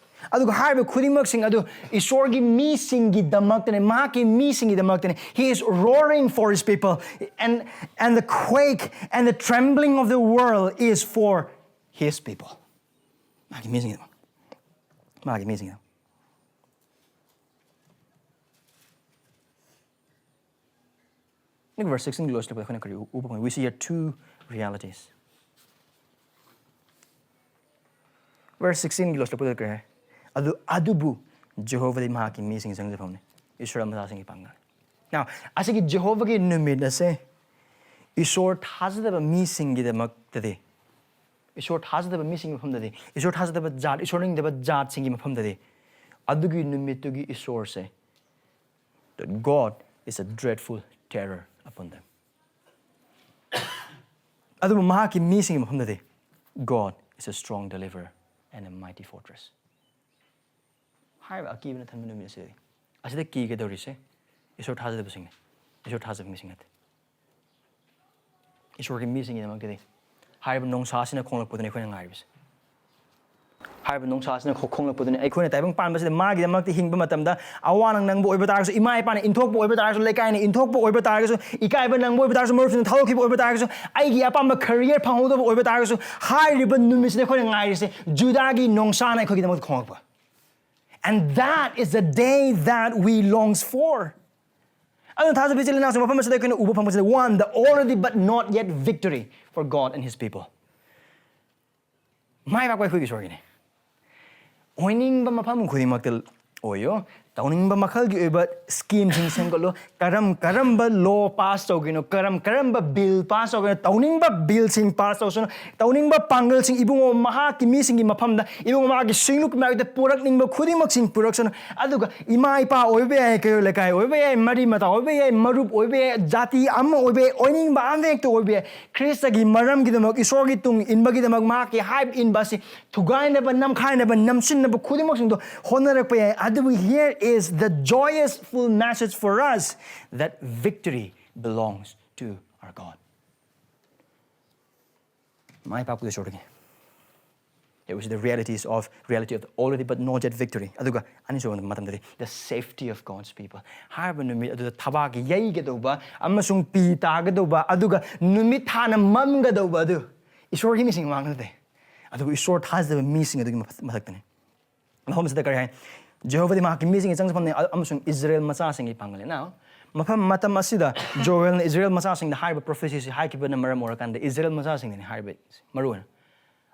ꯑꯗꯨꯒ ꯍꯥꯏꯔꯤꯕ ꯈꯨꯗꯤꯡꯃꯛꯁꯤꯡ ꯑꯗꯨ ꯏꯁꯣꯔꯒꯤ ꯃꯤꯁꯤꯡꯒꯤꯗꯃꯛꯇꯅꯦ, ꯃꯍꯥꯛꯀꯤ ꯃꯤꯁꯤꯡꯒꯤꯗꯃꯛꯇꯅꯦ꯫ He is roaring for his people, and, and the quake and the trembling of the world is for his people. ꯃꯥꯒꯤ ꯃꯤꯁꯤꯡꯒꯤꯗꯃꯛ, ꯃꯥꯒꯤ ꯃꯤꯁꯤꯡꯒꯤꯗꯃꯛ꯫ ꯅꯪ verse sixteen ꯂꯣꯏꯁꯤꯜꯂꯛꯄꯗ ꯑꯩꯈꯣꯏꯅ ꯀꯔꯤ ꯎ-, ꯎꯕ ꯐꯪꯉꯤ? We see here two realities. Verse sixteen ꯂꯣꯏꯁꯤꯜꯂꯛꯄꯗ ꯀꯔꯤ ꯍꯥꯏ? ꯑꯗꯨ, ꯑꯗꯨꯕꯨ ꯖꯦꯍꯣꯚꯥꯗꯤ ꯃꯍꯥꯛꯀꯤ ꯃꯤꯁꯤꯡ ꯆꯪꯖꯐꯝꯅꯤ, ꯏꯁꯣꯔ ꯃꯆꯥꯁꯤꯡꯒꯤ ꯄꯥꯡꯒꯜ꯫ Now, ꯑꯁꯤꯒꯤ ꯖꯦꯍꯣꯚꯥꯒꯤ ꯅꯨꯃꯤꯠ ꯑꯁꯦ ꯏꯁꯣꯔ ꯊꯥꯖꯗꯕ ꯃꯤꯁꯤꯡꯒꯤꯗꯃꯛꯇꯗꯤ, ꯏꯁꯣꯔ ꯊꯥꯖꯗꯕ ꯃꯤꯁꯤꯡꯒꯤ ꯃꯐꯝꯗꯗꯤ, ꯏꯁꯣꯔ ꯊꯥꯖꯗꯕ ꯖꯥꯠ, ꯏꯁꯣꯔ ꯅꯤꯡꯗꯕ ꯖꯥꯠꯁꯤꯡꯒꯤ ꯃꯐꯝꯗꯗꯤ, ꯑꯗꯨꯒꯤ ꯅꯨꯃꯤꯠꯇꯨꯒꯤ ꯏꯁꯣꯔꯁꯦ, that God is a dreadful terror upon them. ꯑꯗꯨꯕꯨ ꯃꯍꯥꯛꯀꯤ ꯃꯤꯁꯤꯡꯒꯤ ꯃꯐꯝꯗꯗꯤ, God is a strong deliverer and a mighty fortress. ꯍꯥꯏꯔꯤꯕ ꯑꯀꯤꯕꯅ ꯊꯟꯕ ꯅꯨꯃꯤꯠ ꯑꯁꯤꯗꯤ, ꯑꯁꯤꯗ ꯀꯤꯒꯗꯧꯔꯤꯁꯦ ꯏꯁꯣꯔ ꯊꯥꯖꯗꯕꯁꯤꯡꯅꯤ, ꯏꯁꯣꯔ ꯊꯥꯖꯕ ꯃꯤꯁꯤꯡ ꯅꯠꯇꯦ꯫ ꯏꯁꯣꯔꯒꯤ ꯃꯤꯁꯤꯡꯒꯤꯗꯃꯛꯇꯗꯤ ꯍꯥꯏꯔꯤꯕ ꯅꯣꯡꯁꯥ ꯑꯁꯤꯅ ꯈꯣꯡꯂꯛꯄꯗꯨꯅꯤ ꯑꯩꯈꯣꯏꯅ ꯉꯥꯏꯔꯤꯕꯁꯦ꯫ ꯍꯥꯏꯔꯤꯕ ꯅꯣꯡꯁꯥ ꯑꯁꯤꯅ ꯈꯣ-, ꯈꯣꯡꯂꯛꯄꯗꯨꯅꯤ꯫ ꯑꯩꯈꯣꯏꯅ ꯇꯥꯏꯕꯪ ꯄꯥꯟꯕꯁꯤꯗ ꯃꯥꯒꯤꯗꯃꯛꯇ ꯍꯤꯡꯕ ꯃꯇꯝꯗ, ꯑꯋꯥ ꯅꯪꯕ ꯑꯣꯏꯕ ꯇꯥꯔꯒꯁꯨ, ꯏꯃꯥ ꯏꯄꯥꯅ ꯏꯟꯊꯣꯛꯄ ꯑꯣꯏꯕ ꯇꯥꯔꯒꯁꯨ, ꯂꯩꯀꯥꯏꯅ ꯏꯟꯊꯣꯛꯄ ꯑꯣꯏꯕ ꯇꯥꯔꯒꯁꯨ, ꯏꯀꯥꯏꯕ ꯅꯪꯕ ꯑꯣꯏꯕ ꯇꯥꯔꯒꯁꯨ, ꯃꯔꯨꯞꯁꯤꯡꯅ ꯊꯥꯗꯣꯛꯈꯤꯕ ꯑꯣꯏꯕ ꯇꯥꯔꯒꯁꯨ, ꯑꯩꯒꯤ ꯑꯄꯥꯝꯕ career ꯐꯪꯍꯧꯗꯕ ꯑꯣꯏꯕ ꯇꯥꯔꯒꯁꯨ, ꯍꯥꯏꯔꯤꯕ ꯅꯨꯃꯤꯠꯁꯤꯗ ꯑꯩꯈꯣꯏꯅ ꯉꯥꯏꯔꯤꯁꯦ ꯖꯨꯗꯥꯒꯤ ꯅꯣꯡꯁꯥꯅ ꯑꯩꯈꯣꯏꯒꯤꯗꯃꯛꯇ ꯈꯣꯡꯂꯛꯄ꯫ And that is the day that we longs for. ꯑꯗꯨꯅ ꯊꯥꯖꯕ ꯏꯆꯤꯜ ꯏꯅꯥꯎꯁꯤꯡ, ꯃꯐꯝ ꯑꯁꯤꯗ ꯑꯩꯈꯣꯏꯅ ꯎꯕ ꯐꯪꯕꯁꯤꯗ, one, the already but not yet victory for God and his people. ꯃꯥꯏ ꯄꯥꯛꯄ ꯑꯩꯈꯣꯏꯒꯤ ꯏꯁꯣꯔꯒꯤꯅꯤ꯫ ꯑꯣꯏꯅꯤꯡꯕ ꯃꯐꯝ ꯈꯨꯗꯤꯡꯃꯛꯇ ꯑꯣꯏꯌꯣ, ꯇꯧꯅꯤꯡꯕ ꯃꯈꯜꯒꯤ ꯑꯣꯏꯕ schemeꯁꯤꯡ ꯁꯦꯝꯒꯠꯂꯣ, ꯀꯔꯝ ꯀꯔꯝꯕ law pass ꯇꯧꯒꯤꯅꯣ, ꯀꯔꯝ ꯀꯔꯝꯕ bill pass ꯇꯧꯒꯤꯅꯣ, ꯇꯧꯅꯤꯡꯕ billꯁꯤꯡ pass ꯇꯧꯁꯅꯨ, ꯇꯧꯅꯤꯡꯕ ꯄꯥꯡꯒꯜꯁꯤꯡ ꯏꯕꯨꯡꯉꯣ ꯃꯍꯥꯛꯀꯤ ꯃꯤꯁꯤꯡꯒꯤ ꯃꯐꯝꯗ, ꯏꯕꯨꯡꯉꯣ ꯃꯍꯥꯛꯀꯤ ꯁꯤꯡꯂꯨꯞꯀꯤ ꯃꯥꯏꯀꯩꯗ ꯄꯨꯔꯛꯅꯤꯡꯕ ꯈꯨꯗꯤꯡꯃꯛꯁꯤꯡ ꯄꯨꯔꯛꯁꯅꯨ꯫ ꯑꯗꯨꯒ ꯏꯃꯥ ꯏꯄꯥ ꯑꯣꯏꯕ ꯌꯥꯏ, ꯀꯩꯔꯣꯜ ꯂꯩꯀꯥꯏ ꯑꯣꯏꯕ ꯌꯥꯏ, ꯃꯔꯤ ꯃꯇꯥ ꯑꯣꯏꯕ ꯌꯥꯏ, ꯃꯔꯨꯞ ꯑꯣꯏꯕ ꯌꯥꯏ, ꯖꯥꯇꯤ ꯑꯃ ꯑꯣꯏꯕ ꯌꯥꯏ, ꯑꯣꯏꯅꯤꯡꯕ ꯑꯃ ꯍꯦꯛꯇ ꯑꯣꯏꯕ ꯌꯥꯏ, ꯈ꯭ꯔꯤꯁꯇꯒꯤ ꯃꯔꯝꯒꯤꯗꯃꯛ, ꯏꯁꯣꯔꯒꯤ ꯇꯨꯡ ꯏꯟꯕꯒꯤꯗꯃꯛ, ꯃꯍꯥꯛꯀꯤ ꯍꯥꯏꯕ ꯏꯟꯕ ꯑꯁꯤ ꯊꯨꯒꯥꯏꯅꯕ, ꯅꯝꯈꯥꯏꯅꯕ, ꯅꯝꯁꯤꯟꯅꯕ ꯈꯨꯗꯤꯡꯃꯛꯁꯤꯡꯗꯣ ꯍꯣꯠꯅꯔꯛꯄ ꯌꯥꯏ꯫ ꯑꯗꯨꯕꯨ here is the joyous full message for us that victory belongs to our God. My ꯄꯥꯛꯄꯗꯨ ꯏꯁꯣꯔꯗꯒꯤ. It was the realities of, reality of already but not yet victory. ꯑꯗꯨꯒ ꯑꯅꯤꯁꯨꯕ ꯃꯇꯝꯗꯗꯤ the safety of God's people. ꯍꯥꯏꯔꯤꯕ ꯅꯨꯃꯤꯠ ꯑꯗꯨꯗ ꯊꯕꯥꯛ ꯌꯩꯒꯗꯧꯕ ꯑꯃꯁꯨꯡ ꯄꯤ ꯇꯥꯒꯗꯧꯕ, ꯑꯗꯨꯒ ꯅꯨꯃꯤꯠ ꯊꯥꯅ ꯃꯝꯒꯗꯧꯕ ꯑꯗꯨ ꯏꯁꯣꯔꯒꯤ ꯃꯤꯁꯤꯡ ꯃꯃꯥꯡꯗ ꯅꯠꯇꯦ, ꯑꯗꯨꯕꯨ ꯏꯁꯣꯔ ꯊꯥꯖꯗꯕ ꯃꯤꯁꯤꯡ ꯑꯗꯨꯒꯤ ꯃꯊꯛ-, ꯃꯊꯛꯇꯅꯤ꯫ ꯃꯐꯝꯁꯤꯗ ꯀꯔꯤ ꯍꯥꯏ? ꯖꯦꯍꯣꯚꯥꯗꯤ ꯃꯍꯥꯛꯀꯤ ꯃꯤꯁꯤꯡꯒꯤ ꯆꯪꯖꯐꯝꯅꯤ, ꯑ-, ꯑꯃꯁꯨꯡ ꯏꯖꯔꯦꯜ ꯃꯆꯥꯁꯤꯡꯒꯤ ꯄꯥꯡꯒꯜꯅꯤ꯫ Now, ꯃꯐꯝ, ꯃꯇꯝ ꯑꯁꯤꯗ ꯖꯣꯑꯦꯜꯅ ꯏꯖꯔꯦꯜ ꯃꯆꯥꯁꯤꯡꯗ ꯍꯥꯏꯔꯤꯕ ꯄ꯭ꯔꯣꯐꯦꯁꯤꯁꯤ ꯍꯥꯏꯈꯤꯕꯅ ꯃꯔꯝ ꯑꯣꯏꯔꯀꯥꯟꯗ ꯏꯖꯔꯦꯜ ꯃꯆꯥꯁꯤꯡꯗꯅꯤ ꯍꯥꯏꯔꯤꯕ ꯃꯔꯨ ꯑꯣꯏꯅ꯫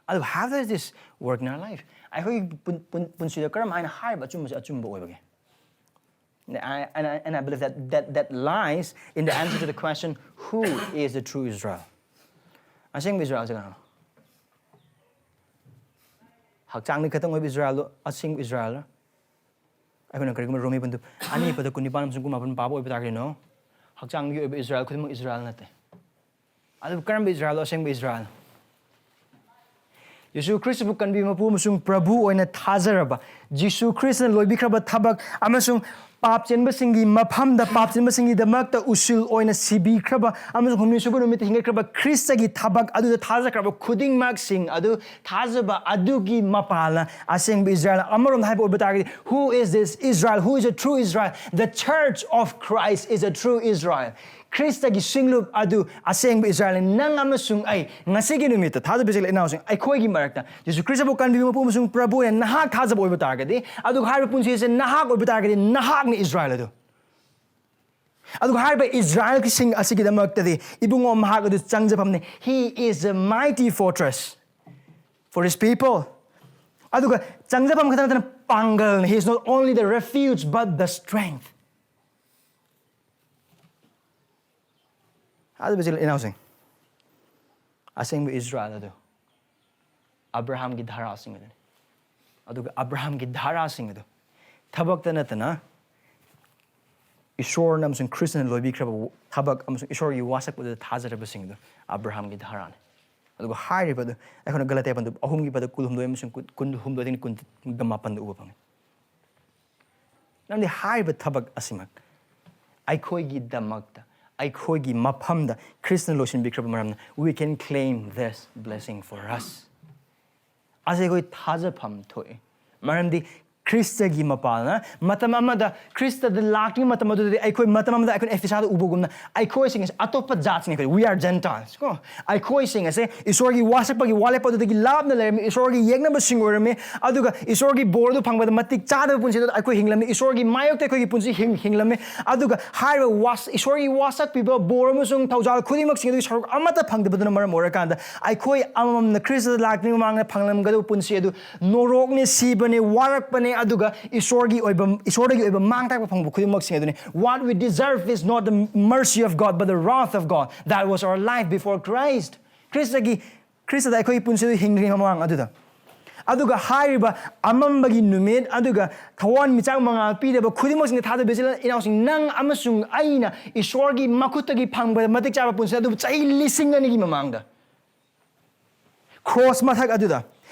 ꯑꯗꯨ how does this work in our life? ꯑꯩꯈꯣꯏꯒꯤ ꯄꯨꯟ-, ꯄꯨꯟ-, ꯄꯨꯟꯁꯤꯗ ꯀꯔꯝ ꯍꯥꯏꯅ ꯍꯥꯏꯔꯤꯕ ꯑꯆꯨꯝꯕꯁꯦ ꯑꯆꯨꯝꯕ ꯑꯣꯏꯕꯒꯦ? And I, and I, and I believe that, that, that lies in the answer to the question, who is the true Israel? ꯑꯁꯦꯡꯕ ꯏꯖꯔꯦꯜꯁꯦ ꯀꯅꯥꯅꯣ? ꯍꯛꯆꯥꯡꯗ ꯈꯛꯇꯪ ꯑꯣꯏꯕ ꯏꯖꯔꯦꯜꯗꯣ ꯑꯁꯦꯡꯕ ꯏꯖꯔꯦꯜꯔ? ꯑꯩꯈꯣꯏꯅ ꯀꯔꯤꯒꯨꯝꯕ ꯔꯣꯃꯤ ꯄꯟꯗꯨ ꯑꯅꯤ ꯄꯗ ꯀꯨꯟꯅꯤꯄꯥꯟ ꯑꯃꯁꯨꯡ ꯀꯨꯟꯃꯥꯄꯟ ꯄꯥꯕ ꯑꯣꯏꯕ ꯇꯥꯔꯒꯗꯤ, no, ꯍꯛꯆꯥꯡꯒꯤ ꯑꯣꯏꯕ ꯏꯖꯔꯦꯜ ꯈꯨꯗꯤꯡꯃꯛ ꯏꯖꯔꯦꯜ ꯅꯠꯇꯦ꯫ ꯑꯗꯨꯕꯨ ꯀꯔꯝꯕ ꯏꯖꯔꯦꯜꯅꯣ ꯑꯁꯦꯡꯕ ꯏꯖꯔꯦꯜ? ꯌꯤꯁꯨ ꯈ꯭ꯔꯤꯁꯇꯕꯨ ꯀꯟꯕꯤꯕ ꯃꯄꯨ ꯑꯃꯁꯨꯡ ꯄ꯭ꯔꯚꯨ ꯑꯣꯏꯅ ꯊꯥꯖꯔꯕ, ꯌꯤꯁꯨ ꯈ꯭ꯔꯤꯁꯇꯅ ꯂꯣꯏꯕꯤꯈ꯭ꯔꯕ ꯊꯕꯛ ꯑꯃꯁꯨꯡ ꯄꯥꯞ ꯆꯦꯟꯕꯁꯤꯡꯒꯤ ꯃꯐꯝꯗ ꯄꯥꯞ ꯆꯦꯟꯕꯁꯤꯡꯒꯤꯗꯃꯛꯇ ꯎꯁꯤꯜ ꯑꯣꯏꯅ ꯁꯤꯕꯤꯈ꯭ꯔꯕ ꯑꯃꯁꯨꯡ ꯍꯨꯝꯅꯤ ꯁꯨꯕ ꯅꯨꯃꯤꯠꯇ ꯍꯤꯡꯒꯠꯈ꯭ꯔꯕ ꯈ꯭ꯔꯤꯁꯇꯒꯤ ꯊꯕꯛ ꯑꯗꯨꯗ ꯊꯥꯖꯈ꯭ꯔꯕ ꯈꯨꯗꯤꯡꯃꯛꯁꯤꯡ ꯑꯗꯨ ꯊꯥꯖꯕ ꯑꯗꯨꯒꯤ ꯃꯄꯥꯜꯅ ꯑꯁꯦꯡꯕ ꯏꯖꯔꯦꯜ꯫ ꯑꯃꯔꯣꯝꯗ ꯍꯥꯏꯕ ꯑꯣꯏꯕ ꯇꯥꯔꯒꯗꯤ, who is this Israel? Who is a true Israel? The church of Christ is a true Israel. ꯈ꯭ꯔꯤꯁꯇꯒꯤ ꯁꯤꯡꯂꯨꯞ ꯑꯗꯨ ꯑꯁꯦꯡꯕ ꯏꯖꯔꯦꯜꯅꯤ꯫ ꯅꯪ ꯑꯃꯁꯨꯡ ꯑꯩ ꯉꯁꯤꯒꯤ ꯅꯨꯃꯤꯠꯇ ꯊꯥꯖꯕ ꯏꯆꯤꯜ ꯏꯅꯥꯎꯁꯤꯡ, ꯑꯩꯈꯣꯏꯒꯤ ꯃꯔꯛꯇ ꯌꯤꯁꯨ ꯈ꯭ꯔꯤꯁꯇꯕꯨ ꯀꯟꯕꯤꯕ ꯃꯄꯨ ꯑꯃꯁꯨꯡ ꯄ꯭ꯔꯚꯨ ꯑꯣꯏꯅ ꯅꯍꯥꯛ ꯊꯥꯖꯕ ꯑꯣꯏꯕ ꯇꯥꯔꯒꯗꯤ, ꯑꯗꯨꯒ ꯍꯥꯏꯔꯤꯕ ꯄꯨꯟꯁꯤꯁꯦ ꯅꯍꯥꯛ ꯑꯣꯏꯕ ꯇꯥꯔꯒꯗꯤ, ꯅꯍꯥꯛꯅꯤ ꯏꯖꯔꯦꯜ ꯑꯗꯨ꯫ ꯑꯗꯨꯒ ꯍꯥꯏꯔꯤꯕ ꯏꯖꯔꯦꯜꯁꯤꯡ ꯑꯁꯤꯒꯤꯗꯃꯛꯇꯗꯤ ꯏꯕꯨꯡꯉꯣ ꯃꯍꯥꯛ ꯑꯗꯨ ꯆꯪꯖꯐꯝꯅꯤ꯫ He is a mighty fortress for his people. ꯑꯗꯨꯒ ꯆꯪꯖꯐꯝ ꯈꯛꯇ ꯅꯠꯇꯅ ꯄꯥꯡꯒꯜꯅꯤ꯫ He is not only the refuge but the strength. ꯑꯗꯨꯕꯨ ꯏꯆꯤꯜ ꯏꯅꯥꯎꯁꯤꯡ, ꯑꯁꯦꯡꯕ ꯏꯖꯔꯦꯜ ꯑꯗꯨ ꯑꯕ꯭ꯔꯥꯍꯥꯝꯒꯤ ꯙꯔꯥꯁꯤꯡ ꯑꯗꯨꯅꯤ꯫ ꯑꯗꯨꯒ ꯑꯕ꯭ꯔꯥꯍꯥꯝꯒꯤ ꯙꯔꯥꯁꯤꯡ ꯑꯗꯨ ꯊꯕꯛꯇ ꯅꯠꯇꯅ ꯏꯁꯣꯔꯅ ꯑꯃꯁꯨꯡ ꯈ꯭ꯔꯤꯁꯇꯅ ꯂꯣꯏꯕꯤꯈ꯭ꯔꯕ ꯊꯕꯛ ꯑꯃꯁꯨꯡ ꯏꯁꯣꯔꯒꯤ ꯋꯥꯁꯛꯄꯗꯨꯗ ꯊꯥꯖꯔꯕꯁꯤꯡ ꯑꯗꯨ ꯑꯕ꯭ꯔꯥꯍꯥꯝꯒꯤ ꯙꯔꯥꯅꯤ꯫ ꯑꯗꯨꯒ ꯍꯥꯏꯔꯤꯕ ꯑꯗꯨ ꯑꯩꯈꯣꯏꯅ ꯒꯂꯥꯇꯤꯌꯥ ꯄꯟꯗꯨꯞ ꯑꯍꯨꯝꯒꯤ ꯄꯗ ꯀꯨꯟꯍꯨꯝꯗꯣꯏ ꯑꯃꯁꯨꯡ ꯀꯨꯟ-, ꯀꯨꯟꯍꯨꯝꯗꯣꯏꯗꯒꯤ ꯀꯨꯟꯒ ꯃꯥꯄꯟꯗ ꯎꯕ ꯐꯪꯉꯤ꯫ ꯅꯪꯗꯤ ꯍꯥꯏꯔꯤꯕ ꯊꯕꯛ ꯑꯁꯤꯃꯛ ꯑꯩꯈꯣꯏꯒꯤꯗꯃꯛꯇ, ꯑꯩꯈꯣꯏꯒꯤ ꯃꯐꯝꯗ ꯈ꯭ꯔꯤꯁꯇꯅ ꯂꯣꯏꯁꯤꯟꯕꯤꯈ꯭ꯔꯕ ꯃꯔꯝꯅ, we can claim this blessing for us. ꯑꯁꯤ ꯑꯩꯈꯣꯏ ꯊꯥꯖꯐꯝ ꯊꯣꯛꯏ꯫ ꯃꯔꯝꯗꯤ ꯈ꯭ꯔꯤꯁꯇꯒꯤ ꯃꯄꯥꯜꯅ ꯃꯇꯝ ꯑꯃꯗ ꯈ꯭ꯔꯤꯁꯇꯗ ꯂꯥꯛꯇ꯭ꯔꯤꯉꯩ ꯃꯇꯝ ꯑꯗꯨꯗꯗꯤ ꯑꯩꯈꯣꯏ ꯃꯇꯝ ꯑꯃꯗ ꯑꯩꯈꯣꯏꯅ ꯑꯦꯐꯤꯁꯥꯗ ꯎꯕꯒꯨꯝꯅ ꯑꯩꯈꯣꯏꯁꯤꯡ ꯑꯁꯤ ꯑꯇꯣꯞꯄ ꯖꯥꯠꯁꯤꯡ, ꯑꯩꯈꯣꯏ, we are Gentiles ꯀꯣ꯫ ꯑꯩꯈꯣꯏꯁꯤꯡ ꯑꯁꯦ ꯏꯁꯣꯔꯒꯤ ꯋꯥꯁꯛꯄꯒꯤ ꯋꯥ ꯂꯦꯞꯄ ꯑꯗꯨꯗꯒꯤ ꯂꯥꯞꯅ ꯂꯩꯔꯝꯃꯤ, ꯏꯁꯣꯔꯒꯤ ꯌꯦꯛꯅꯕꯁꯤꯡ ꯑꯣꯏꯔꯝꯃꯤ, ꯑꯗꯨꯒ ꯏꯁꯣꯔꯒꯤ ꯕꯣꯔ ꯑꯗꯨ ꯐꯪꯕꯗ ꯃꯇꯤꯛ ꯆꯥꯗꯕ ꯄꯨꯟꯁꯤꯗ ꯑꯩꯈꯣꯏ ꯍꯤꯡꯂꯝꯃꯤ, ꯏꯁꯣꯔꯒꯤ ꯃꯥꯌꯣꯛꯇ ꯑꯩꯈꯣꯏꯒꯤ ꯄꯨꯟꯁꯤ ꯍꯤꯡ-, ꯍꯤꯡꯂꯝꯃꯤ꯫ ꯑꯗꯨꯒ ꯍꯥꯏꯔꯤꯕ ꯋꯥꯁ-, ꯏꯁꯣꯔꯒꯤ ꯋꯥꯁꯛꯄꯤꯕ ꯕꯣꯔ ꯑꯃꯁꯨꯡ ꯊꯧꯖꯥꯜ ꯈꯨꯗꯤꯡꯃꯛꯁꯤꯡ ꯑꯗꯨꯒꯤ ꯁꯔꯨꯛ ꯑꯃꯠꯇ ꯐꯪꯗꯕꯗꯨꯅ ꯃꯔꯝ ꯑꯣꯏꯔꯀꯥꯟꯗ ꯑꯩꯈꯣꯏ ꯑꯃꯃꯝꯅ ꯈ꯭ꯔꯤꯁꯇꯗ ꯂꯥꯛꯇ꯭ꯔꯤꯉꯩ ꯃꯃꯥꯡꯗ ꯐꯪꯂꯝꯒꯗꯕ ꯄꯨꯟꯁꯤ ꯑꯗꯨ ꯅꯣꯔꯣꯛꯅꯦ, ꯁꯤꯕꯅꯦ, ꯋꯥꯔꯛꯄꯅꯦ, ꯑꯗꯨꯒ ꯏꯁꯣꯔꯒꯤ ꯑꯣꯏꯕ, ꯏꯁꯣꯔꯗꯒꯤ ꯑꯣꯏꯕ ꯃꯥꯡ ꯇꯥꯛꯄ ꯐꯪꯕ ꯈꯨꯗꯤꯡꯃꯛꯁꯤꯡ ꯑꯗꯨꯅꯤ꯫ What we deserve is not the mercy of God, but the wrath of God. That was our life before Christ. ꯈ꯭ꯔꯤꯁꯇꯒꯤ, ꯈ꯭ꯔꯤꯁꯇꯗ ꯑꯩꯈꯣꯏꯒꯤ ꯄꯨꯟꯁꯤꯗꯨ ꯍꯤꯡꯗ꯭ꯔꯤꯉꯩ ꯃꯃꯥꯡ ꯑꯗꯨꯗ꯫ ꯑꯗꯨꯒ ꯍꯥꯏꯔꯤꯕ ꯑꯃꯝꯕꯒꯤ ꯅꯨꯃꯤꯠ, ꯑꯗꯨꯒ ꯊꯋꯥꯟꯃꯤꯆꯥꯛ ꯃꯉꯥꯜ ꯄꯤꯗꯕ ꯈꯨꯗꯤꯡꯃꯛꯁꯤꯡꯗ ꯊꯥꯗꯕ ꯏꯆꯤꯜ ꯏꯅꯥꯎꯁꯤꯡ, ꯅꯪ ꯑꯃꯁꯨꯡ ꯑꯩꯅ ꯏꯁꯣꯔꯒꯤ ꯃꯈꯨꯠꯇꯒꯤ ꯐꯪꯕꯗ ꯃꯇꯤꯛ ꯆꯥꯕ ꯄꯨꯟꯁꯤ ꯑꯗꯨꯕꯨ ꯆꯍꯤ ꯂꯤꯁꯤꯡ ꯑꯅꯤꯒꯤ ꯃꯃꯥꯡꯗ ꯀ꯭ꯔꯣꯁ ꯃꯊꯛ ꯑꯗꯨꯗ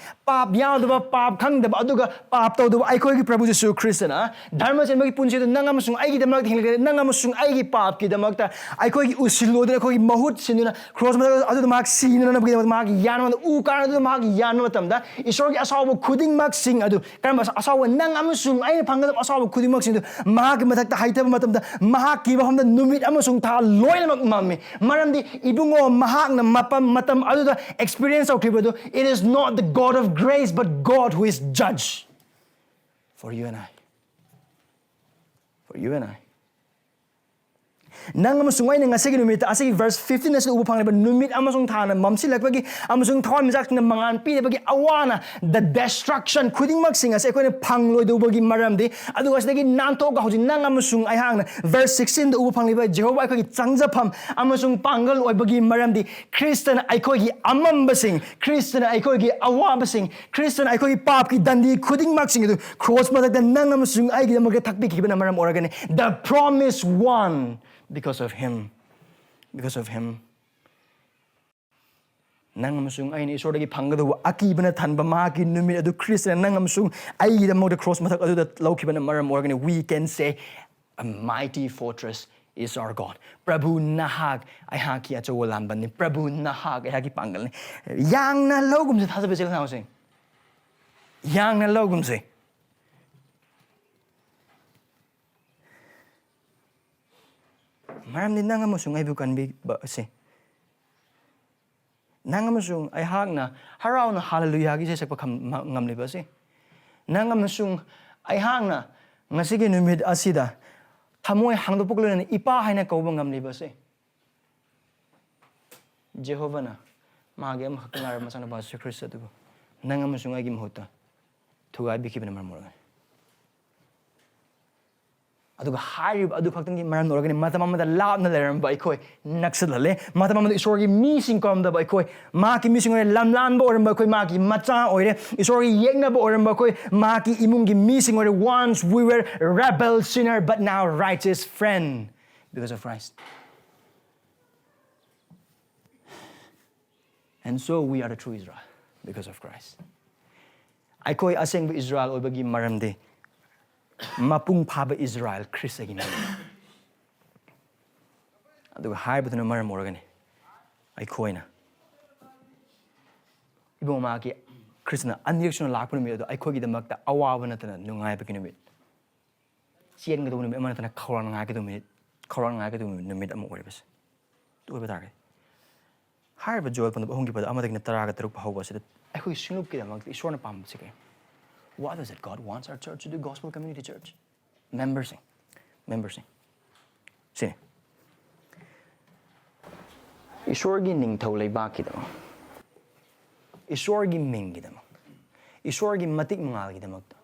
ꯄꯥꯞ ꯌꯥꯎꯗꯕ, ꯄꯥꯞ ꯈꯪꯗꯕ, ꯑꯗꯨꯒ ꯄꯥꯞ ꯇꯧꯗꯕ ꯑꯩꯈꯣꯏꯒꯤ ꯄ꯭ꯔꯚꯨ ꯖꯤꯁꯨ ꯈ꯭ꯔꯤꯁꯇꯅ ꯙꯔꯃ ꯆꯦꯟꯕꯒꯤ ꯄꯨꯟꯁꯤꯗ ꯅꯪ ꯑꯃꯁꯨꯡ ꯑꯩꯒꯤꯗꯃꯛꯇ ꯍꯤꯡꯂꯒ, ꯅꯪ ꯑꯃꯁꯨꯡ ꯑꯩꯒꯤ ꯄꯥꯞꯀꯤꯗꯃꯛꯇ ꯑꯩꯈꯣꯏꯒꯤ ꯎꯁꯤꯜꯂꯣꯗꯨꯅ, ꯑꯩꯈꯣꯏꯒꯤ ꯃꯍꯨꯠ ꯁꯤꯟꯗꯨꯅ, ꯀ꯭ꯔꯣꯁ ꯃꯊꯛ ꯑꯗꯨꯗ ꯃꯍꯥꯛ ꯁꯤꯅꯅꯕꯒꯤꯗꯃꯛꯇ ꯃꯍꯥꯛ ꯌꯥꯟꯕ ꯃꯇꯝꯗ, ꯎ ꯀꯥꯔ ꯑꯗꯨꯗ ꯃꯍꯥꯛ ꯌꯥꯟꯕ ꯃꯇꯝꯗ, ꯏꯁꯣꯔꯒꯤ ꯑꯁꯥꯎꯕ ꯈꯨꯗꯤꯡꯃꯛꯁꯤꯡ ꯑꯗꯨ, ꯀꯔꯝꯕ ꯑꯁꯥꯎꯕ? ꯅꯪ ꯑꯃꯁꯨꯡ ꯑꯩꯅ ꯐꯪꯒꯗꯕ ꯑꯁꯥꯎꯕ ꯈꯨꯗꯤꯡꯃꯛꯁꯤꯡꯗꯨ ꯃꯍꯥꯛꯀꯤ ꯃꯊꯛꯇ ꯍꯩꯊꯕ ꯃꯇꯝꯗ, ꯃꯍꯥꯛꯀꯤ ꯃꯐꯝꯗ ꯅꯨꯃꯤꯠ ꯑꯃꯁꯨꯡ ꯊꯥ ꯂꯣꯏꯅꯃꯛ ꯃꯝꯃꯤ꯫ ꯃꯔꯝꯗꯤ ꯏꯕꯨꯡꯉꯣ, ꯃꯍꯥꯛꯅ ꯃꯐꯝ, ꯃꯇꯝ ꯑꯗꯨꯗ experience ꯇꯧꯈꯤꯕꯗꯨ, it is not the God of grace, but God who is judge for you and I. For you and I. ꯅꯪ ꯑꯃꯁꯨꯡ ꯑꯩꯅ ꯉꯁꯤꯒꯤ ꯅꯨꯃꯤꯠꯇ, ꯑꯁꯤꯒꯤ verse fifteen ꯑꯁꯤꯗ ꯎꯕ ꯐꯪꯂꯤꯕ ꯅꯨꯃꯤꯠ ꯑꯃꯁꯨꯡ ꯊꯥꯅ ꯃꯝꯁꯤꯜꯂꯛꯄꯒꯤ ꯑꯃꯁꯨꯡ ꯊꯋꯥꯟꯃꯤꯆꯥꯛꯁꯤꯡꯅ ꯃꯉꯥꯜ ꯄꯤꯗꯕꯒꯤ ꯑꯋꯥꯅ, the destruction ꯈꯨꯗꯤꯡꯃꯛꯁꯤꯡ ꯑꯁꯤ ꯑꯩꯈꯣꯏꯅ ꯐꯪꯂꯣꯏꯗꯧꯕꯒꯤ ꯃꯔꯝꯗꯤ, ꯑꯗꯨꯒ ꯑꯁꯤꯗꯒꯤ ꯅꯥꯟꯊꯣꯛꯑꯒ ꯍꯧꯖꯤꯛ ꯅꯪ ꯑꯃꯁꯨꯡ ꯑꯩꯍꯥꯛꯅ verse sixteen ꯗ ꯎꯕ ꯐꯪꯂꯤꯕ ꯖꯦꯍꯣꯚꯥ ꯑꯩꯈꯣꯏꯒꯤ ꯆꯪꯖꯐꯝ ꯑꯃꯁꯨꯡ ꯄꯥꯡꯒꯜ ꯑꯣꯏꯕꯒꯤ ꯃꯔꯝꯗꯤ, ꯈ꯭ꯔꯤꯁꯇꯅ ꯑꯩꯈꯣꯏꯒꯤ ꯑꯃꯝꯕꯁꯤꯡ, ꯈ꯭ꯔꯤꯁꯇꯅ ꯑꯩꯈꯣꯏꯒꯤ ꯑꯋꯥꯕꯁꯤꯡ, ꯈ꯭ꯔꯤꯁꯇꯅ ꯑꯩꯈꯣꯏꯒꯤ ꯄꯥꯞꯀꯤ ꯗꯟꯗꯤ ꯈꯨꯗꯤꯡꯃꯛꯁꯤꯡ ꯑꯗꯨ ꯀ꯭ꯔꯣꯁ ꯃꯊꯛꯇ ꯅꯪ ꯑꯃꯁꯨꯡ ꯑꯩꯒꯤꯗꯃꯛꯇ ꯊꯛꯄꯤꯈꯤꯕꯅ ꯃꯔꯝ ꯑꯣꯏꯔꯒꯅꯤ꯫ The promise won because of him. Because of him. ꯅꯪ ꯑꯃꯁꯨꯡ ꯑꯩꯅ ꯏꯁꯣꯔꯗꯒꯤ ꯐꯪꯒꯗꯧꯕ ꯑꯀꯤꯕꯅ ꯊꯟꯕ ꯃꯍꯥꯛꯀꯤ ꯅꯨꯃꯤꯠ ꯑꯗꯨ ꯈ꯭ꯔꯤꯁꯇꯅ ꯅꯪ ꯑꯃꯁꯨꯡ ꯑꯩꯒꯤꯗꯃꯛꯇ ꯀ꯭ꯔꯣꯁ ꯃꯊꯛ ꯑꯗꯨꯗ ꯂꯧꯈꯤꯕꯅ ꯃꯔꯝ ꯑꯣꯏꯔꯒꯅꯤ, we can say, "A mighty fortress is our God." ꯄ꯭ꯔꯚꯨ ꯅꯍꯥꯛ ꯑꯩꯍꯥꯛꯀꯤ ꯑꯆꯧꯕ ꯂꯥꯟꯕꯟꯅꯤ꯫ ꯄ꯭ꯔꯚꯨ ꯅꯍꯥꯛ ꯑꯩꯍꯥꯛꯀꯤ ꯄꯥꯡꯒꯜꯅꯤ꯫ ꯌꯥꯡꯅ ꯂꯧꯒꯨꯝꯁꯦ ꯊꯥꯖꯕ ꯏꯆꯤꯜ ꯏꯅꯥꯎꯁꯤꯡ꯫ ꯌꯥꯡꯅ ꯂꯧꯒꯨꯝꯁꯦ꯫ ꯃꯔꯝꯗꯤ ꯅꯪ ꯑꯃꯁꯨꯡ ꯑꯩꯕꯨ ꯀꯟꯕꯤꯕ ꯑꯁꯤ, ꯅꯪ ꯑꯃꯁꯨꯡ ꯑꯩꯍꯥꯛꯅ ꯍꯔꯥꯎꯅ ꯍꯥꯂꯦꯂꯨꯌꯥꯒꯤ ꯏꯁꯩ ꯁꯛꯄ ꯈꯝ-, ꯃ-, ꯉꯝꯂꯤꯕ ꯑꯁꯤ, ꯅꯪ ꯑꯃꯁꯨꯡ ꯑꯩꯍꯥꯛꯅ ꯉꯁꯤꯒꯤ ꯅꯨꯃꯤꯠ ꯑꯁꯤꯗ ꯊꯃꯣꯏ ꯍꯥꯡꯗꯣꯛꯄꯒ ꯂꯣꯏꯅꯅ "ꯏꯄꯥ" ꯍꯥꯏꯅ ꯀꯧꯕ ꯉꯝꯂꯤꯕ ꯑꯁꯤ, ꯖꯦꯍꯣꯚꯥꯅ ꯃꯥꯒꯤ ꯑꯃꯈꯛꯇ ꯉꯥꯏꯔꯕ ꯃꯆꯥꯅꯨꯄꯥ ꯖꯤꯁꯨ ꯈ꯭ꯔꯤꯁꯇ ꯑꯗꯨꯕꯨ ꯅꯪ ꯑꯃꯁꯨꯡ ꯑꯩꯒꯤ ꯃꯍꯨꯠꯇ ꯊꯨꯒꯥꯏꯕꯤꯈꯤꯕꯅ ꯃꯔꯝ ꯑꯣꯏꯔꯒꯅꯤ꯫ ꯑꯗꯨꯒ ꯍꯥꯏꯔꯤꯕ ꯑꯗꯨ ꯈꯛꯇꯪꯒꯤ ꯃꯔꯝ ꯑꯣꯏꯔꯒꯅꯤ ꯃꯇꯝ ꯑꯃꯗ ꯂꯥꯞꯅ ꯂꯩꯔꯝꯕ ꯑꯩꯈꯣꯏ ꯅꯛꯁꯤꯜꯍꯜꯂꯦ꯫ ꯃꯇꯝ ꯑꯃꯗ ꯏꯁꯣꯔꯒꯤ ꯃꯤꯁꯤꯡ ꯀꯧꯔꯝꯗꯕ ꯑꯩꯈꯣꯏ, ꯃꯍꯥꯛꯀꯤ ꯃꯤꯁꯤꯡ ꯑꯣꯏꯔꯦ, ꯂꯝꯂꯥꯟꯕ ꯑꯣꯏꯔꯝꯕ ꯑꯩꯈꯣꯏ, ꯃꯍꯥꯛꯀꯤ ꯃꯆꯥ ꯑꯣꯏꯔꯦ, ꯏꯁꯣꯔꯒꯤ ꯌꯦꯛꯅꯕ ꯑꯣꯏꯔꯝꯕ ꯑꯩꯈꯣꯏ, ꯃꯍꯥꯛꯀꯤ ꯏꯃꯨꯡꯒꯤ ꯃꯤꯁꯤꯡ ꯑꯣꯏꯔꯦ꯫ Once we were rebel sinner, but now righteous friend because of Christ. And so we are the true Israel because of Christ. ꯑꯩꯈꯣꯏ ꯑꯁꯦꯡꯕ ꯏꯁꯔꯥꯌꯦꯜ ꯑꯣꯏꯕꯒꯤ ꯃꯔꯝꯗꯤ ꯃꯄꯨꯡ ꯐꯥꯕ ꯏꯁꯔꯥꯌꯦꯜ ꯈ꯭ꯔꯤꯁꯇꯒꯤ ꯃꯔꯝ꯫ ꯑꯗꯨꯒ ꯍꯥꯏꯕꯗꯨꯅ ꯃꯔꯝ ꯑꯣꯏꯔꯒꯅꯤ ꯑꯩꯈꯣꯏꯅ ꯏꯕꯨꯡ ꯃꯍꯥꯛꯀꯤ ꯈ꯭ꯔꯤꯁꯇꯅ ꯑꯅꯤꯔꯛ ꯁꯨꯅ ꯂꯥꯛꯄ ꯅꯨꯃꯤꯠ ꯑꯗꯨ ꯑꯩꯈꯣꯏꯒꯤꯗꯃꯛꯇ ꯑꯋꯥꯕ ꯅꯠꯇꯅ ꯅꯨꯡꯉꯥꯏꯕꯒꯤ ꯅꯨꯃꯤꯠ, ꯆꯦꯟꯒꯗꯧꯕ ꯅꯨꯃꯤꯠ ꯑꯃ ꯅꯠꯇꯅ ꯈꯧꯔꯥꯡꯅ ꯉꯥꯏꯒꯗꯧꯕ ꯅꯨꯃꯤꯠ, ꯈꯧꯔꯥꯡꯅ ꯉꯥꯏꯒꯗꯧꯕ ꯅꯨꯃꯤꯠ ꯑꯃ ꯑꯣꯏꯔꯤꯕꯁꯦ꯫ ꯑꯗꯨ ꯑꯣꯏꯕ ꯇꯥꯔꯒꯗꯤ ꯍꯥꯏꯔꯤꯕ ꯖꯣꯑꯦꯜ ꯄꯟꯗꯨꯞ ꯑꯍꯨꯝꯒꯤ ꯄꯗ ꯑꯃꯗꯒꯤꯅ ꯇꯔꯥꯒ ꯇꯔꯨꯛ ꯐꯥꯎꯕ ꯑꯁꯤꯗ ꯑꯩꯈꯣꯏꯒꯤ ꯁꯤꯡꯂꯨꯞꯀꯤꯗꯃꯛꯇ ꯏꯁꯣꯔꯅ ꯄꯥꯝꯕꯁꯤ ꯀꯔꯤ? What is it God wants our church to do? Gospel Community Church memberꯁꯤꯡ, memberꯁꯤꯡ ꯁꯤꯅꯤ꯫ ꯏꯁꯣꯔꯒꯤ ꯅꯤꯡꯊꯧ ꯂꯩꯕꯥꯛꯀꯤꯗꯃꯛ, ꯏꯁꯣꯔꯒꯤ ꯃꯤꯡꯒꯤꯗꯃꯛ, ꯏꯁꯣꯔꯒꯤ ꯃꯇꯤꯛ ꯃꯉꯥꯜꯒꯤꯗꯃꯛꯇ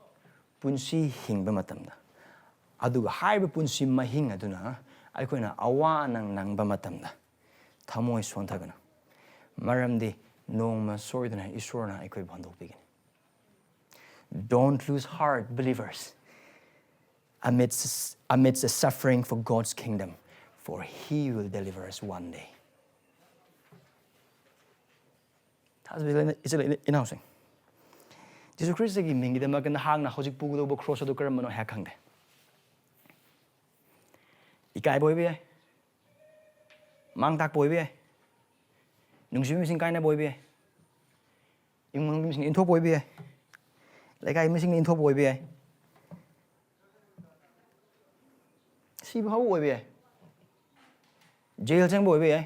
ꯄꯨꯟꯁꯤ ꯍꯤꯡꯕ ꯃꯇꯝꯗ, ꯑꯗꯨꯒ ꯍꯥꯏꯔꯤꯕ ꯄꯨꯟꯁꯤ ꯃꯍꯤꯡ ꯑꯗꯨꯅ ꯑꯩꯈꯣꯏꯅ ꯑꯋꯥ ꯑꯅꯪ ꯅꯪꯕ ꯃꯇꯝꯗ ꯊꯃꯣꯏ ꯁꯣꯟꯊꯒꯅꯨ, ꯃꯔꯝꯗꯤ ꯅꯣꯡꯃ ꯁꯣꯏꯗꯅ ꯏꯁꯣꯔꯅ ꯑꯩꯈꯣꯏꯕꯨ ꯍꯟꯗꯣꯛꯄꯤꯒꯅꯤ꯫ Don't lose heart, believers, amidst, amidst the suffering for God's kingdom, for He will deliver us one day. ꯑꯗꯨꯗꯤ ꯏꯆꯤꯜ ꯏꯅꯥꯎꯁꯤꯡ, ꯖꯤꯁꯨ ꯈ꯭ꯔꯤꯁꯇꯒꯤ ꯃꯤꯡꯒꯤꯗꯃꯛꯇ ꯅꯍꯥꯛꯅ ꯍꯧꯖꯤꯛ ꯄꯨꯒꯗꯧꯕ ꯀ꯭ꯔꯣꯁ ꯑꯗꯨ ꯀꯔꯝꯕꯅꯣ ꯑꯩꯍꯥꯛ ꯈꯪꯗꯦ꯫ ꯏꯀꯥꯏꯕ ꯑꯣꯏꯕ ꯌꯥꯏ, ꯃꯥꯡ ꯇꯥꯛꯄ ꯑꯣꯏꯕ ꯌꯥꯏ, ꯅꯨꯡꯁꯤꯕ ꯃꯤꯁꯤꯡ ꯀꯥꯏꯅꯕ ꯑꯣꯏꯕ ꯌꯥꯏ, ꯏꯃꯨꯡ ꯃꯅꯨꯡꯒꯤ ꯃꯤꯁꯤꯡꯅ ꯏꯟꯊꯣꯛꯄ ꯑꯣꯏꯕ ꯌꯥꯏ, ꯂꯩꯀꯥꯏ ꯃꯤꯁꯤꯡꯅ ꯏꯟꯊꯣꯛꯄ ꯑꯣꯏꯕ ꯌꯥꯏ, ꯁꯤꯕ ꯐꯥꯎꯕ ꯑꯣꯏꯕ ꯌꯥꯏ, ꯖꯦꯜ ꯆꯪꯕ ꯑꯣꯏꯕ ꯌꯥꯏ,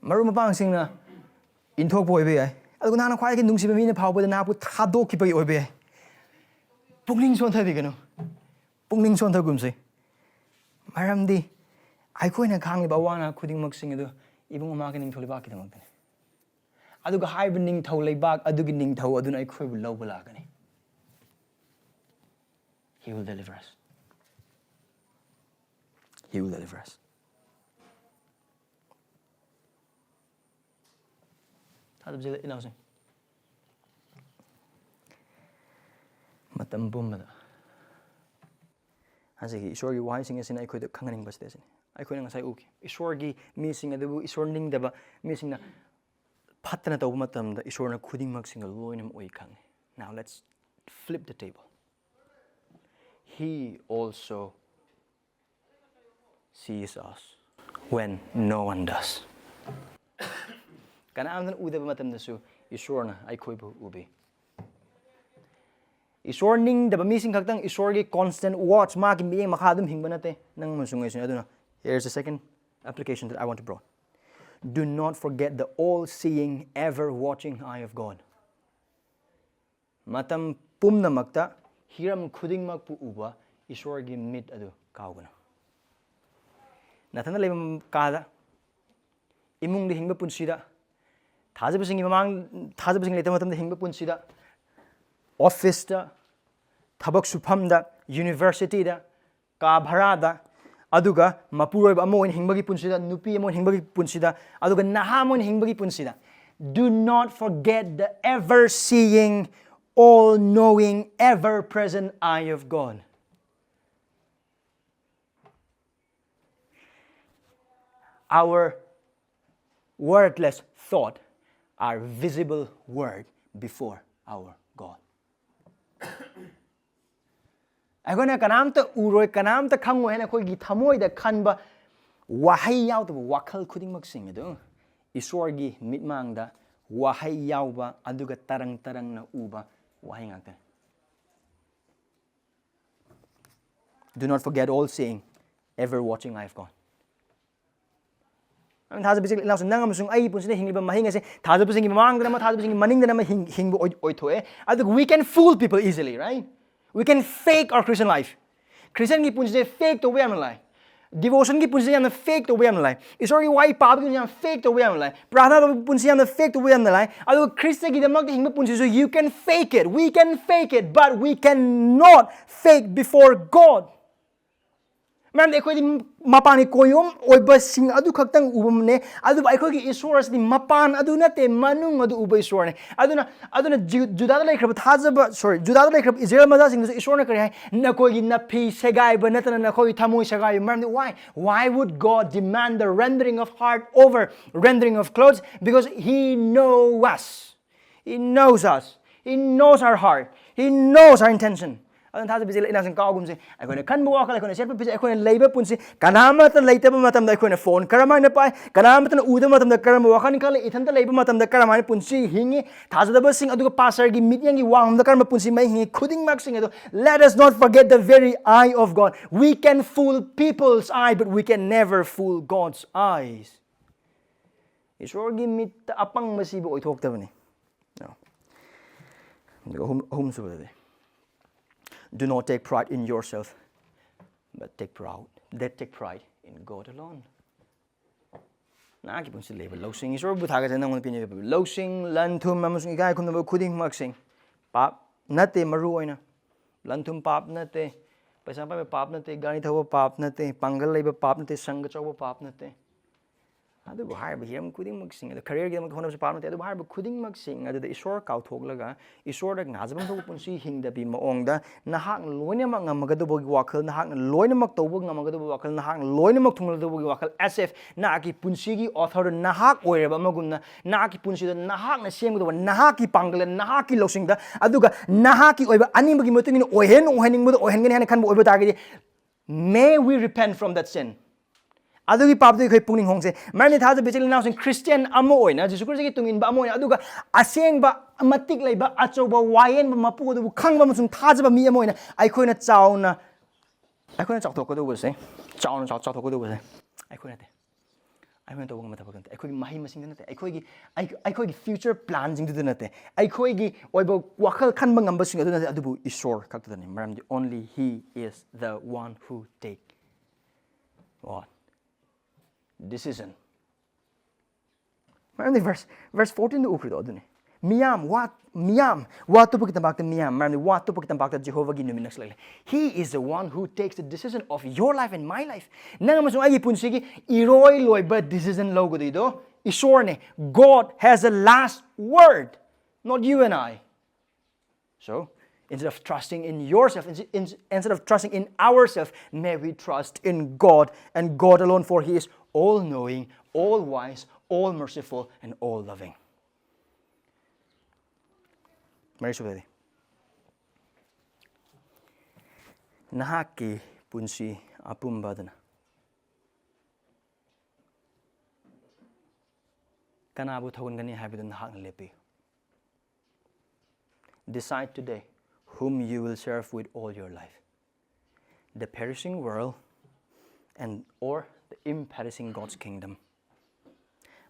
ꯃꯔꯨꯞ ꯃꯄꯥꯡꯁꯤꯡꯅ ꯏꯟꯊꯣꯛꯄ ꯑꯣꯏꯕ ꯌꯥꯏ, ꯑꯗꯨꯒ ꯅꯍꯥꯛꯅ ꯈ꯭ꯋꯥꯏꯗꯒꯤ ꯅꯨꯡꯁꯤꯕ ꯃꯤꯅ ꯐꯥꯎꯕꯗ ꯅꯍꯥꯛꯄꯨ ꯊꯥꯗꯣꯛꯈꯤꯕꯒꯤ ꯑꯣꯏꯕ ꯌꯥꯏ꯫ ꯄꯨꯛꯅꯤꯡ ꯁꯣꯟꯊꯕꯤꯒꯅꯨ, ꯄꯨꯛꯅꯤꯡ ꯁꯣꯟꯊꯒꯨꯝꯁꯤ꯫ ꯃꯔꯝꯗꯤ ꯑꯩꯈꯣꯏꯅ ꯈꯥꯡꯂꯤꯕ ꯑꯋꯥ ꯑꯅꯥ ꯈꯨꯗꯤꯡꯃꯛꯁꯤꯡ ꯑꯗꯨ ꯏꯕꯨꯡ ꯑꯃꯒꯤ ꯅꯤꯡꯊꯧ ꯂꯩꯕꯥꯛꯀꯤꯗꯃꯛꯇꯅꯤ꯫ ꯑꯗꯨꯒ ꯍꯥꯏꯔꯤꯕ ꯅꯤꯡꯊꯧ ꯂꯩꯕꯥꯛ ꯑꯗꯨꯒꯤ ꯅꯤꯡꯊꯧ ꯑꯗꯨꯅ ꯑꯩꯈꯣꯏꯕꯨ ꯂꯧꯕ ꯂꯥꯛꯀꯅꯤ꯫ He will deliver us. He will deliver us. ꯊꯥꯖꯕꯁꯦ ꯏꯅꯥꯎꯁꯤꯡ, ꯃꯇꯝ ꯄꯨꯝꯕꯗ ꯑꯁꯤꯒꯤ ꯏꯁꯣꯔꯒꯤ ꯋꯥꯍꯩꯁꯤꯡ ꯑꯁꯤꯅ ꯑꯩꯈꯣꯏꯗ ꯈꯪꯍꯟꯅꯤꯡꯕꯁꯤꯗꯤ ꯑꯁꯤꯅꯤ꯫ ꯑꯩꯈꯣꯏꯅ ꯉꯁꯥꯏ ꯎꯈꯤ, ꯏꯁꯣꯔꯒꯤ ꯃꯤꯁꯤꯡ ꯑꯗꯨꯕꯨ ꯏꯁꯣꯔ ꯅꯤꯡꯗꯕ ꯃꯤꯁꯤꯡꯅ ꯐꯠꯇꯅ ꯇꯧꯕ ꯃꯇꯝꯗ ꯏꯁꯣꯔꯅ ꯈꯨꯗꯤꯡꯃꯛꯁꯤꯡꯒ ꯂꯣꯏꯅꯃꯛ ꯎꯏ ꯈꯪꯉꯤ꯫ Now let's flip the table. He also sees us when no one does. ꯀꯅꯥꯝꯇꯅ ꯎꯗꯕ ꯃꯇꯝꯗꯁꯨ ꯏꯁꯣꯔꯅ ꯑꯩꯈꯣꯏꯕꯨ ꯎꯕꯤ꯫ ꯏꯁꯣꯔ ꯅꯤꯡꯗꯕ ꯃꯤꯁꯤꯡ ꯈꯛꯇꯪ ꯏꯁꯣꯔꯒꯤ constant watch, ꯃꯥꯒꯤ ꯃꯤꯠꯌꯦꯡ ꯃꯈꯥ ꯑꯗꯨꯝ ꯍꯤꯡꯕ ꯅꯠꯇꯦ, ꯅꯪ ꯑꯃꯁꯨꯡ ꯑꯩꯁꯨꯅꯤ꯫ ꯑꯗꯨꯅ, here is the second application that I want to brought. Do not forget the all-seeing, ever-watching eye of God. ꯃꯇꯝ ꯄꯨꯝꯅꯃꯛꯇ ꯍꯤꯔꯝ ꯈꯨꯗꯤꯡꯃꯛꯄꯨ ꯎꯕ ꯏꯁꯣꯔꯒꯤ ꯃꯤꯠ ꯑꯗꯨ ꯀꯥꯎꯒꯅꯨ꯫ ꯅꯊꯟꯗ ꯂꯩꯕ ꯀꯥꯗ, ꯏꯃꯨꯡꯗ ꯍꯤꯡꯕ ꯄꯨꯟꯁꯤꯗ, ꯊꯥꯖꯕꯁꯤꯡꯒꯤ ꯃꯃꯥꯡ, ꯊꯥꯖꯕꯁꯤꯡ ꯂꯩꯇꯕ ꯃꯇꯝꯗ ꯍꯤꯡꯕ ꯄꯨꯟꯁꯤꯗ, ꯑꯣꯐꯤꯁꯇ, ꯊꯕꯛ ꯁꯨꯐꯝꯗ, ꯌꯨꯅꯤꯚꯔꯁꯤꯇꯤꯗ, ꯀꯥ ꯚꯔꯥꯗ, ꯑꯗꯨꯒ ꯃꯄꯨꯔꯣꯏꯕ ꯑꯃ ꯑꯣꯏꯅ ꯍꯤꯡꯕꯒꯤ ꯄꯨꯟꯁꯤꯗ, ꯅꯨꯄꯤ ꯑꯃ ꯑꯣꯏꯅ ꯍꯤꯡꯕꯒꯤ ꯄꯨꯟꯁꯤꯗ, ꯑꯗꯨꯒ ꯅꯍꯥ ꯑꯃ ꯑꯣꯏꯅ ꯍꯤꯡꯕꯒꯤ ꯄꯨꯟꯁꯤꯗ, do not forget the ever-seeing, all-knowing, ever-present eye of God. Our worthless thought our visible worth before our God. ꯑꯩꯈꯣꯏꯅ ꯀꯅꯥꯝꯇ ꯎꯔꯣꯏ, ꯀꯅꯥꯝꯇ ꯈꯪꯉꯣꯏ ꯍꯥꯏꯅ ꯑꯩꯈꯣꯏꯒꯤ ꯊꯃꯣꯏꯗ ꯈꯟꯕ ꯋꯥꯍꯩ ꯌꯥꯎꯗꯕ ꯋꯥꯈꯜ ꯈꯨꯗꯤꯡꯃꯛꯁꯤꯡ ꯑꯗꯨ ꯏꯁꯣꯔꯒꯤ ꯃꯤꯠꯃꯥꯡꯗ ꯋꯥꯍꯩ ꯌꯥꯎꯕ, ꯑꯗꯨꯒ ꯇꯔꯪ ꯇꯔꯪꯅ ꯎꯕ ꯋꯥꯍꯩ ꯉꯥꯛꯇꯅꯤ. Do not forget all saying, ever watching eye of God. ꯊꯥꯖꯕꯁꯤꯡ ꯏꯅꯥꯎꯁꯤꯡ, ꯅꯪ ꯑꯃꯁꯨꯡ ꯑꯩꯒꯤ ꯄꯨꯟꯁꯤꯗ ꯍꯤꯡꯂꯤꯕ ꯃꯍꯤꯡ ꯑꯁꯦ ꯊꯥꯖꯕꯁꯤꯡꯒꯤ ꯃꯃꯥꯡꯗꯅ ꯑꯃ, ꯊꯥꯖꯕꯁꯤꯡꯒꯤ ꯃꯅꯤꯡꯗꯅ ꯑꯃ ꯍꯤꯡ- ꯍꯤꯡꯕ ꯑꯣꯏ- ꯑꯣꯏꯊꯣꯛꯑꯦ. ꯑꯗꯨꯒ we can fool people easily, right? We can fake our Christian life. Christianꯒꯤ ꯄꯨꯟꯁꯤꯁꯦ fake ꯇꯧꯕ ꯌꯥꯝꯅ ꯂꯥꯏ. Devotionꯒꯤ ꯄꯨꯟꯁꯤ ꯌꯥꯝꯅ fake ꯇꯧꯕ ꯌꯥꯝꯅ ꯂꯥꯏ. ꯏꯁꯣꯔꯒꯤ ꯋꯥꯍꯩ ꯄꯥꯕꯒꯤ ꯄꯨꯟꯁꯤ ꯌꯥꯝꯅ fake ꯇꯧꯕ ꯌꯥꯝꯅ ꯂꯥꯏ. ꯄ꯭ꯔꯥꯔꯊꯅꯥ ꯇꯧꯕꯒꯤ ꯄꯨꯟꯁꯤ ꯌꯥꯝꯅ fake ꯇꯧꯕ ꯌꯥꯝꯅ ꯂꯥꯏ. ꯑꯗꯨꯒ ꯈ꯭ꯔꯤꯁꯇꯒꯤꯗꯃꯛꯇ ꯍꯤꯡꯕ ꯄꯨꯟꯁꯤꯁꯨ, you can fake it, we can fake it, but we cannot fake before God. ꯃꯔꯝꯗꯤ ꯑꯩꯈꯣꯏꯗꯤ ꯃꯄꯥꯟꯒꯤ ꯀꯣꯌꯣꯝ ꯑꯣꯏꯕꯁꯤꯡ ꯑꯗꯨ ꯈꯛꯇꯪ ꯎꯕꯅꯦ, ꯑꯗꯨꯕꯨ ꯑꯩꯈꯣꯏꯒꯤ ꯏꯁꯣꯔ ꯑꯁꯤꯗꯤ ꯃꯄꯥꯟ ꯑꯗꯨ ꯅꯠꯇꯦ, ꯃꯅꯨꯡ ꯑꯗꯨ ꯎꯕ ꯏꯁꯣꯔꯅꯦ. ꯑꯗꯨꯅ, ꯑꯗꯨꯅ ꯖꯨ- ꯖꯨꯗꯥꯗ ꯂꯩꯈ꯭ꯔꯕ ꯊꯥꯖꯕ, sorry, ꯖꯨꯗꯥꯗ ꯂꯩꯈ꯭ꯔꯕ ꯏꯁꯔꯥꯌꯦꯜ ꯃꯆꯥꯁꯤꯡꯗꯨꯁꯨ ꯏꯁꯣꯔꯅ ꯀꯔꯤ ꯍꯥꯏ? "ꯅꯈꯣꯏꯒꯤ ꯅꯐꯤ ꯁꯦꯒꯥꯏꯕ ꯅꯠꯇꯅ ꯅꯈꯣꯏꯒꯤ ꯊꯃꯣꯏ ꯁꯦꯒꯥꯏꯕ." ꯃꯔꯝꯗꯤ why? Why would God demand the rendering of heart over rendering of clothes? Because He knows us. He knows us. He knows our heart. He knows our intention. ꯑꯗꯨꯅ ꯊꯥꯖꯕꯤꯁꯦ ꯏꯅꯥꯁꯤꯡ ꯀꯥꯎꯒꯨꯝꯁꯦ, ꯑꯩꯈꯣꯏꯅ ꯈꯟꯕ ꯋꯥꯈꯜ, ꯑꯩꯈꯣꯏꯅ ꯁꯦꯠꯄ ꯐꯤꯖꯦꯠ, ꯑꯩꯈꯣꯏꯅ ꯂꯩꯕ ꯄꯨꯟꯁꯤ, ꯀꯅꯥꯃꯠꯇ ꯂꯩꯇꯕ ꯃꯇꯝꯗ ꯑꯩꯈꯣꯏꯅ ꯐꯣꯟ ꯀꯔꯝꯍꯥꯏꯅ ꯄꯥꯏ, ꯀꯅꯥꯃꯠꯇꯅ ꯎꯗꯕ ꯃꯇꯝꯗ ꯀꯔꯝꯕ ꯋꯥꯈꯜ ꯈꯜꯂꯤ, ꯏꯊꯟꯇ ꯂꯩꯕ ꯃꯇꯝꯗ ꯀꯔꯝꯍꯥꯏꯅ ꯄꯨꯟꯁꯤ ꯍꯤꯡꯉꯤ, ꯊꯥꯖꯗꯕꯁꯤꯡ ꯑꯗꯨꯒ ꯄꯥꯁꯇꯔꯒꯤ ꯃꯤꯠꯌꯦꯡꯒꯤ ꯋꯥꯡꯃꯗ ꯀꯔꯝꯕ ꯄꯨꯟꯁꯤ ꯃꯍꯩ ꯍꯤꯡꯉꯤ, ꯈꯨꯗꯤꯡꯃꯛꯁꯤꯡ ꯑꯗꯨ, let us not forget the very eye of God. We can fool people's eye, but we can never fool God's eyes. ꯏꯁꯣꯔꯒꯤ ꯃꯤꯠꯇ ꯑꯄꯪꯕꯁꯤꯕꯨ ꯑꯣꯏꯊꯣꯛꯇꯕꯅꯤ. ꯑꯗꯨꯒ ꯑꯍꯨꯝ, ꯑꯍꯨꯝꯁꯨꯕꯗꯗꯤ, do not take pride in yourself, but take proud, that take pride in God alone. ꯅꯍꯥꯛꯀꯤ ꯄꯨꯟꯁꯤ ꯂꯩꯕ ꯂꯧꯁꯤꯡ, ꯏꯁꯣꯔꯕꯨ ꯊꯥꯒꯠꯆ ꯅꯉꯣꯟꯗ ꯄꯤꯅꯤꯡꯕ ꯂꯧꯁꯤꯡ, ꯂꯟ ꯊꯨꯝ ꯑꯃꯁꯨꯡ ꯏꯀꯥꯏ ꯈꯨꯝꯅꯕ ꯈꯨꯗꯤꯡꯃꯛꯁꯤꯡ ꯄꯥꯞ ꯅꯠꯇꯦ꯫ ꯃꯔꯨ ꯑꯣꯏꯅ ꯂꯟ ꯊꯨꯝ ꯄꯥꯞ ꯅꯠꯇꯦ, ꯄꯩꯁꯥ ꯄꯥꯏꯕ ꯄꯥꯞ ꯅꯠꯇꯦ, ꯒꯥꯔꯤ ꯊꯧꯕ ꯄꯥꯞ ꯅꯠꯇꯦ, ꯄꯥꯡꯒꯜ ꯂꯩꯕ ꯄꯥꯞ ꯅꯠꯇꯦ, ꯁꯪꯒ ꯆꯥꯎꯕ ꯄꯥꯞ ꯅꯠꯇꯦ꯫ ꯑꯗꯨꯕꯨ ꯍꯥꯏꯔꯤꯕ ꯍꯤꯔꯝ ꯈꯨꯗꯤꯡꯃꯛꯁꯤꯡ ꯑꯗꯨ careerꯒꯤꯗꯃꯛꯇ ꯍꯣꯠꯅꯕꯁꯨ ꯄꯥꯝ ꯅꯠꯇꯦ꯫ ꯑꯗꯨꯕꯨ ꯍꯥꯏꯔꯤꯕ ꯈꯨꯗꯤꯡꯃꯛꯁꯤꯡ ꯑꯗꯨꯗ ꯏꯁꯣꯔ ꯀꯥꯎꯊꯣꯛꯂꯒ ꯏꯁꯣꯔꯗ ꯉꯥꯖꯐꯝ ꯊꯣꯛꯄ ꯄꯨꯟꯁꯤ ꯍꯤꯡꯗꯕꯤ ꯃꯑꯣꯡꯗ ꯅꯍꯥꯛꯅ ꯂꯣꯏꯅꯃꯛ ꯉꯝꯃꯒꯗꯧꯕꯒꯤ ꯋꯥꯈꯜ, ꯅꯍꯥꯛꯅ ꯂꯣꯏꯅꯃꯛ ꯇꯧꯕ ꯉꯝꯃꯒꯗꯧꯕ ꯋꯥꯈꯜ, ꯅꯍꯥꯛꯅ ꯂꯣꯏꯅꯃꯛ ꯊꯨꯡꯂꯗꯧꯕꯒꯤ ꯋꯥꯈꯜ, as if ꯅꯍꯥꯛꯀꯤ ꯄꯨꯟꯁꯤꯒꯤ authorꯗꯨ ꯅꯍꯥꯛ ꯑꯣꯏꯔꯕ ꯑꯃꯒꯨꯝꯅ, ꯅꯍꯥꯛꯀꯤ ꯄꯨꯟꯁꯤꯗ ꯅꯍꯥꯛꯅ ꯁꯦꯝꯒꯗꯧꯕ, ꯅꯍꯥꯛꯀꯤ ꯄꯥꯡꯒꯜꯗ, ꯅꯍꯥꯛꯀꯤ ꯂꯧꯁꯤꯡꯗ, ꯑꯗꯨꯒ ꯅꯍꯥꯛꯀꯤ ꯑꯣꯏꯕ ꯑꯅꯤꯡꯕꯒꯤ ꯃꯇꯨꯡ ꯏꯟꯅ ꯑꯣꯏꯍꯟ ꯑꯣꯏꯍꯟꯅꯤꯡꯕꯗ ꯑꯣꯏꯍꯟꯒꯅꯤ ꯍꯥꯏꯅ ꯈꯟꯕ ꯑꯣꯏꯕ ꯇꯥꯔꯒꯗꯤ, may we repent from that sin. ꯑꯗꯨꯒꯤ ꯄꯥꯞꯇꯨ ꯑꯩꯈꯣꯏ ꯄꯨꯛꯅꯤꯡ ꯍꯣꯡꯁꯦ꯫ ꯃꯔꯝꯗꯤ ꯊꯥꯖꯕ ꯏꯆꯤꯜ ꯏꯅꯥꯎꯁꯤꯡ, ꯈ꯭ꯔꯤꯁꯇꯤꯌꯥꯟ ꯑꯃ ꯑꯣꯏꯅ, ꯖꯤꯁꯨ ꯈ꯭ꯔꯤꯁꯇꯒꯤ ꯇꯨꯡ ꯏꯟꯕ ꯑꯃ ꯑꯣꯏꯅ, ꯑꯗꯨꯒ ꯑꯁꯦꯡꯕ ꯃꯇꯤꯛ ꯂꯩꯕ ꯑꯆꯧꯕ ꯋꯥꯌꯦꯟꯕ ꯃꯄꯨ ꯑꯗꯨꯕꯨ ꯈꯪꯕ ꯑꯃꯁꯨꯡ ꯊꯥꯖꯕ ꯃꯤ ꯑꯃ ꯑꯣꯏꯅ ꯑꯩꯈꯣꯏꯅ ꯆꯥꯎꯅ, ꯑꯩꯈꯣꯏꯅ ꯆꯥꯎꯊꯣꯛꯀꯗꯧꯕꯁꯦ, ꯆꯥꯎꯅ ꯆꯥꯎ-, ꯆꯥꯎꯊꯣꯛꯀꯗꯧꯕꯁꯦ ꯑꯩꯈꯣꯏ ꯅꯠꯇꯦ꯫ ꯑꯩꯈꯣꯏꯅ ꯇꯧꯕ ꯉꯝꯕ ꯊꯕꯛ ꯅꯠꯇꯦ꯫ ꯑꯩꯈꯣꯏꯒꯤ ꯃꯍꯩ ꯃꯁꯤꯡꯗ ꯅꯠꯇꯦ꯫ ꯑꯩꯈꯣꯏꯒꯤ, ꯑꯩ-, ꯑꯩꯈꯣꯏꯒꯤ future planꯁꯤꯡꯗꯨꯗ ꯅꯠꯇꯦ꯫ ꯑꯩꯈꯣꯏꯒꯤ ꯑꯣꯏꯕ ꯋꯥꯈꯜ ꯈꯟꯕ ꯉꯝꯕꯁꯤꯡ ꯑꯗꯨ ꯅꯠꯇꯦ꯫ ꯑꯗꯨꯕꯨ ꯏꯁꯣꯔ ꯈꯛꯇꯗꯅꯤ꯫ ꯃꯔꯝꯗꯤ only he is the one who take what? Decision. ꯃꯔꯝꯗꯤ verse, verse fourteenꯗ ꯎꯈ꯭ꯔꯤꯗꯣ ꯑꯗꯨꯅꯤ꯫ ꯃꯤꯌꯥꯝ, ꯋꯥ, ꯃꯤꯌꯥꯝ, ꯋꯥ ꯇꯨꯞꯄꯒꯤ ꯇꯝꯄꯥꯛꯇ ꯃꯤꯌꯥꯝ, ꯃꯔꯝꯗꯤ ꯋꯥ ꯇꯨꯞꯄꯒꯤ ꯇꯝꯄꯥꯛꯇ ꯖꯦꯍꯣꯚꯥꯒꯤ ꯅꯨꯃꯤꯠ ꯅꯛꯁꯤꯜꯂꯛꯂꯦ꯫ He is the one who takes the decision of your life and my life. ꯅꯪ ꯑꯃꯁꯨꯡ ꯑꯩꯒꯤ ꯄꯨꯟꯁꯤꯒꯤ ꯏꯔꯣꯏ ꯂꯣꯏꯕ decision ꯂꯧꯒꯗꯣꯏꯗꯣ ꯏꯁꯣꯔꯅꯦ꯫ God has the last word, not you and I. So, instead of trusting in yourself, in-, in-, instead of trusting in ourselves, may we trust in God and God alone, for He is all knowing, all wise, all merciful, and all loving. ꯃꯔꯤꯁꯨꯕꯗꯤ, ꯅꯍꯥꯛꯀꯤ ꯄꯨꯟꯁꯤ ꯑꯄꯨꯝꯕ ꯑꯗꯨꯅ ꯀꯅꯥꯕꯨ ꯊꯧꯒꯟꯒꯅꯤ ꯍꯥꯏꯕꯗꯨ ꯅꯍꯥꯛꯅ ꯂꯦꯞꯄꯤꯌꯨ꯫ Decide today whom you will serve with all your life. The perishing world and, or the imperishing God's kingdom.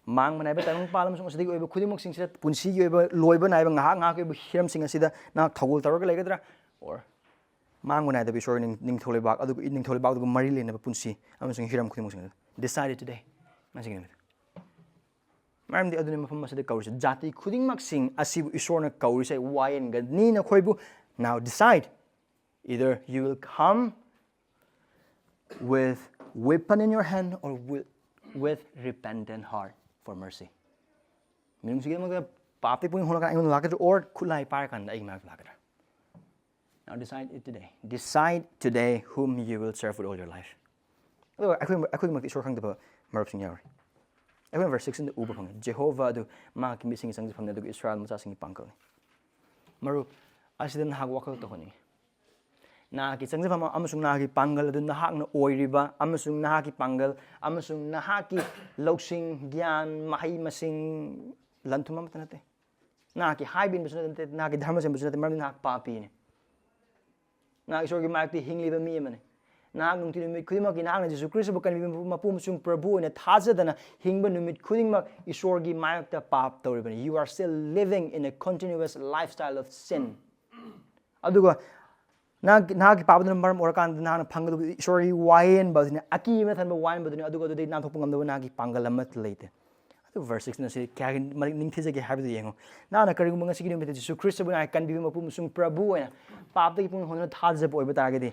ꯃꯥꯡꯕ ꯅꯥꯏꯕ ꯇꯥꯏꯕꯪ ꯄꯥꯜ ꯑꯃꯁꯨꯡ ꯑꯁꯤꯗꯒꯤ ꯑꯣꯏꯕ ꯈꯨꯗꯤꯡꯃꯛꯁꯤꯡꯁꯤꯗ, ꯄꯨꯟꯁꯤꯒꯤ ꯑꯣꯏꯕ ꯂꯣꯏꯕ ꯅꯥꯏꯕ ꯉꯥꯏꯍꯥꯛ ꯉꯥꯏꯍꯥꯛꯀꯤ ꯑꯣꯏꯕ ꯍꯤꯔꯝꯁꯤꯡ ꯑꯁꯤꯗ ꯅꯍꯥꯛ ꯊꯧꯒꯜ ꯇꯧꯔꯒ ꯂꯩꯒꯗ꯭ꯔꯥ? Or ꯃꯥꯡꯕ ꯅꯥꯏꯗꯕ ꯏꯁꯣꯔꯒꯤ ꯅꯤꯡ-, ꯅꯤꯡꯊꯧ ꯂꯩꯕꯥꯛ ꯑꯗꯨꯒ ꯅꯤꯡꯊꯧ ꯂꯩꯕꯥꯛ ꯑꯗꯨꯒ ꯃꯔꯤ ꯂꯩꯅꯕ ꯄꯨꯟꯁꯤ ꯑꯃꯁꯨꯡ ꯍꯤꯔꯝ ꯈꯨꯗꯤꯡꯃꯛꯁꯤꯡ ꯑꯗꯨ? Decide today. ꯉꯁꯤꯒꯤ ꯅꯨꯃꯤꯠ꯫ ꯃꯔꯝꯗꯤ ꯑꯗꯨꯅꯤ ꯃꯐꯝ ꯑꯁꯤꯗ ꯀꯧꯔꯤꯁꯦ꯫ ꯖꯥꯇꯤ ꯈꯨꯗꯤꯡꯃꯛꯁꯤꯡ ꯑꯁꯤꯕꯨ ꯏꯁꯣꯔꯅ ꯀꯧꯔꯤꯁꯦ, ꯋꯥꯌꯦꯟꯒꯅꯤ ꯅꯈꯣꯏꯕꯨ꯫ Now decide. Either you will come with weapon in your hand or will, With repentant heart for mercy. ꯃꯤꯅꯨꯡꯁꯤꯒꯤꯗꯃꯛꯇ ꯄꯥꯞꯇꯒꯤ ꯄꯨꯛꯅꯤꯡ ꯍꯣꯡꯂꯀꯥꯟꯗ ꯑꯩꯉꯣꯟꯗ ꯂꯥꯛꯀꯗ꯭ꯔꯥ, or ꯈꯨꯠꯂꯥꯏ ꯄꯥꯏꯔꯀꯥꯟꯗ ꯑꯩꯒꯤ ꯃꯅꯥꯛꯇ ꯂꯥꯛꯀꯗ꯭ꯔꯥ? Now decide it today. Decide today whom you will serve with all your life. ꯑꯗꯨꯒ ꯑꯩꯈꯣꯏ ꯑꯩꯈꯣꯏꯒꯤꯃꯛꯇ ꯏꯁꯣꯔ ꯈꯪꯗꯕ ꯃꯔꯨꯞꯁꯤꯡ ꯌꯥꯎꯔꯤ꯫ ꯑꯩꯈꯣꯏꯅ verse sixteen ꯎꯕ ꯐꯪꯉꯤ, ꯖꯦꯍꯣꯚꯥ ꯑꯗꯨ ꯃꯍꯥꯛꯀꯤ ꯃꯤꯠꯁꯤꯡꯒꯤ ꯆꯪꯖꯐꯝꯅꯤ, ꯑꯗꯨꯒ ꯏꯁꯔꯥꯌꯦꯜ ꯃꯆꯥꯁꯤꯡꯒꯤ ꯄꯥꯡꯒꯜꯅꯤ꯫ ꯃꯔꯨꯞ, ꯑꯁꯤꯗ ꯅꯍꯥꯛ ꯋꯥꯈꯜ ꯇꯧꯍꯟꯅꯤꯡꯉꯤ꯫ ꯅꯍꯥꯛꯀꯤ ꯆꯪꯖꯐꯝ ꯑꯃꯁꯨꯡ ꯅꯍꯥꯛꯀꯤ ꯄꯥꯡꯒꯜ ꯑꯗꯨ ꯅꯍꯥꯛꯅ ꯑꯣꯏꯔꯤꯕ ꯑꯃꯁꯨꯡ ꯅꯍꯥꯛꯀꯤ ꯄꯥꯡꯒꯜ ꯑꯃꯁꯨꯡ ꯅꯍꯥꯛꯀꯤ ꯂꯧꯁꯤꯡ, ꯒ꯭ꯌꯥꯟ, ꯃꯍꯩ ꯃꯁꯤꯡ, ꯂꯟ ꯊꯨꯝ ꯑꯃꯠꯇ ꯅꯠꯇꯦ꯫ ꯅꯍꯥꯛꯀꯤ ꯍꯥꯏꯕ ꯏꯟꯕꯁꯨ ꯅꯠꯇꯦ, ꯅꯍꯥꯛꯀꯤ ꯙꯔꯃ ꯆꯦꯟꯕꯁꯨ ꯅꯠꯇꯦ, ꯃꯔꯝꯗꯤ ꯅꯍꯥꯛ ꯄꯥꯄꯤꯅꯤ꯫ ꯅꯍꯥꯛ ꯏꯁꯣꯔꯒꯤ ꯃꯥꯌꯣꯛꯇ ꯍꯤꯡꯂꯤꯕ ꯃꯤ ꯑꯃꯅꯤ꯫ ꯅꯍꯥꯛ ꯅꯨꯡꯇꯤ ꯅꯨꯃꯤꯠ ꯈꯨꯗꯤꯡꯃꯛꯀꯤ ꯅꯍꯥꯛꯅ ꯖꯤꯁꯨ ꯈ꯭ꯔꯤꯁꯇꯕꯨ ꯀꯟꯕꯤꯕ ꯃꯄꯨ ꯑꯃꯁꯨꯡ ꯄ꯭ꯔꯚꯨ ꯑꯣꯏꯅ ꯊꯥꯖꯗꯅ ꯍꯤꯡꯕ ꯅꯨꯃꯤꯠ ꯈꯨꯗꯤꯡꯃꯛ ꯏꯁꯣꯔꯒꯤ ꯃꯥꯌꯣꯛꯇ ꯄꯥꯞ ꯇꯧꯔꯤꯕꯅꯤ꯫ You are still living in a continuous lifestyle of sin. ꯑꯗꯨꯒ ꯅꯍꯥꯛ, ꯅꯍꯥꯛꯀꯤ ꯄꯥꯞ ꯑꯗꯨꯅ ꯃꯔꯝ ꯑꯣꯏꯔꯀꯥꯟꯗ ꯅꯍꯥꯛꯅ ꯐꯪꯒꯗꯕ ꯏꯁꯣꯔꯒꯤ ꯋꯥꯌꯦꯟꯕ ꯑꯗꯨꯅꯤ, ꯑꯀꯤꯕꯅ ꯊꯟꯕ ꯋꯥꯌꯦꯟꯕ ꯑꯗꯨꯅꯤ, ꯑꯗꯨꯒ ꯑꯗꯨꯗꯒꯤ ꯅꯥꯟꯊꯣꯛꯄ ꯉꯝꯗꯕ ꯅꯍꯥꯛꯀꯤ ꯄꯥꯡꯒꯜ ꯑꯃꯠꯇ ꯂꯩꯇꯦ꯫ ꯑꯗꯨ verse sixteen ꯑꯁꯤ ꯀꯌꯥꯒꯤ ꯃꯇꯤꯛ ꯅꯤꯡꯊꯤꯖꯒꯦ ꯍꯥꯏꯕꯗꯨ ꯌꯦꯡꯉꯨ꯫ ꯅꯍꯥꯛꯅ ꯀꯔꯤꯒꯨꯝꯕ ꯉꯁꯤꯒꯤ ꯅꯨꯃꯤꯠꯇ ꯖꯤꯁꯨ ꯈ꯭ꯔꯤꯁꯇꯕꯨ ꯅꯍꯥꯛꯀꯤ ꯀꯟꯕꯤꯕ ꯃꯄꯨ ꯑꯃꯁꯨꯡ ꯄ꯭ꯔꯚꯨ ꯑꯣꯏꯅ ꯄꯥꯞꯇꯒꯤ ꯄꯨꯛꯅꯤꯡ ꯍꯣꯡꯗꯨꯅ ꯊꯥꯖꯕ ꯑꯣꯏꯕ ꯇꯥꯔꯒꯗꯤ,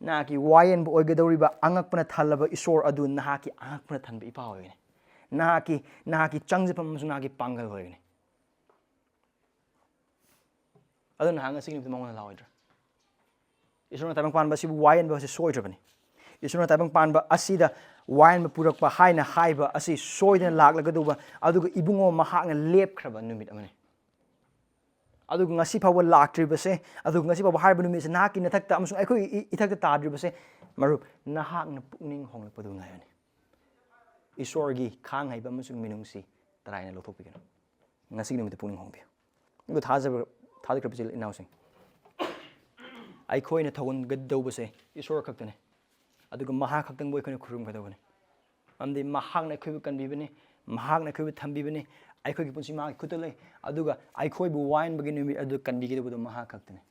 ꯅꯍꯥꯛꯀꯤ ꯋꯥꯌꯦꯟꯕ ꯑꯣꯏꯒꯗꯧꯔꯤꯕ ꯑꯉꯛꯄꯅ ꯊꯜꯂꯕ ꯏꯁꯣꯔ ꯑꯗꯨ ꯅꯍꯥꯛꯀꯤ ꯑꯉꯛꯄꯅ ꯊꯟꯕ ꯏꯄꯥ ꯑꯣꯏꯒꯅꯤ꯫ ꯅꯍꯥꯛꯀꯤ, ꯅꯍꯥꯛꯀꯤ ꯆꯪꯖꯐꯝ ꯑꯃꯁꯨꯡ ꯅꯍꯥꯛꯀꯤ ꯄꯥꯡꯒꯜ ꯑꯣꯏꯒꯅꯤ꯫ ꯑꯗꯨ ꯅꯍꯥꯛ ꯉꯁꯤꯒꯤ ꯅꯨꯃꯤꯠꯇ ꯃꯉꯣꯟꯗ ꯂꯥꯛꯑꯣꯏꯗ꯭ꯔꯥ? ꯏꯁꯣꯔꯅ ꯇꯥꯏꯕꯪ ꯄꯥꯟꯕ ꯑꯁꯤꯕꯨ ꯋꯥꯌꯦꯟꯕ ꯑꯁꯤ ꯁꯣꯏꯗ꯭ꯔꯕꯅꯤ꯫ ꯏꯁꯣꯔꯅ ꯇꯥꯏꯕꯪ ꯄꯥꯟꯕ ꯑꯁꯤꯗ ꯋꯥꯌꯦꯟꯕ ꯄꯨꯔꯛꯄ ꯍꯥꯏꯅ ꯍꯥꯏꯕ ꯑꯁꯤ ꯁꯣꯏꯗꯅ ꯂꯥꯛꯂꯒꯗꯧꯕ, ꯑꯗꯨꯒ ꯏꯕꯨꯡꯉꯣ ꯃꯍꯥꯛꯅ ꯂꯦꯞꯈ꯭ꯔꯕ ꯅꯨꯃꯤꯠ ꯑꯃꯅꯤ꯫ ꯑꯗꯨꯒ ꯉꯁꯤ ꯐꯥꯎꯕ ꯂꯥꯛꯇ꯭ꯔꯤꯕꯁꯦ, ꯑꯗꯨꯒ ꯉꯁꯤ ꯐꯥꯎꯕ ꯍꯥꯏꯔꯤꯕ ꯅꯨꯃꯤꯠꯁꯦ ꯅꯍꯥꯛꯀꯤ ꯅꯊꯛꯇ ꯑꯃꯁꯨꯡ ꯑꯩꯈꯣꯏꯒꯤ ꯏ-, ꯏꯊꯛꯇ ꯇꯥꯗ꯭ꯔꯤꯕꯁꯦ, ꯃꯔꯨꯞ, ꯅꯍꯥꯛꯅ ꯄꯨꯛꯅꯤꯡ ꯍꯣꯡꯂꯛꯄꯗꯨ ꯉꯥꯏꯕꯅꯤ꯫ ꯏꯁꯣꯔꯒꯤ ꯈꯥꯡ ꯍꯩꯕ ꯑꯃꯁꯨꯡ ꯃꯤꯅꯨꯡꯁꯤ ꯇꯔꯥꯏꯅ ꯂꯧꯊꯣꯛꯄꯤꯒꯅꯨ꯫ ꯉꯁꯤꯒꯤ ꯅꯨꯃꯤꯠꯇ ꯄꯨꯛꯅꯤꯡ ꯍꯣꯡꯕꯤꯌꯨ꯫ ꯑꯗꯨꯒ ꯊꯥꯖꯕ, ꯊꯥꯖꯈ꯭ꯔꯕ ꯏꯆꯤꯜ ꯏꯅꯥꯎꯁꯤꯡ, ꯑꯩꯈꯣꯏꯅ ꯊꯧꯒꯟꯒꯗꯧꯕꯁꯦ ꯏꯁꯣꯔ ꯈꯛꯇꯅꯤ, ꯑꯗꯨꯒ ꯃꯍꯥꯛ ꯈꯛꯇꯪꯕꯨ ꯑꯩꯈꯣꯏꯅ ꯈꯨꯔꯨꯝꯒꯗꯧꯕꯅꯤ꯫ ꯃꯔꯝꯗꯤ ꯃꯍꯥꯛꯅ ꯑꯩꯈꯣꯏꯕꯨ ꯀꯟꯕꯤꯕꯅꯤ, ꯃꯍꯥꯛꯅ ꯑꯩꯈꯣꯏꯕꯨ ꯊꯝꯕꯤꯕꯅꯤ, ꯑꯩꯈꯣꯏꯒꯤ ꯄꯨꯟꯁꯤ ꯃꯍꯥꯛꯀꯤ ꯈꯨꯠꯇ ꯂꯩ, ꯑꯗꯨꯒ ꯑꯩꯈꯣꯏꯕꯨ ꯋꯥꯌꯦꯟꯕꯒꯤ ꯅꯨꯃꯤꯠ ꯑꯗꯨ ꯀꯟꯕꯤꯒꯗꯧꯕꯗꯨ ꯃꯍꯥꯛ ꯈꯛꯇꯅꯤ꯫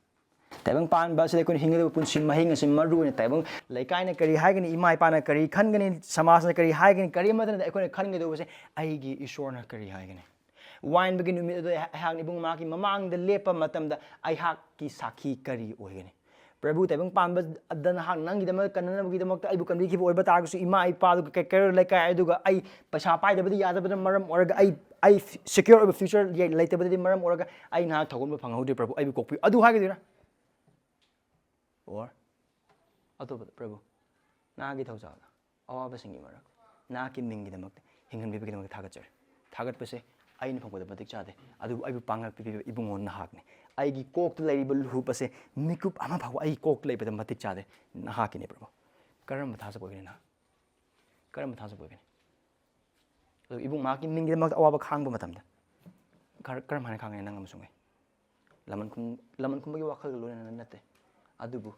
ꯇꯥꯏꯕꯪ ꯄꯥꯟꯕ ꯑꯁꯤꯗ ꯑꯩꯈꯣꯏꯅ ꯍꯤꯡꯒꯗꯕ ꯄꯨꯟꯁꯤ ꯃꯍꯤꯡ ꯑꯁꯤ ꯃꯔꯨ ꯑꯣꯏꯅ ꯇꯥꯏꯕꯪ ꯂꯩꯀꯥꯏꯅ ꯀꯔꯤ ꯍꯥꯏꯒꯅꯤ, ꯏꯃꯥ ꯏꯄꯥꯅ ꯀꯔꯤ ꯈꯟꯒꯅꯤ, ꯁꯃꯥꯖꯅ ꯀꯔꯤ ꯍꯥꯏꯒꯅꯤ, ꯀꯔꯤ ꯑꯃꯠꯇ ꯅꯠꯇꯦ꯫ ꯑꯩꯈꯣꯏꯅ ꯈꯟꯒꯗꯧꯕꯁꯦ, "ꯑꯩꯒꯤ ꯏꯁꯣꯔꯅ ꯀꯔꯤ ꯍꯥꯏꯒꯅꯤ?" ꯋꯥꯌꯦꯟꯕꯒꯤ ꯅꯨꯃꯤꯠ ꯑꯗꯨꯗ ꯑꯩꯍꯥꯛꯅ ꯏꯕꯨꯡ ꯃꯍꯥꯛꯀꯤ ꯃꯃꯥꯡꯗ ꯂꯦꯞꯄ ꯃꯇꯝꯗ ꯑꯩꯍꯥꯛꯀꯤ ꯁꯥꯈꯤ ꯀꯔꯤ ꯑꯣꯏꯒꯅꯤ? ꯄ꯭ꯔꯚꯨ, ꯇꯥꯏꯕꯪ ꯄꯥꯟꯕꯗ ꯅꯍꯥꯛ ꯅꯪꯒꯤꯗꯃꯛ ꯀꯟꯅꯅꯕꯒꯤꯗꯃꯛꯇ ꯑꯩꯕꯨ ꯀꯟꯕꯤꯈꯤꯕ ꯑꯣꯏꯕ ꯇꯥꯔꯒꯁꯨ, ꯏꯃꯥ ꯏꯄꯥ, ꯑꯗꯨꯒ ꯀꯩ-, ꯀꯩꯔꯣꯜ ꯂꯩꯀꯥꯏ, ꯑꯗꯨꯒ ꯑꯩ ꯄꯩꯁꯥ ꯄꯥꯏꯗꯕꯗ ꯌꯥꯗꯕꯅ ꯃꯔꯝ ꯑꯣꯏꯔꯒ ꯑꯩ, ꯑꯩ secure ꯑꯣꯏꯕ future ꯂꯩ-, ꯂꯩꯇꯕꯗꯗꯤ ꯃꯔꯝ ꯑꯣꯏꯔꯒ ꯑꯩ ꯅꯍꯥꯛ ꯊꯧꯒꯠꯄ ꯐꯪꯍꯧꯗ꯭ꯔꯦ ꯄ꯭ꯔꯚꯨ, ꯑꯩꯕꯨ ꯀꯣꯛꯄꯤꯌꯨ, ꯑꯗꯨ ꯍꯥꯏꯒꯗꯣꯏꯔꯥ? Or ꯑꯇꯣꯞꯄꯗ, ꯄ꯭ꯔꯚꯨ, ꯅꯍꯥꯛꯀꯤ ꯊꯧꯖꯥꯜꯗ ꯑꯋꯥꯕꯁꯤꯡꯒꯤ ꯃꯔꯛ ꯅꯍꯥꯛꯀꯤ ꯃꯤꯡꯒꯤꯗꯃꯛꯇ ꯍꯤꯡꯍꯟꯕꯤꯕꯒꯤꯗꯃꯛꯇ ꯊꯥꯒꯠꯆꯔꯤ꯫ ꯊꯥꯒꯠꯄꯁꯦ ꯑꯩꯅ ꯐꯪꯕꯗ ꯃꯇꯤꯛ ꯆꯥꯗꯦ, ꯑꯗꯨꯕꯨ ꯑꯩꯕꯨ ꯄꯥꯡꯒꯜ ꯄꯤꯕꯤꯕ ꯏꯕꯨꯡꯉꯣ ꯅꯍꯥꯛꯅꯤ꯫ ꯑꯩꯒꯤ ꯀꯣꯛꯇ ꯂꯩꯔꯤꯕ ꯂꯨꯍꯨꯞ ꯑꯁꯦ ꯃꯤꯀꯨꯞ ꯑꯃ ꯐꯥꯎꯕ ꯑꯩꯒꯤ ꯀꯣꯛꯇ ꯂꯩꯕꯗ ꯃꯇꯤꯛ ꯆꯥꯗꯦ, ꯅꯍꯥꯛꯀꯤꯅꯤ ꯄ꯭ꯔꯚꯨ꯫ ꯀꯔꯝꯕ ꯊꯥꯖꯕ ꯑꯣꯏꯒꯅꯤ ꯅꯍꯥꯛ? ꯀꯔꯝꯕ ꯊꯥꯖꯕ ꯑꯣꯏꯒꯅꯤ? ꯑꯗꯨ ꯏꯕꯨꯡ ꯃꯍꯥꯛꯀꯤ ꯃꯤꯡꯒꯤꯗꯃꯛꯇ ꯑꯋꯥꯕ ꯈꯥꯡꯕ ꯃꯇꯝꯗ ꯀꯔ-, ꯀꯔꯝ ꯍꯥꯏꯅ ꯈꯥꯡꯒꯅꯤ ꯅꯪ ꯑꯃꯁꯨꯡ ꯑꯩ? ꯂꯃꯟ ꯈꯨꯝ-, ꯂꯃꯟ ꯈꯨꯝꯕꯒꯤ ꯋꯥꯈꯜꯒ ꯂꯣꯏꯅꯅ ꯅꯠꯇꯦ, ꯑꯗꯨꯕꯨ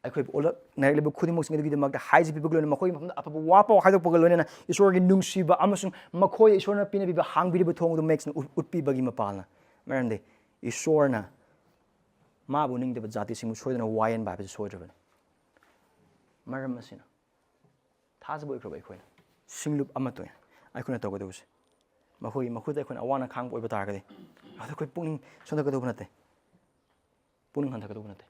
ꯑꯩꯈꯣꯏꯕꯨ ꯑꯣꯜꯂꯛꯅꯔꯛꯂꯤꯕ ꯈꯨꯗꯤꯡꯃꯛꯁꯤꯡ ꯑꯗꯨꯒꯤꯗꯃꯛꯇ ꯍꯥꯏꯖꯕꯤꯕꯒ ꯂꯣꯏꯅꯅ ꯃꯈꯣꯏꯒꯤ ꯃꯐꯝꯗ ꯑꯐꯕ ꯋꯥ ꯄꯥꯎ ꯍꯥꯏꯗꯣꯛꯄꯒ ꯂꯣꯏꯅꯅ ꯏꯁꯣꯔꯒꯤ ꯅꯨꯡꯁꯤꯕ ꯑꯃꯁꯨꯡ ꯃꯈꯣꯏꯗ ꯏꯁꯣꯔꯅ ꯄꯤꯅꯕꯤꯕ ꯍꯥꯡꯕꯤꯔꯤꯕ ꯊꯣꯡ ꯑꯗꯨ ꯃꯦꯛꯁꯅ ꯎꯠ-, ꯎꯠꯄꯤꯕꯒꯤ ꯃꯄꯥꯜꯅ꯫ ꯃꯔꯝꯗꯤ ꯏꯁꯣꯔꯅ ꯃꯥꯕꯨ ꯅꯤꯡꯗꯕ ꯖꯥꯇꯤꯁꯤꯡꯕꯨ ꯁꯣꯏꯗꯅ ꯋꯥꯌꯦꯟꯕ ꯍꯥꯏꯕꯁꯤ ꯁꯣꯏꯗ꯭ꯔꯕꯅꯤ꯫ ꯃꯔꯝ ꯑꯁꯤꯅ ꯊꯥꯖꯕ ꯑꯣꯏꯈ꯭ꯔꯕ ꯑꯩꯈꯣꯏꯅ ꯁꯤꯡꯂꯨꯞ ꯑꯃꯠꯇ ꯑꯣꯏꯅ ꯑꯩꯈꯣꯏꯅ ꯇꯧꯒꯗꯧꯕꯁꯦ, ꯃꯈꯣꯏꯒꯤ ꯃꯈꯨꯠꯇ ꯑꯩꯈꯣꯏꯅ ꯑꯋꯥꯅ ꯈꯥꯡꯕ ꯑꯣꯏꯕ ꯇꯥꯔꯒꯗꯤ, ꯑꯗꯨ ꯑꯩꯈꯣꯏ ꯄꯨꯛꯅꯤꯡ ꯁꯣꯟꯊꯒꯗꯧꯕ ꯅꯠꯇꯦ, ꯄꯨꯛꯅꯤꯡ ꯍꯟꯊꯒꯗꯧꯕ ꯅꯠꯇꯦ꯫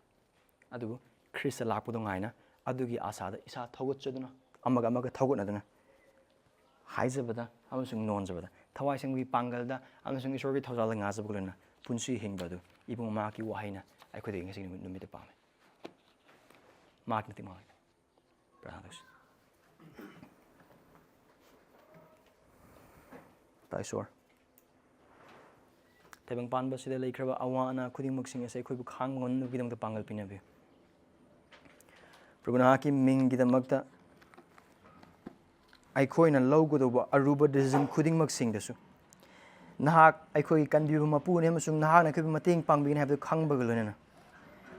ꯑꯗꯨꯕꯨ ꯈ꯭ꯔꯤꯁꯇ ꯂꯥꯛꯄꯗꯨ ꯉꯥꯏꯅ ꯑꯗꯨꯒꯤ ꯑꯥꯁꯥꯗ ꯏꯁꯥ ꯊꯧꯒꯠꯆꯗꯨꯅ, ꯑꯃꯒ ꯑꯃꯒ ꯊꯧꯒꯠꯅꯗꯨꯅ, ꯍꯥꯏꯖꯕꯗ ꯑꯃꯁꯨꯡ ꯅꯣꯟꯖꯕꯗ, ꯊꯋꯥꯏ ꯁꯦꯡꯕꯒꯤ ꯄꯥꯡꯒꯜꯗ ꯑꯃꯁꯨꯡ ꯏꯁꯣꯔꯒꯤ ꯊꯧꯖꯥꯜꯗ ꯉꯥꯖꯕꯒ ꯂꯣꯏꯅꯅ ꯄꯨꯟꯁꯤ ꯍꯤꯡꯕ ꯑꯗꯨ ꯏꯕꯨꯡ ꯃꯍꯥꯛꯀꯤ ꯋꯥꯍꯩꯅ ꯑꯩꯈꯣꯏꯗꯒꯤ ꯉꯁꯤ ꯅꯨꯃꯤꯠ, ꯅꯨꯃꯤꯠꯇ ꯄꯥꯝꯃꯤ꯫ ꯃꯍꯥꯛꯀꯤ ꯃꯇꯤꯛ ꯃꯍꯥꯛ ꯄ꯭ꯔꯥꯊꯅꯥ ꯇꯧꯁꯤ꯫ ꯇꯥꯏ ꯏꯁꯣꯔ, ꯇꯥꯏꯕꯪ ꯄꯥꯟꯕ ꯑꯁꯤꯗ ꯂꯩꯈ꯭ꯔꯕ ꯑꯋꯥ ꯑꯅꯥ ꯈꯨꯗꯤꯡꯃꯛꯁꯤꯡ ꯑꯁꯦ ꯑꯩꯈꯣꯏꯕꯨ ꯈꯥꯡꯕ ꯉꯝꯅꯕꯒꯤꯗꯃꯛꯇ ꯄꯥꯡꯒꯜ ꯄꯤꯅꯕꯤꯌꯨ꯫ ꯄ꯭ꯔꯚꯨ, ꯅꯍꯥꯛꯀꯤ ꯃꯤꯡꯒꯤꯗꯃꯛꯇ ꯑꯩꯈꯣꯏꯅ ꯂꯧꯒꯗꯧꯕ ꯑꯔꯨꯕ decision ꯈꯨꯗꯤꯡꯃꯛꯁꯤꯡꯗꯁꯨ ꯅꯍꯥꯛ ꯑꯩꯈꯣꯏꯒꯤ ꯀꯟꯕꯤꯕ ꯃꯄꯨꯅꯤ ꯑꯃꯁꯨꯡ ꯅꯍꯥꯛꯅ ꯑꯩꯈꯣꯏꯕꯨ ꯃꯇꯦꯡ ꯄꯥꯡꯕꯤꯒꯅꯤ ꯍꯥꯏꯕꯗꯨ ꯈꯪꯕꯒ ꯂꯣꯏꯅꯅ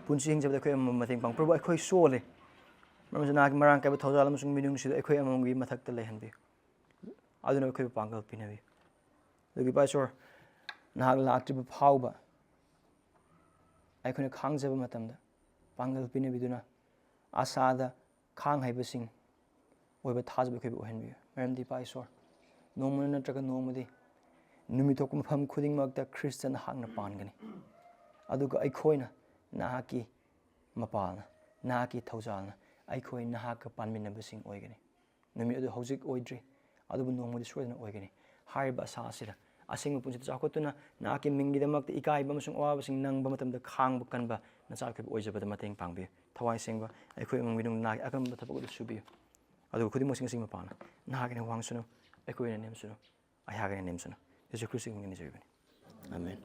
ꯄꯨꯟꯁꯤ ꯍꯤꯡꯖꯕꯗ ꯑꯩꯈꯣꯏ ꯑꯃꯃꯝ ꯃꯇꯦꯡ ꯄꯥꯡ꯫ ꯄ꯭ꯔꯚꯨ, ꯑꯩꯈꯣꯏ ꯁꯣꯜꯂꯤ, ꯃꯔꯝ ꯑꯗꯨꯅ ꯅꯍꯥꯛꯀꯤ ꯃꯔꯥꯡ ꯀꯥꯏꯕ ꯊꯧꯖꯥꯜ ꯑꯃꯁꯨꯡ ꯃꯤꯅꯨꯡꯁꯤꯗꯨ ꯑꯩꯈꯣꯏ ꯑꯃꯃꯝꯒꯤ ꯃꯊꯛꯇ ꯂꯩꯍꯟꯕꯤꯌꯨ꯫ ꯑꯗꯨꯅ ꯑꯩꯈꯣꯏꯕꯨ ꯄꯥꯡꯒꯜ ꯄꯤꯅꯕꯤꯌꯨ꯫ ꯑꯗꯨꯒꯤ ꯏꯄꯥ ꯏꯁꯣꯔ, ꯅꯍꯥꯛ ꯂꯥꯛꯇ꯭ꯔꯤꯕ ꯐꯥꯎꯕ ꯑꯩꯈꯣꯏꯅ ꯈꯥꯡꯖꯕ ꯃꯇꯝꯗ ꯄꯥꯡꯒꯜ ꯄꯤꯅꯕꯤꯗꯨꯅ ꯑꯁꯥꯗ ꯈꯥꯡ ꯍꯩꯕꯁꯤꯡ ꯑꯣꯏꯕ ꯊꯥꯖꯕ ꯑꯩꯈꯣꯏꯕꯨ ꯑꯣꯏꯍꯟꯕꯤꯌꯨ꯫ ꯃꯔꯝꯗꯤ ꯏꯄꯥ ꯏꯁꯣꯔ, ꯅꯣꯡꯃ ꯅꯠꯇ꯭ꯔꯒ ꯅꯣꯡꯃꯗꯤ ꯅꯨꯃꯤꯠ ꯊꯣꯛꯄ ꯃꯐꯝ ꯈꯨꯗꯤꯡꯃꯛꯇ ꯈ꯭ꯔꯤꯁꯇ ꯅꯍꯥꯛꯅ ꯄꯥꯟꯒꯅꯤ꯫ ꯑꯗꯨꯒ ꯑꯩꯈꯣꯏꯅ ꯅꯍꯥꯛꯀꯤ ꯃꯄꯥꯜꯅ, ꯅꯍꯥꯛꯀꯤ ꯊꯧꯖꯥꯜꯅ ꯑꯩꯈꯣꯏ ꯅꯍꯥꯛꯀ ꯄꯥꯟꯃꯤꯟꯅꯕꯁꯤꯡ ꯑꯣꯏꯒꯅꯤ꯫ ꯅꯨꯃꯤꯠ ꯑꯗꯨ ꯍꯧꯖꯤꯛ ꯑꯣꯏꯗ꯭ꯔꯤ, ꯑꯗꯨꯕꯨ ꯅꯣꯡꯃꯗꯤ ꯁꯣꯏꯗꯅ ꯑꯣꯏꯒꯅꯤ꯫ ꯍꯥꯏꯔꯤꯕ ꯑꯁꯥ ꯑꯁꯤꯗ ꯑꯁꯦꯡꯕ ꯄꯨꯟꯁꯤꯗ ꯆꯥꯎꯈꯠꯇꯨꯅ ꯅꯍꯥꯛꯀꯤ ꯃꯤꯡꯒꯤꯗꯃꯛꯇ ꯏꯀꯥꯏꯕ ꯑꯃꯁꯨꯡ ꯑꯋꯥꯕꯁꯤꯡ ꯅꯪꯕ ꯃꯇꯝꯗ ꯈꯥꯡꯕ ꯀꯟꯕ ꯅꯆꯥ ꯑꯩꯈꯣꯏꯕꯨ ꯑꯣꯏꯖꯕꯗ ꯃꯇꯦꯡ ꯄꯥꯡꯕꯤꯌꯨ꯫ ꯊꯋꯥꯏ ꯁꯦꯡꯕ ꯑꯩꯈꯣꯏ ꯏꯃꯨꯡ ꯃꯅꯨꯡ ꯅꯍꯥꯛꯀꯤ ꯑꯀꯟꯕ ꯊꯕꯛ ꯑꯗꯨ ꯁꯨꯕꯤꯌꯨ꯫ ꯑꯗꯨꯒ ꯈꯨꯗꯤꯡꯃꯛꯁꯤꯡ ꯑꯁꯤ ꯃꯄꯥꯟꯅ ꯅꯍꯥꯛꯀꯤꯅ ꯋꯥꯡꯁꯅꯨ, ꯑꯩꯈꯣꯏꯅ ꯅꯦꯝꯁꯅꯨ, ꯑꯩꯍꯥꯛꯀꯤꯅ ꯅꯦꯝꯁꯅꯨ꯫ ꯌꯦꯁꯨ ꯈ꯭ꯔꯤꯁꯇꯒꯤ ꯃꯤꯡꯗ ꯅꯤꯖꯔꯤꯕꯅꯤ꯫ ꯑꯥꯃꯦꯟ꯫